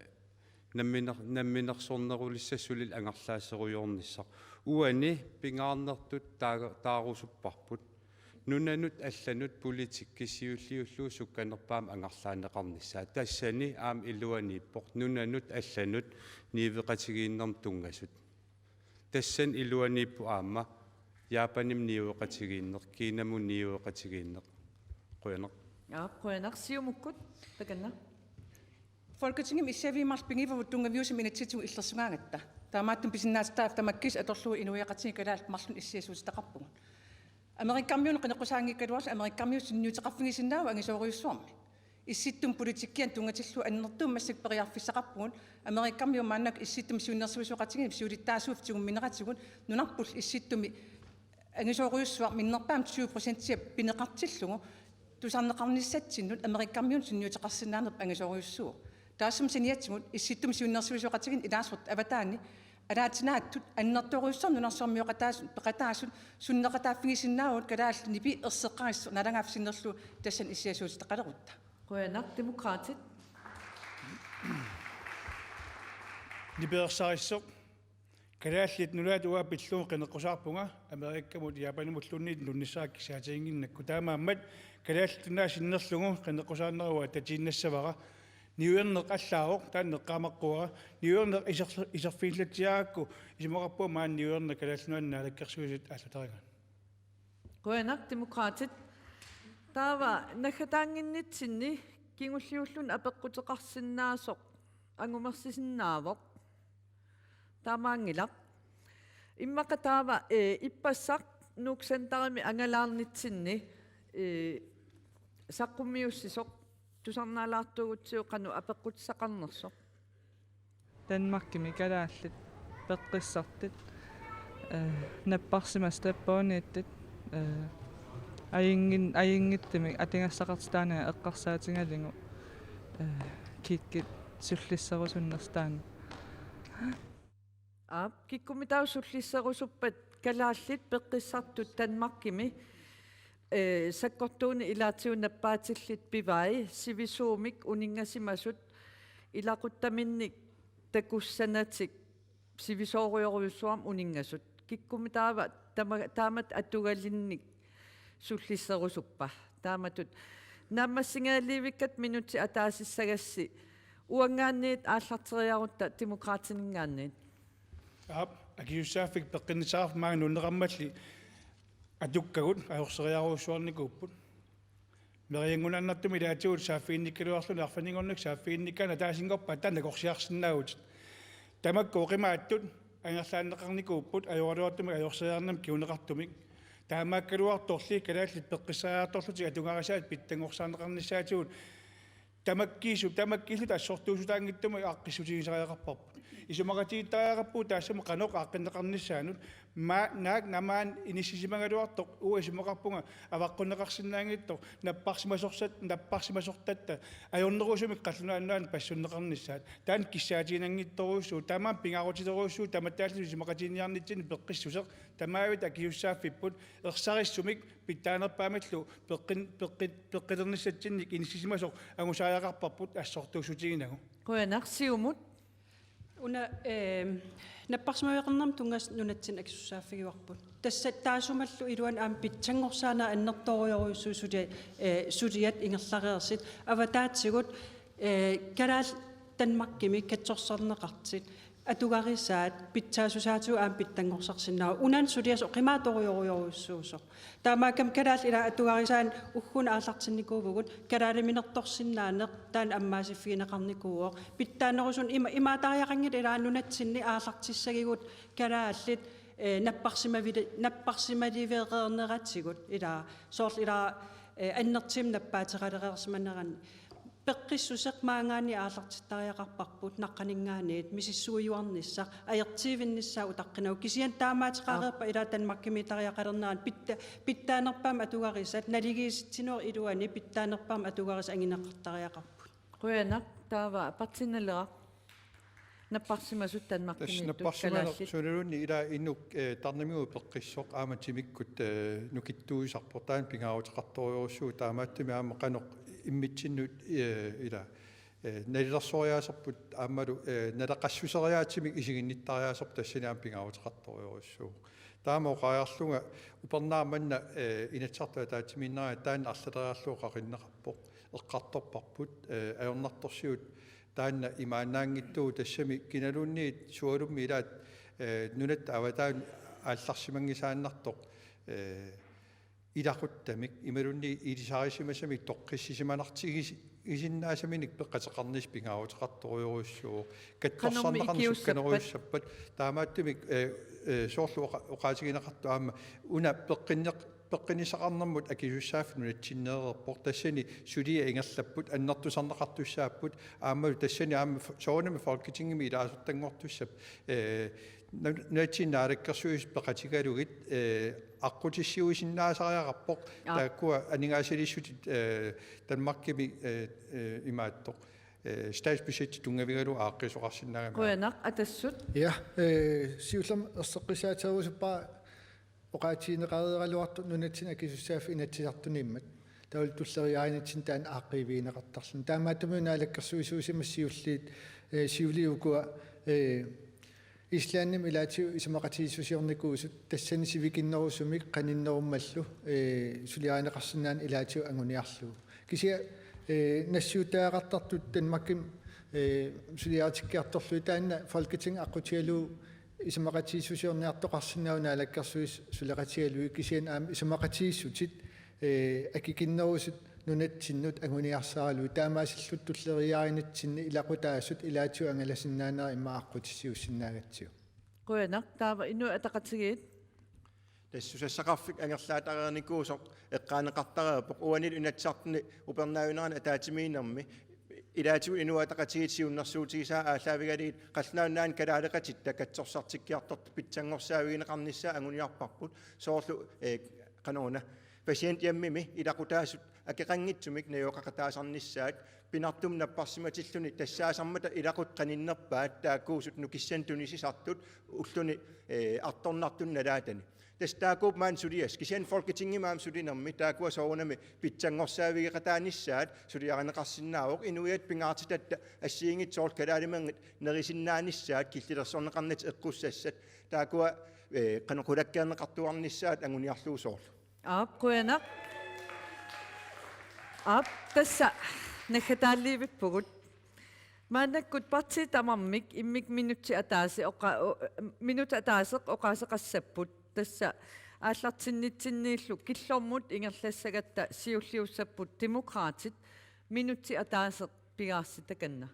namminer-, namminersornerulissaq suli angerlaaserujoornissaq. Uani pingaarnertut taa-, taarusupparput nunanut allanut politikki siulliullugu sukkanerpaamik angerlaanneqarnissaa. Tassani aamma iluaniippoq nunanut allanut niueqatigiinnermut tunngasut. Tassani iluaniippoq aamma Japanimut niueqatigiinneq, Kinamut niueqatigiinneq. Qujanaq. Aap, qujanaq. Siumukkut, takanna. Folketingimi issiaviit marluk pigivavut tunngaviusumik inatsisitigut illersugaangatta. Taamaattumik pisinnaatitaaffik tamakkiisoq atorlugu inuiaqatigiit kalaallit marlunnik issiasuutitaqarpugut. Amerikamiunut qineqqusaanngikkaluarlugu Amerikamiut sunniuteqarfigisinnaavagut angisoorujussuarmik. Issittumik politikkianut tunngatillugu annertuumik massakkut periarfissaqarpugut. Amerikamiut maannakkut Issittumik siunnersuisoqatigiinni siulittaasuuffik tigummineratigut nunarpullu Issittumi angisoorujussuaq minnerpaamik tyve procentia pineqartillugu tusarneqarnissatsinnut Amerikamiunut sunniuteqarsinnaanerput angisoorujussuuvoq. Taassuma saniatigut Issittumi siunnersuisoqatigiinni ilaasortat avataani alaatinaattut annertoorujussuarmik nunarsuarmioqataasut peqataasut sunneqataaffigisinnaavagut kalaallit nipi erseqqarissuaq naalagaaffik sinnerlugu tassani issiasuutitaqalerutta. Qujanaq. Demokraatit. Nipi ersarissoq. Kalaallit Nunaat uanga pillugu qineqqusaarpunga Amerikamut Japanimulluunniit nunnissara kissaatiginnginnakku. Taamaammat Kalaallit Nunaat sinnerlugu qineqqusaarnerup uanga tatiinnassavara. Niuerneq allaavoq, taanna eqqaamaqquara. Niuerneq iser-, iserfigilatsiarakku isumaqarpunga maani niuerneq Kalaallit Nunaanni naalakkersuisut aallutarigaat. Qujanaq. Demokraatit. Taava naggataannginnitsinni kingulliulluni apeqquteqarsinnaasoq angumersisinnaavoq. Taamaanngilaq. Immaqa taava, ee, ippassaq Nuuk Centerimi angalaarnitsinni, ee, saqqummiussisoq tusarnaalaartuugutsigu qanoq apeqqutissaqarnersoq. Danmarkimi kalaallit peqqissartut, ee, napparsimasut tappavaniittut, ee, ajunngin-, ajunngitsumik atugassaqartitaaneq eqqarsaatigalugu, ee, kikkut sullisserusunnersut taanna. Aap, kikkummitaava sullisserusuppat kalaallit peqqissartut Danmarkimi, ee, sakkortuunik ilaatigut nappaatillit pivai, sivisuumik uninngasimasut, ilaquttaminnik takussanatik sivisoorujorujussuarmik uninngasut. Kikkummitaava tama-, taamatut atugalinnik sullisserusuppa? Taamatut naammassingaliivikkat minutsit ataasissagassi, uanngaanniit aallarteriarutta Demokraatininngaanniit. Aap, akisussaaffik peqqinnissaqarfik maanga nuunneqarmalli atukkagut ajorseriarujussuarnikuupput. Merianngunartumik ilaatigut saaffiginnikkaluarluni arfininngornikkut saaffiginnikkaanni ataasinngorpat taanna nakorsiarsinnaavutit. Tamakku oqimaatsut angerlaanneqarnikuupput ajoraluartumik ajorseriarnermik kinguneqartumik. Taamaakkaluartorli kalaallit peqqissariartorlutik atugarisaat pitsanngorsaarneqarnissaatigut tamakkiisu-, tamakkiilluta assortuussutaanngitsumik aaqqissutigisariaqarparput. Isumaqatigiittariaqarpugut taassuma qanoq aaqqinneqarnissaanut, ma-, naak namaani inissisimagaluartoq uanga isumaqarpunga avaqqunneqarsinnaanngitsoq napparsimasorsat-, napparsimasortatta ajornerusumik qallunaat nunaannut passunneqarnissaat. Taanna kissaatiginanngitsorujussuuvoq, taamaammat pingaarutilerujussuuvoq, tamattaallutik isumaqatiginninniarnitsinni peqqissuseq, tamaavisa akisussaaffipput, ersarissumik pitsaanerpaamillu peqqin-, peqqi-, peqqilernissatsinnik inissisimasoq angusariaqarparput assortuussutiginagu. Qujanaq. Siumut. Una, ee, napparsimaveqarnermut tunngasut nunatsinni akisussaaffigivarput. Tassa taassumalu iluani aamma pitsanngorsaaneq annertoorujorujussuuvoq suli-, ee, suliat ingerlareersut. Avataatigut, ee, kalaallit Danmarkimi katsorsarneqartut. Atugarisaat pitsaassusaatigut aamma pitsanngorsarsinnaavoq. Una suliasoq qimaattorujorujorujussuusoq. Taamaakkami kalaallit ila atugarisaanni ugguuna aallartinnikuuvugut, kalaaliminertorsinnaaneq taanna ammaasiffigineqarnikuuvoq. Pitsaanerusumik ima-, imaatariaqanngilaq ila nunatsinni aallartissagigut kalaallit, eh, napparsimavili-, napparsimaliveereerneratigut ila soorlu ila, eh, annertuumik nappaateqalereersimanerani. Peqqissuseq maanngaanniit aallartittariaqarparput, naqqaninngaanniit misissuijuarnissaq, ajortiivinnissaa utaqqinavoq. Kisianni taamaattoqareerpat ila Danmarkimiittariaqalernerani pitta-, pitsaanerpaamik atugarisat, naligiissitsinerup iluani pitsaanerpaamik atugarisat angineqartariaqarput. Qujanaq, taava Partii Naleraq. Napparsimasut Danmarkimiittut. Tassa napparsimaneq kalaallit. Sunaluunniit ila inuk, eh, tarnimigut peqqissoq aamma timikkut, eh, nukittuusarpoq, taanna pingaaruteqartorujussuuvoq, taamaattumik aamma qanoq immitsinnut, eh, ila, eh, nalilersoriaaserput aammalu, eh, naleqassuseriaatsimik isiginnittariaaserput tassani aamma pingaaruteqartorujussuuvoq. Taama oqariarlunga upernaaq manna, eh, Inatsisartut ataatsimiinneranni taanna arlaleriarlugu qaqinneqarpoq, eqqartorparput, eh, ajornartorsiut taanna imaannaanngitsuuvoq, tassami kinaluunniit sualummik ilaat, eh, nunatta avataani aallarsimanngisaannartoq, eh, ilaquttamik imaluunniit ilisarisimasamik toqqissisimanartigis-, -isinnaasaminik peqateqarnissaq pingaaruteqartorujussuuvoq. Qanormi Katsorsarneqartut ikiussappat? Sukkanerujussuupput. Taamaattumik, eh, eh, soorlu oqa-, oqaatigineqartoq aamma una peqqinneq-, peqqinnissaqarnermut akisussaaffik nunatsinneereerpoq, tassani suliat ingerlapput, annertusarneqartussaapput, aammalu tassani aamma f-, soorunami Folketingimi ilaasortanngortussap, eh, nu-, nunatsinni naalakkersuisut peqatigalugit, eh, aqqutissiuisinnaasariaqarpoq. Aap. Taakkua aningaasaliissutit, eh, Danmarkimi, eh, eh, imaattoq, eh, statsbudgetti tunngavigalugu aaqqiisoqarsinnaagami. Qujanaq, Atassut. Ja, eh, siullermik erseqqissaaterusuppara oqaatigineqareeraluartoq nunatsinni akisussaaffik Inatsisartunimmat. Taavalu tulleriiaarinitsinni taanna aaqqiivigineqartarluni. Taamaattumik naalakkersuisuusimasut siulliit, eh, siuliit ukua, eh, Islandimi ilaatigut isumaqatigiissusiornikuusut, tassani sivikinnerusumik qaninnerummallu, eh, suliarineqarsinnaaneq ilaatigut anguniarlugu. Kisianni, eh, nassiuttariaqartartut Danmarkimi, eh, suliaritikkiartorlugit taanna Folketingip aqqutigalugu isumaqatigiissusiorniartoqarsinnaavoq naalakkersuisut suleqatigalugit, kisianni aamma isumaqatigiissutit, eh, akikinnerusut nunatsinnut anguniarsaralugit, taamaasillutik tulleriiaarinitsinni ilaqutaasut ilaatigut angalasinnaanerat immaqa aqqutissiuussinnaagatsigu. Qujanaq, taava Inuit Ataqatigiit. Tassa susassaqarfik angerlaatareernikuusoq eqqaaneqartareerpoq, uanilu Inatsisartuni upernaavinerani ataatsimiinnermi ilaatigut Inuit Ataqatigiit siunnersuutigisaat aallaavigalugit qallunaat nunaanni kalaaleqatitta katsorsartikkiartortut pitsanngorsaavigineqarnissaat anguniarparput, soorlu, eh, qanoruna, patienthjemmimi ilaqutaasut akeqanngitsumik najugaqataasarnissaat, pinartumik napparsimatilluni tassaasarmata ilaquttat qaninnerpaat taakkuusut nukissanik tunisisartut ulluni, eh, artornartuni nalaatani. Tassa taakkuupput maani suliassat, kisianni Folketingimi aamma sulinermi taakkua soorunami pitsanngorsaavigeqataanissaat suliarineqarsinnaavoq, inuiattut pingaartitatta assigiinngitsut soorlu kalaalimanngit nerisinnaanissaat, killilersorneqarnatik eqqussassat, taakkua, eh, qanoq qulakkeerneqartuarnissaat anguniarlugu soorlu. Aap, qujanaq. Aap, tassa naggataalliivippugut. Maannakkut partiit tamarmik immikkut minutsit ataaseq oqa-, o-, minutsit ataaseq oqaaseqassapput. Tassa aallartinnitsinniillu killormut ingerlassagatta siulliussapput Demokraatit, minutsit ataaseq pingaartitakanna.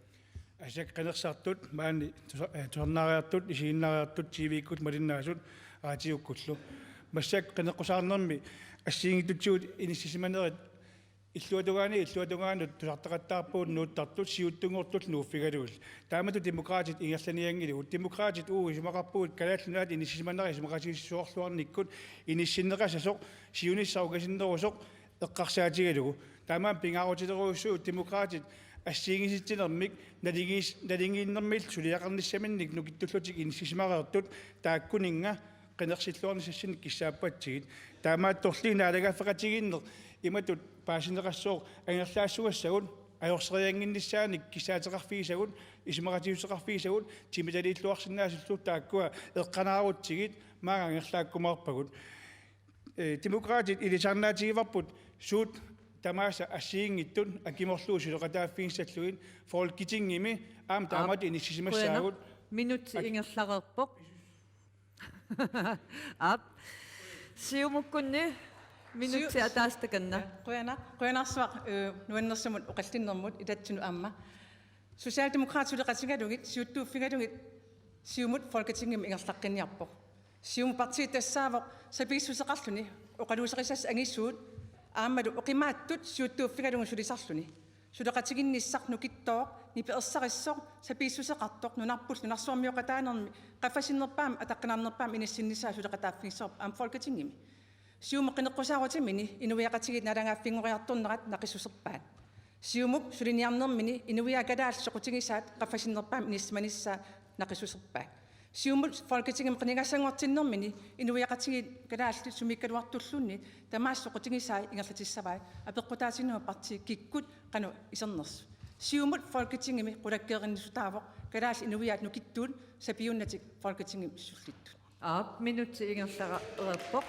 Aasiit qinersisartut, maani tusa-, eh, tusarnaariartut, isiginnaariartut, T V-kkut malinnaasut, raatiukkullu. Massakkut qineqqusaarnermi assigiinngitsutigut inissisimanerit illuatungaani, illuatungaanut tusartaqattaarpugut nuuttartut siuttunngortullu nuuffigalugit. Taamatut Demokraatit ingerlanianngilagut. Demokraatit uagut isumaqarpugut Kalaallit Nunaat inissisimanerat isumaqatigiissusiorluarnikkut inissinneqassasoq, siunissaq ungasinnerusoq eqqarsaatigalugu. Taamaammat pingaarutilerujussuuvoq Demokraatit assigiinngitsinermik naligiis-, naligiinnermillu suliaqarnissaminnik nukittullutik inissisimareersut, taakkuninnga qinersilluarnissassinnik kissaappatsigit. Taamaattorli naalagaaffeqatigiinneq imatut paasineqassooq: angerlaassugassagut, ajorseriannginnissaanik kissaateqarfigisagut, isumaqatigiissuteqarfigisagut, timitaliilluarsinnaasullu taakkua eqqanaarutsigit, maanga angerlaakkumaarpagut. Eh, Demokraatit ilisarnaatigivarput suut tamaasa assigiinngitsut akimorlugu suleqataaffiginnissallugit, Folketingimi aamma, aap, taamatut inissisimassaagut. Qujanaq. Minutsi ingerlareerpoq. Aap. Siumukkunni minutsi ataaseq takanna. Qujanaq, qujanarsuaq, eh, nuannersumut oqallinnermut itatsinut aamma. Socialdemokratsuleqatigalugit siuttuuffigalugit Siumut Folketingimi ingerlaqqinniarpoq. Siumut partii tassaavoq sapiissuseqarluni oqaluuserisassat angisuut aammalu oqimaatsut siuttuuffigalugu sulisarluni. Suleqatigiinnissaq nukittooq, nipi ersarissoq, sapiissuseqartoq nunarpullu nunarsuarmioqataanermi qaffasinnerpaamik ataqqinarnerpaamik inissinnissaa suleqataaffigissavarput aamma Folketingimi. Siumut qineqqusaarutimini inuiaqatigiit naalagaaffinngoriartornerat naqissuserpaat. Siumup suliniarnermini inuiaat kalaallit soqutigisaat qaffasinnerpaamik inissisimanissaa naqissuserpaat. Siumut Folketingimi qinigassanngortinnermini inuiaqatigiit kalaallit sumiikkaluartulluunniit tamaasa soqutigisaat ingerlatissavaat apeqqutaatinnut partiit kikkut qanoq isernersut. Siumut Folketingimi qulakkeerinissutaavoq kalaallit inuiaat nukittuut sapiunnatik Folketingimi sullittut. Aap, minutsi ingerlareerpoq.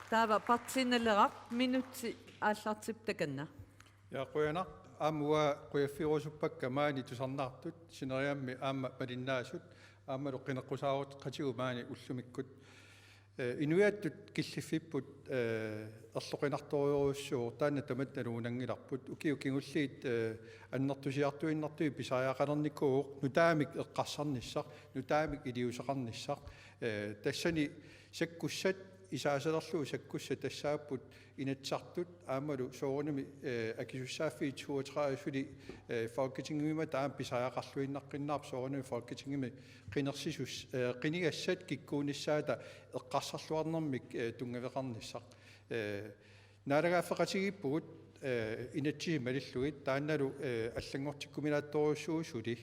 Taava Partii Naleraq, minutsi aallartippoq takanna. Ja, qujanaq, aamma uanga qujaffigerusuppakka maani tusarnaartut, sineriammi aamma malinnaasut, aammalu qineqqusaaruteqatigut maani ullumikkut. Eh, inuiattut killiffipput, eh, erloqinartorujussuuvoq, taanna tamatta nalugunanngilarput. Ukiut kingulliit, eh, annertusiartuinnartui pisariaqalernikuuvoq nutaamik eqqarsarnissaq, nutaamik iliuuseqarnissaq. Eh, tassani sakkussat, isaasalerlugu sakkussat tassaapput Inatsisartut aammalu soorunami, eh, akisussaaffiit toogtredive suli, eh, Folketingimi taama pisariaqarluinnaqqinnaarpoq soorunami Folketingimi qinersisus-, eh, qinigassat kikkuunissaata eqqarsarluarnermik, eh, tunngaveqarnissaq. Eh, naalagaaffeqatigiippugut, eh, inatsisit malillugit taannalu, eh, allanngortikkuminaattorujussuuvoq suli.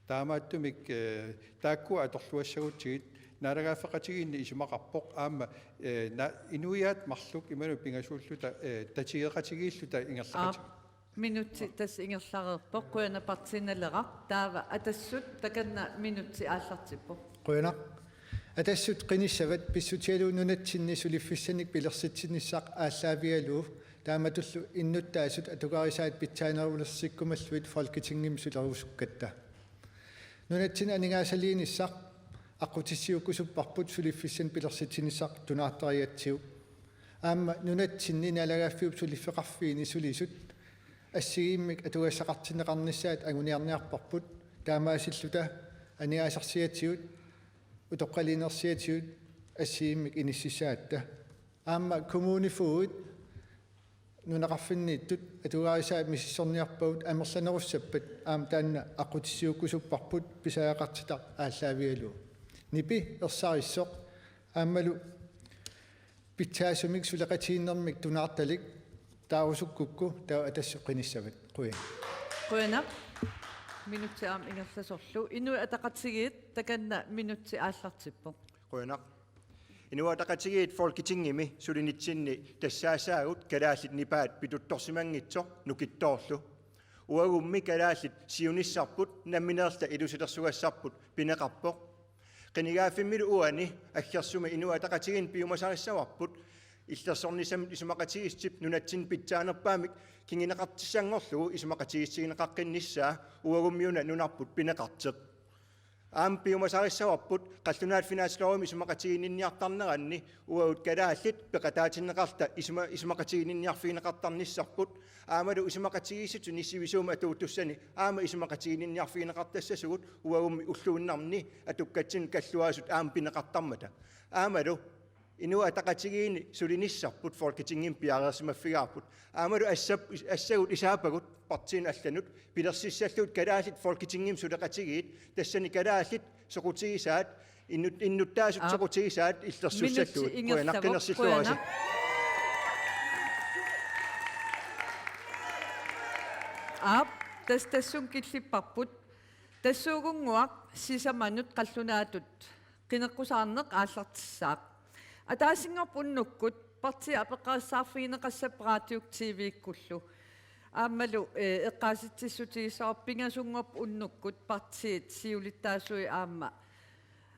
Taamaattumik, eh, taakkua atorluassagutsigit naalagaaffeqatigiinni isumaqarpoq aamma, eh, na-, inuiaat marluk imaluunniit pingasuulluta, eh, tatigeqatigiilluta ingerlaqati-. Aap, minutsi tassa ingerlareerpoq, qujanaq Partii Naleraq, taava Atassut takanna minutsi aallartippoq. Qujanaq. Atassut qinissavat pissutigalugu nunatsinni suliffissanik pilersitsinissaq aallaavigalugu taamatullu innuttaasut atugarisaat pitsaanerulersikkumallugit Folketingimi sulerusukkatta. Nunatsinni aningaasaliinissaq aqqutissiuukkusupparput suliffissanik pilersitsinissaq tunaartarigatsigu. Aamma nunatsinni naalagaaffiup suliffeqarfiini sulisut assigiimmik atugassaqartinneqarnissaat anguniarniarparput, taamaasilluta aningaasarsiatigut utoqqalinersiatigut assigiimmik inississagatta. Aamma kommunefogedit nunaqarfinniittut atugarisaat misissorniarpagut amerlanerussappat aamma taanna aqqutissiuukkusupparput pisariaqartitaq aallaavigalugu. Nipi ersarissoq aammalu pitsaasumik suleqatigiinnermik tunaartalik taarusukkukku taava Atassut qinissavat. Qujan. Qujanaq. Minutsi aamma ingerlasorlu. Inuit Ataqatigiit takanna minutsi aallartippoq. Qujanaq. Inuit Ataqatigiit Folketingimi sulinitsinni tassaassaagut kalaallit nipaat pituttorsimanngitsoq nukittoorlu. Uagummi kalaallit siunissarput nammineerluta ilusilersugassarput pineqarpoq. Qinigaaffimmilu uani aggersumi Inuit Ataqatigiinni piumasarissavarput illersornissamut isumaqatigiissutip nunatsinni pitsaanerpaamik kinguneqartussanngorlugu isumaqatigiissutigineqaqqinnissaa uagummiuna nunarput pineqartoq. Aamma piumasarissavarput qallunaat finanslovimi isumaqatigiinniartarneranni uagut kalaallit peqataatinneqarluta isuma-, isumaqatigiinniarfigineqartarnissarput aammalu isumaqatigiissutini sivisuumik atuuttussani aamma isumaqatigiinniarfigineqartassasugut uagummi ulluinnarni atukkatsinnut kalluaasut aamma pineqartarmata. Aammalu Inuit Ataqatigiinni sulinissarput Folketingimi piareersimaffigaarput. Aammalu assap-, assagut isaapagut partiinut allanut pilersissallugit kalaallit Folketingimi suleqatigiit, tassani kalaallit soqutigisaat, innut-, innuttaasut Aap. soqutigisaat illersussallugit. Minutsi ingerlavoq. Qujanaq, qinersilluarisi. Qujanaq. Aap, tas-, tassunga killipparput. Tassuugunnguaq sisamanut qallunaatut qineqqusaarneq aallartissaaq. Ataasinngorpat unnukkut partiit apeqqarissaarfigineqassapput raatiukkut T V-kkullu. Aammalu, eh, eqqaasitsissutigissavara pingasunngorpat unnukkut partiit siulittaasui aamma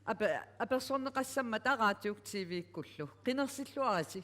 ape-, apersorneqassammata raatiukkut T V-kkullu. Qinersilluarisi.